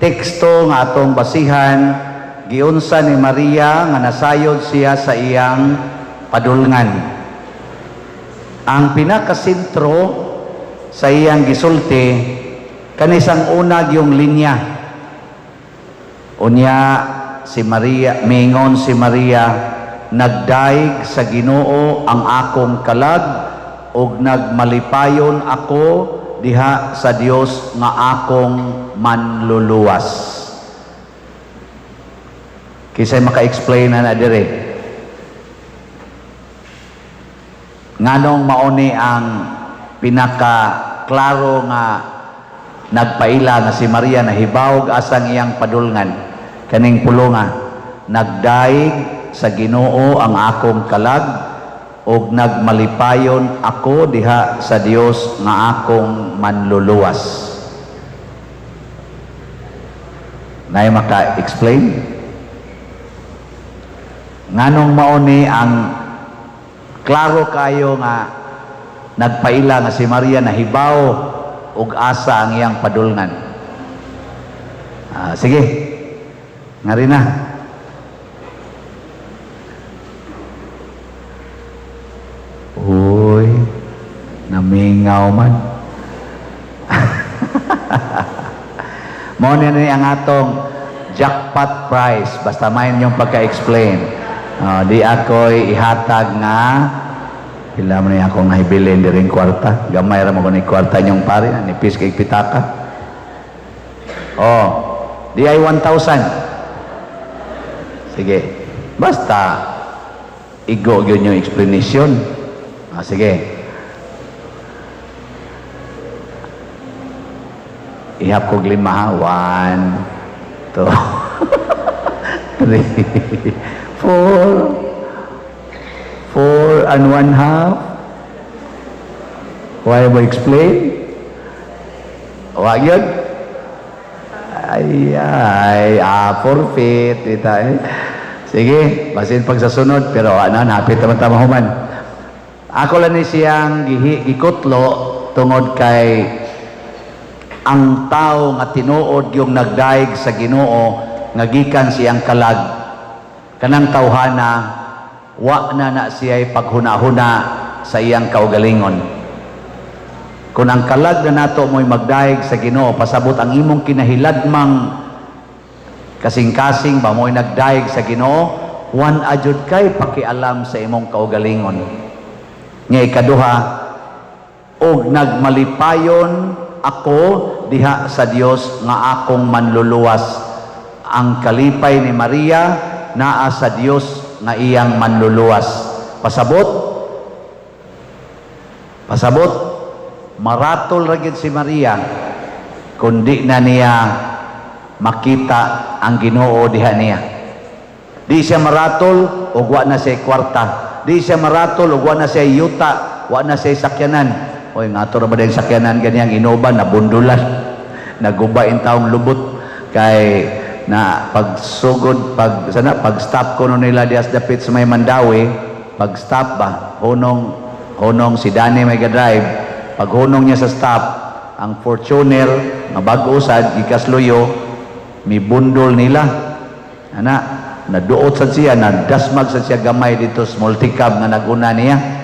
teksto nga atong basihan, giunsa ni Maria nga nasayod siya sa iyang padulngan. Ang pinakasentro sa iyang gisulti kanisang una yung linya. Unya si Maria, mingon si Maria, "Nagdaig sa Ginoo ang akong kalag ug nagmalipayon ako diha sa Dios nga akong manluluwas." Kisay maka-explain na na dire? Nganong mauni ang pinaka klaro nga nagpaila nga si Maria nahibawog asang iyang padulngan? Kaning pulunga, "Nagdaig sa Ginoo ang akong kalag ug nagmalipayon ako diha sa Dios nga akong manluluwas. Nay maka-explain? Nganong mauni ang klaro kayo nga nagpaila nga si Maria nahibaw ug asa ang iyang padulngan? Sige, ngari na. Uy, namingaw man. Mao ni ang atong jackpot prize. Basta main yung pagka-explain. Di ako'y ihatag nga pila man ni akong nahibilin diring kwarta. Gamay ra mo ni kwarta niyong pare, nipis kay pitaka. Oh, di ay 1,000. Sige. Basta igo gyud yung explanation. Sige. Ihap kog 5 ha. 1, 2, 3, 4, 4 and 1/2. Why mo explain? Wa gyud? Ay, ay, forfeit. Ita, eh. Sige, basin pag sa sunod, pero ano, hapit naman tama human. Ako lang ni siyang gikutlo Tungod kay ang tao nga tinuod yung nagdaig sa Ginoo nga gikan siyang kalag, kanang tawhana wa na na siya'y paghuna-huna sa iyang kaugalingon. Kung ang kalag na nato mo'y magdaig sa Ginoo, pasabot ang imong kinahiladmang kasing-kasing ba mo'y nagdaig sa Ginoo, wan ajud kay pakialam sa imong kaugalingon. Nga ikaduha, og nagmalipayon ako diha sa Dios nga akong manluluwas. Ang kalipay ni Maria naa sa Dios nga iyang manluluwas. Pasabot, maratol ra gyud si Maria kung di na niya makita ang Ginoo diha niya. Di siya maratol og wa na siya kwarta. Di siya maratol og wa na siya yuta, wa na siya sakyanan. Oy, nga ra ba din sakyanan ganyang Innova, nabundulan. Naguba in taong lubot kay na pagsugod, pag sana pag stop ko no nila dias dapit sa may Mandawi, pag stop ba, hunong hunong si Danny may ga-drive, pag hunong niya sa stop, ang Fortuner nga bag-o sad gikasluyo, mibundol nila ana, naduot sad siya, nadasmag sad siya gamay dito sa multicab nga naguna niya.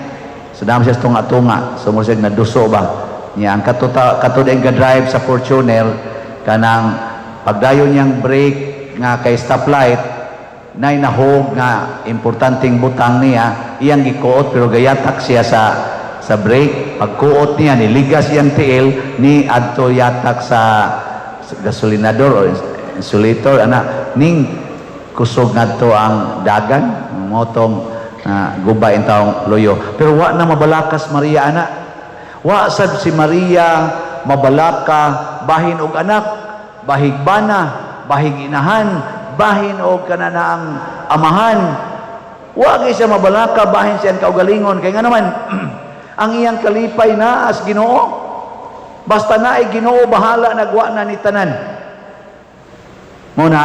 So damo siya tunga-tunga, so mo siya naduso ba niya. Ang kato ga drive sa Fortuner, kanang pagdayon niyang brake nga kay stoplight, nay nahog nga importanteng butang niya, iyang gikuot pero gayatak siya sa brake. Pagkuot niya, niligas iyang tiil ni adto yatak sa gasolinador o insulator ana, ning kusog ngadto ang dagan motong guba in taong luyo. Pero wa na mabalakas Maria ana. Wa sad si Maria mabalaka bahin og anak, bahig bana, bahig inahan, bahin og kananaang amahan. Wa gyud siya mabalaka bahin siyang kaugalingon, kay nga naman ang iyang kalipay naa sa Ginoo. Basta naay Ginoo, bahala nagwa na ni tanan. Muna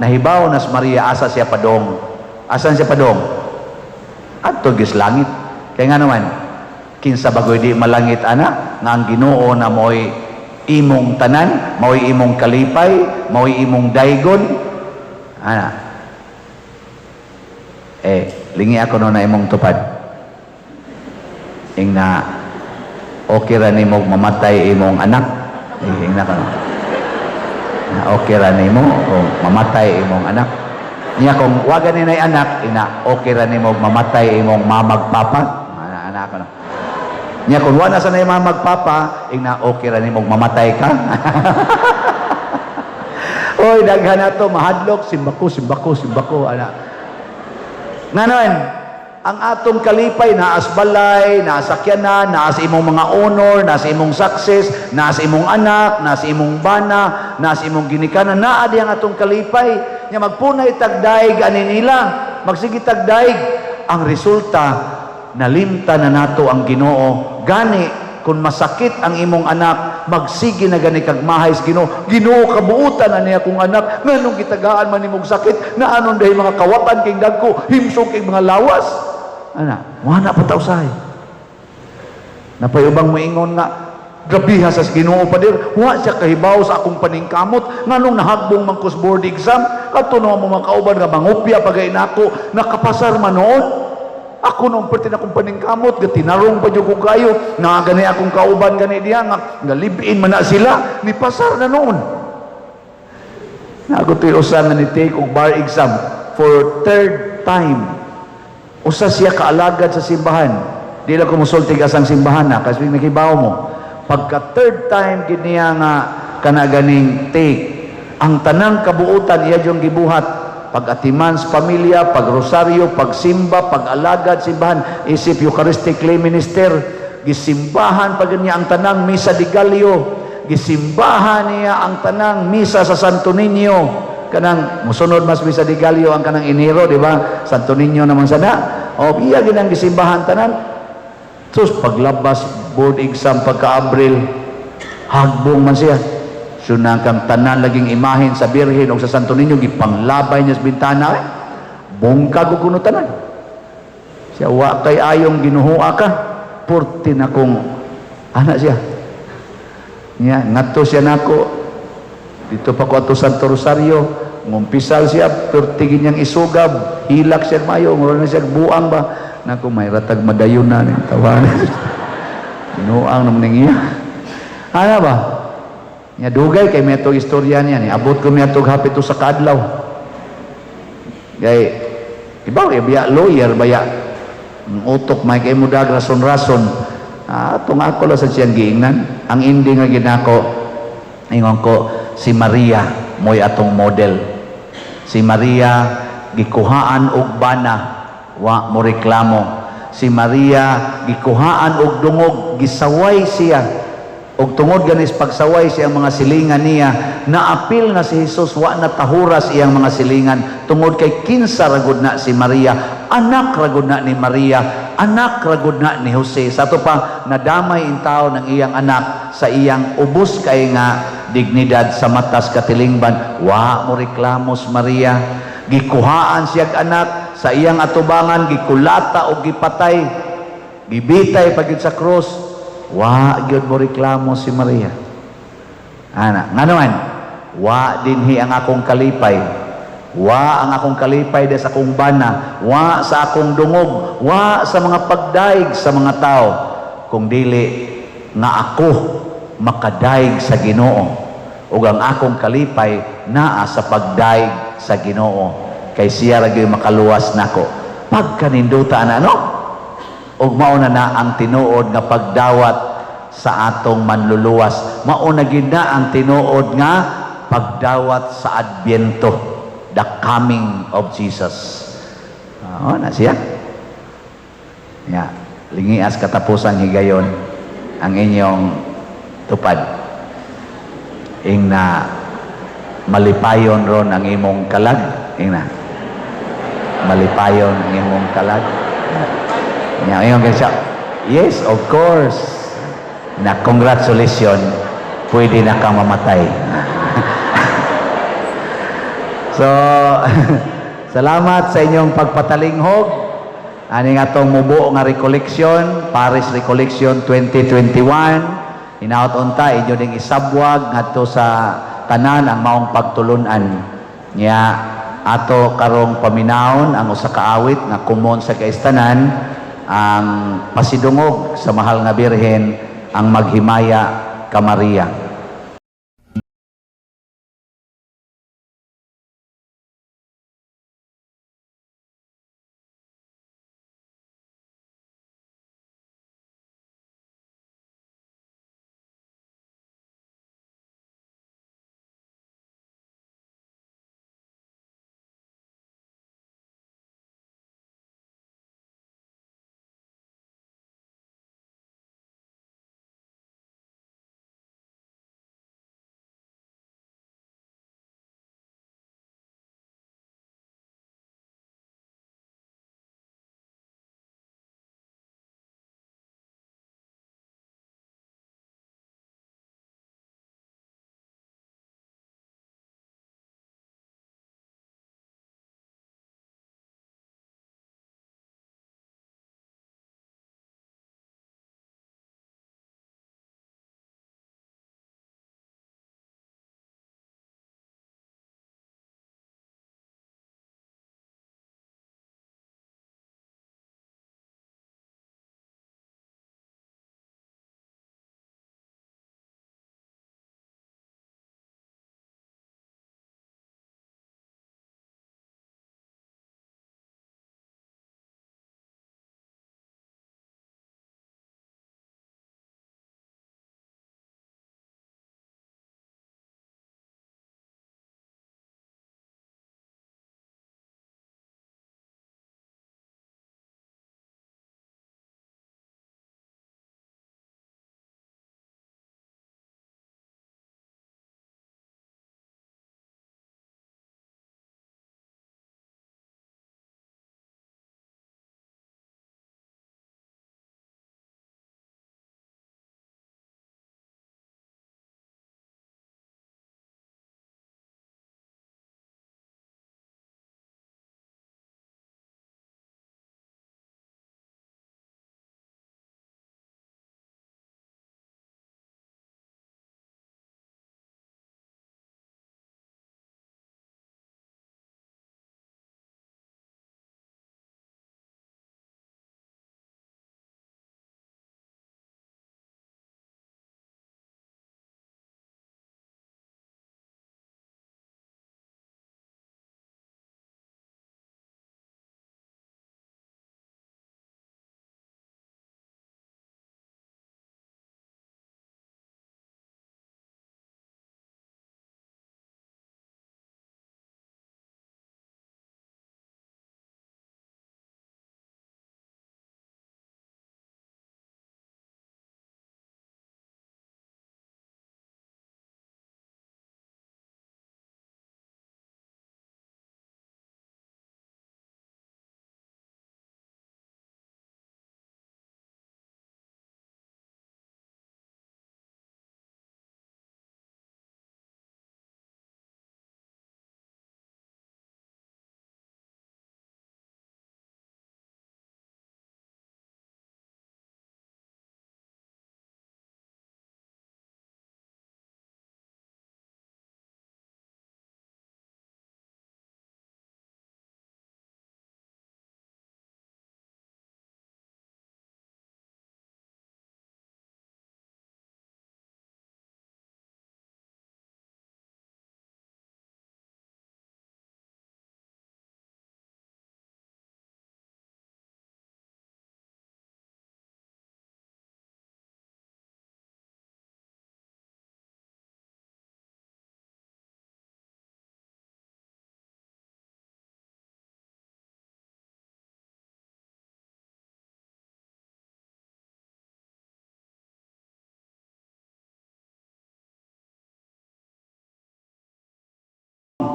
nahibaw na si Maria asa siya padong. Asan siya padong? Adto gis langit. Kay nga naman, kinsa bagoy di malangit ana nga ang Ginoo na mo'y imong tanan, mao'y imong kalipay, mao'y imong daygon ana. Eh, lingi ako no na imong tupad. Ing na okay ra nimo mamatay imong anak. Eh, ing na ka na okay ra nimo kung mamatay imong anak. Niya kung wa gani nay anak, ina okay ra nimo mamatay imong mamag papa. Ana ana ko no. Niya kung wa na sa nay mamag papa, ing na okay ra nimo mamatay ka. Oy, daghan na to mahadlok, simbako, simbako, simbako ana. Nganon, ang atong kalipay naas balay, naas sakyanan, naas imong mga honor, naas imong success, naas imong anak, naas imong bana, naas imong ginikanan, naa di ang atong kalipay. Nya magpunay tagdaig ani nila, magsige tagdaig. Ang resulta, nalimta na nato ang Ginoo. Gani kung masakit ang imong anak, magsige na gani kag mahay sa Ginoo. Ginoo, kabuutan na niya akong anak, nganong gitagaan man nimong sakit, na anon dahil mga kawatan king dagko, himsog king mga lawas. Ana, wala pa ta usahay. Napayubang moingon nga, grabiha sa Ginoo, pader, wa siya kahibaw sa akong paningkamot, nganong nahagbong man kus board exam, kadto naman mo mga kauban nga mangupya pagay nako, nakapasar man noon. Ako noong perti na akong paningkamot, gatinarong pa ko kayo, nga gani akong kauban gani diha, nga live-in man na sila, ni pasar na noon. Na ako to'y usa nga ni take og bar exam for third time. Usa siya kaalagad sa simbahan. Di lang ko musulti asang simbahan na, kasi nakibaw mo. Pagka third time gid niya nga kana ganing take, ang tanang kabuutan iya yung gibuhat. Pag-atiman sa pamilya, pag-rosaryo, pagsimba, pag-alagad simbahan, isip Eucharistic lay minister, gisimbahan pag niya ang tanang Misa de Gallo, gisimbahan niya ang tanang Misa sa Santo Niño. Kanang musunod mas Misa de Gallo ang kanang Enero, di ba? Santo Niño naman sana. O iya ginang gisimbahan tanan. Sus, paglabas board exam pagka Abril, hagbong man siya. Sunang kang tanan laging imahen sa Birhen o sa Santo Niño, gipanglabay niya sa bintana. Eh. Bungkag og kuno tanan. Siya wa kay ayong ginuhua ka. Purti na kong Ana siya. Nya ngadto siya nako. Dito pa ko ato Santo Rosario, ngumpisal siya, perti niyang isugab, hilak siya mayo, mura na siya buang ba. Nako may ratag madayon na ni tawanan. Binuang naman ning iya. Ana ba? Nya dugay kay may atong istorya niya ni abot ko mi atog hapit sa kaadlaw. Kay ibaw eh, biya lawyer baya ang utok may kay mo dag rason-rason. Ah, atong ako lang sa siyang giingnan. Ang ending nga ginako, ingon ko si Maria mo'y atong model. Si Maria gikuhaan og bana, wa mo reklamo. Si Maria gikuhaan og dungog, gisaway siya. Og tungod ganis pagsaway siya ang mga silingan niya, naapil nga si Jesus wa na tahuras iyang mga silingan tungod kay kinsa ragod na si Maria, anak ragod na ni Maria, anak ragod na ni Jose. Sa ato pa nadamay intaw ng iyang anak sa iyang ubos kay nga dignidad sa matas katilingban. Wa mo reklamos Maria. Gikuhaan siyag anak sa iyang atubangan, gikulata og gipatay, gibitay pagid sa krus. Wa gyud mo reklamo si Maria. Ana, ngano man? Wa dinhi ang akong kalipay. Wa ang akong kalipay des akong bana, wa sa akong dungog, wa sa mga pagdaig sa mga tao, kung dili nga ako makadaig sa Ginoo ug ang akong kalipay naa sa pagdaig sa Ginoo kay siya ra gyud makaluwas nako. Pagkaninduta na, no? Ug mao na na ang tinuod nga pagdawat sa atong manluluwas. Mao na gid na ang tinuod nga pagdawat sa Adbyento, the coming of Jesus. Oo na siya. Ya, lingias katapusan higayon ang inyong tupad. Ing na malipayon ron ang imong kalag. Ing na malipayon ang imong kalag. Ya, ingon kay siya, yes, of course. Na congratulations, pwede na kang mamatay. So, salamat sa inyong pagpatalinghog. Ani nga atong mubuo nga recollection, Parish Recollection 2021. Hinaot unta inyo ding isabwag ngadto sa tanan ang maong pagtulunan. Nya ato karong paminawon ang usa ka awit nga kumon sa kaistanan ang pasidungog sa mahal nga Birhen ang maghimaya ka Maria.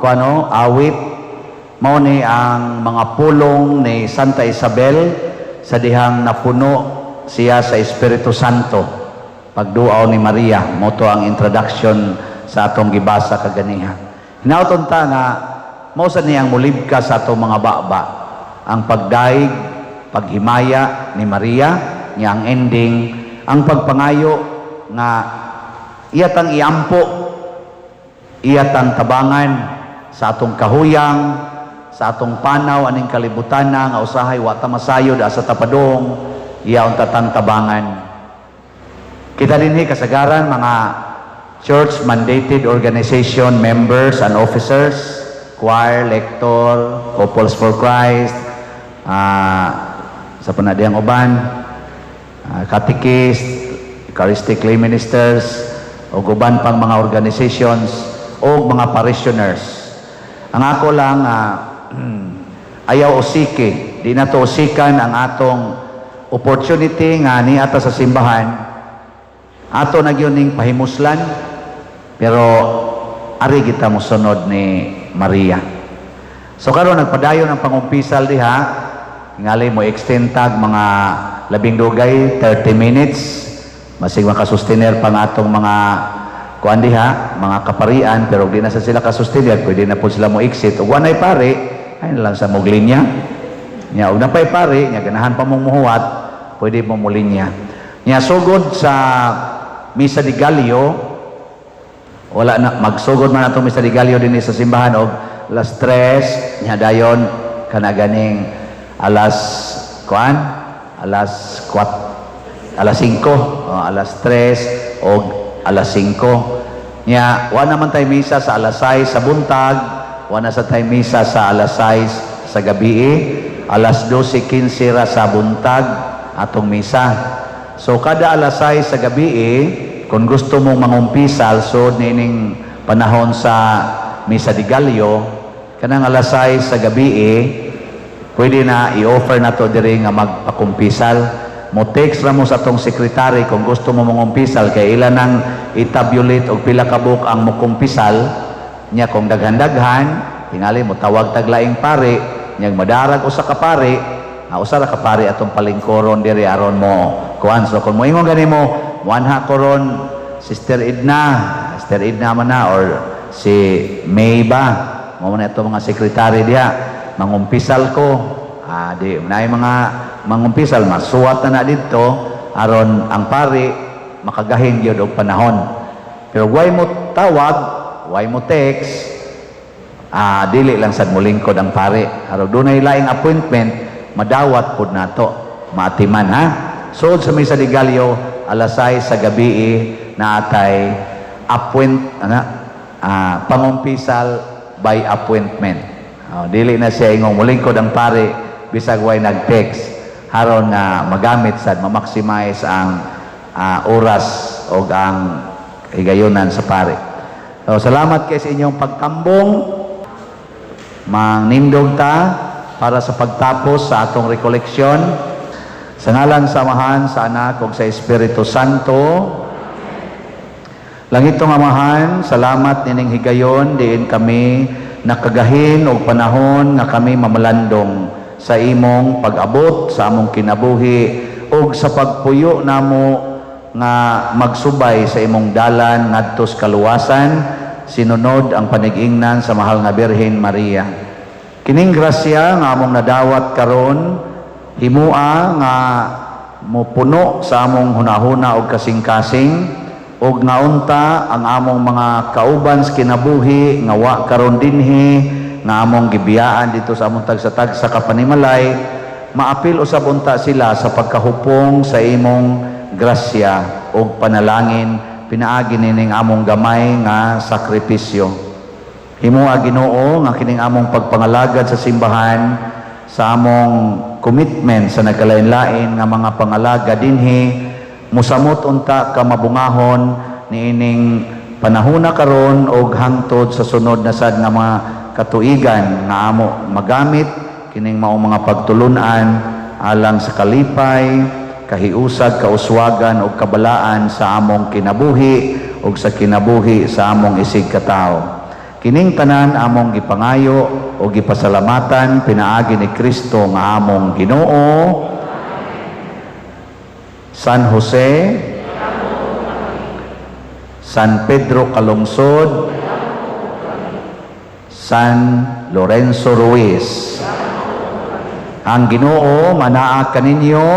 kuano, awit. Mao ni ang mga pulong ni Santa Isabel sa dihang napuno siya sa Espiritu Santo. Pagduaw ni Maria, mao to ang introduction sa atong gibasa kaganiha. Hinaut unta nga mao sa niyang mulibka sa atong mga baba ang pagdaig, paghimaya ni Maria, niya ang ending, ang pagpangayo nga iyatang iampo, iyatang tabangan sa atong kahuyang, sa atong panaw aning kalibutan na nga usahay wa ta masayod asa ta padung, iya unta tang tabangan. Kita dinhi kasagaran mga church mandated organization members and officers, choir, lector, Couples for Christ, sa panadiyang uban, catechist, Eucharistic lay ministers, o uban pang mga organizations, o mga parishioners. Ang ako lang, ayaw usiki, di na to usikan ang atong opportunity nga ni ata sa simbahan, ato na gyud ning pahimuslan, pero ari kita mosunod ni Maria. So karon nagpadayon ang pangumpisal diha, ngali mo extend tag mga 12, 30 minutes, masig makasustener pang atong mga kuan diha, mga kaparian, pero di na sa sila kasustener, pwede na po sila mo exit. Ug wanay pare, ay na lang sa moglinya. Nya og napay pare, nya ganahan pa mong muhuwat, pwede mo mulinya. Nya sugod sa Misa de Gallo, wala na magsugod man atong Misa de Gallo dinhi sa simbahan og alas 3, nya dayon kana ganing alas kuan, alas 4, alas 5, oh, alas 3 og alas 5. Nya wa naman tay misa sa alas 6 sa buntag, wa na sa tay misa sa alas 6 sa gabi, alas 12:15 ra sa buntag atong misa. So kada alas 6 sa gabi, kung gusto mong mangumpisal so nining panahon sa Misa de Gallo, kanang alas 6 sa gabi, pwede na i-offer na to diri nga magpakumpisal. Mo text ra mo sa atong sekretary kung gusto mo mangumpisal kay ila nang i-tabulate og pila ka buok ang mokumpisal nya. Kung daghan-daghan, tingali mo tawag tag laing pare, nya madarag usa ka pare, usa ra ka pare atong palingkoron diri aron mo kuan. So kung moingon gani mo, muanha ko ron Sister Edna, Sister Edna man na or si May ba, mo man ito mga sekretary diha, mangumpisal ko, di naay mga mangumpisal, masuwat na na didto aron ang pari makagahin gyud og panahon. Pero way mo tawag, way mo text, dili lang sad molingkod ang pare. Aron dunay laing appointment, madawat pud nato, maatiman ha. Sud sa Misa de Gallo, alas 6 sa gabi naatay appoint ana, pangumpisal by appointment. Oh, dili na siya ingong molingkod ang pare bisag way nag-text, aron nga magamit sad, ma-maximize ang oras o ang higayonan sa pare. So, salamat kay sa inyong pagtambong. Manindog ta para sa pagtapos sa atong recollection. Sa ngalan sa Amahan, sa Anak, ug sa Espiritu Santo. Langitong Amahan, salamat nining higayon diin kami nakagahin og panahon nga kami mamalandong sa imong pag-abot sa among kinabuhi ug sa pagpuyo namo nga magsubay sa imong dalan ngadto sa kaluwasan, sinunod ang panigingnan sa mahal nga Birhen Maria. Kining grasya nga among nadawat karon, himua nga mopuno sa among hunahuna og kasing-kasing, ug nga unta ang among mga kauban sa kinabuhi nga wa karon dinhi, nga among gibiyaan dito sa among tagsa-tagsa ka panimalay, maapil usab unta sila sa pagkahupong sa imong grasya ug panalangin pinaagi nining among gamay nga sakripisyo. Himoa, Ginoo, nga kining among pagpangalagad sa simbahan, sa among commitment sa nagkalain-lain nga mga pangalaga dinhi, musamot unta ka mabungahon niining panahona karon og hangtod sa sunod na sad nga mga katuigan nga amo magamit kining maong mga pagtulunan alang sa kalipay, kahiusag, kauswagan ug kabalaan sa among kinabuhi ug sa kinabuhi sa among isig katawo. Kining tanan among gipangayo o gipasalamatan pinaagi ni Kristo nga among Ginoo. San Jose, San Pedro Calungsod, San Lorenzo Ruiz. Ang Ginoo manaa kaninyo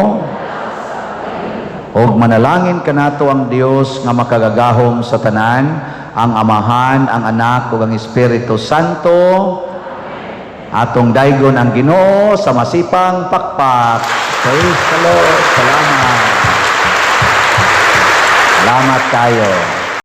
ug manalangin kanato ang Dios nga makagagahom sa tanan, ang Amahan, ang Anak ug ang Espiritu Santo. Atong daygon ang Ginoo sa masipang pakpak. Praise the Lord. Salamat. Salamat kayo.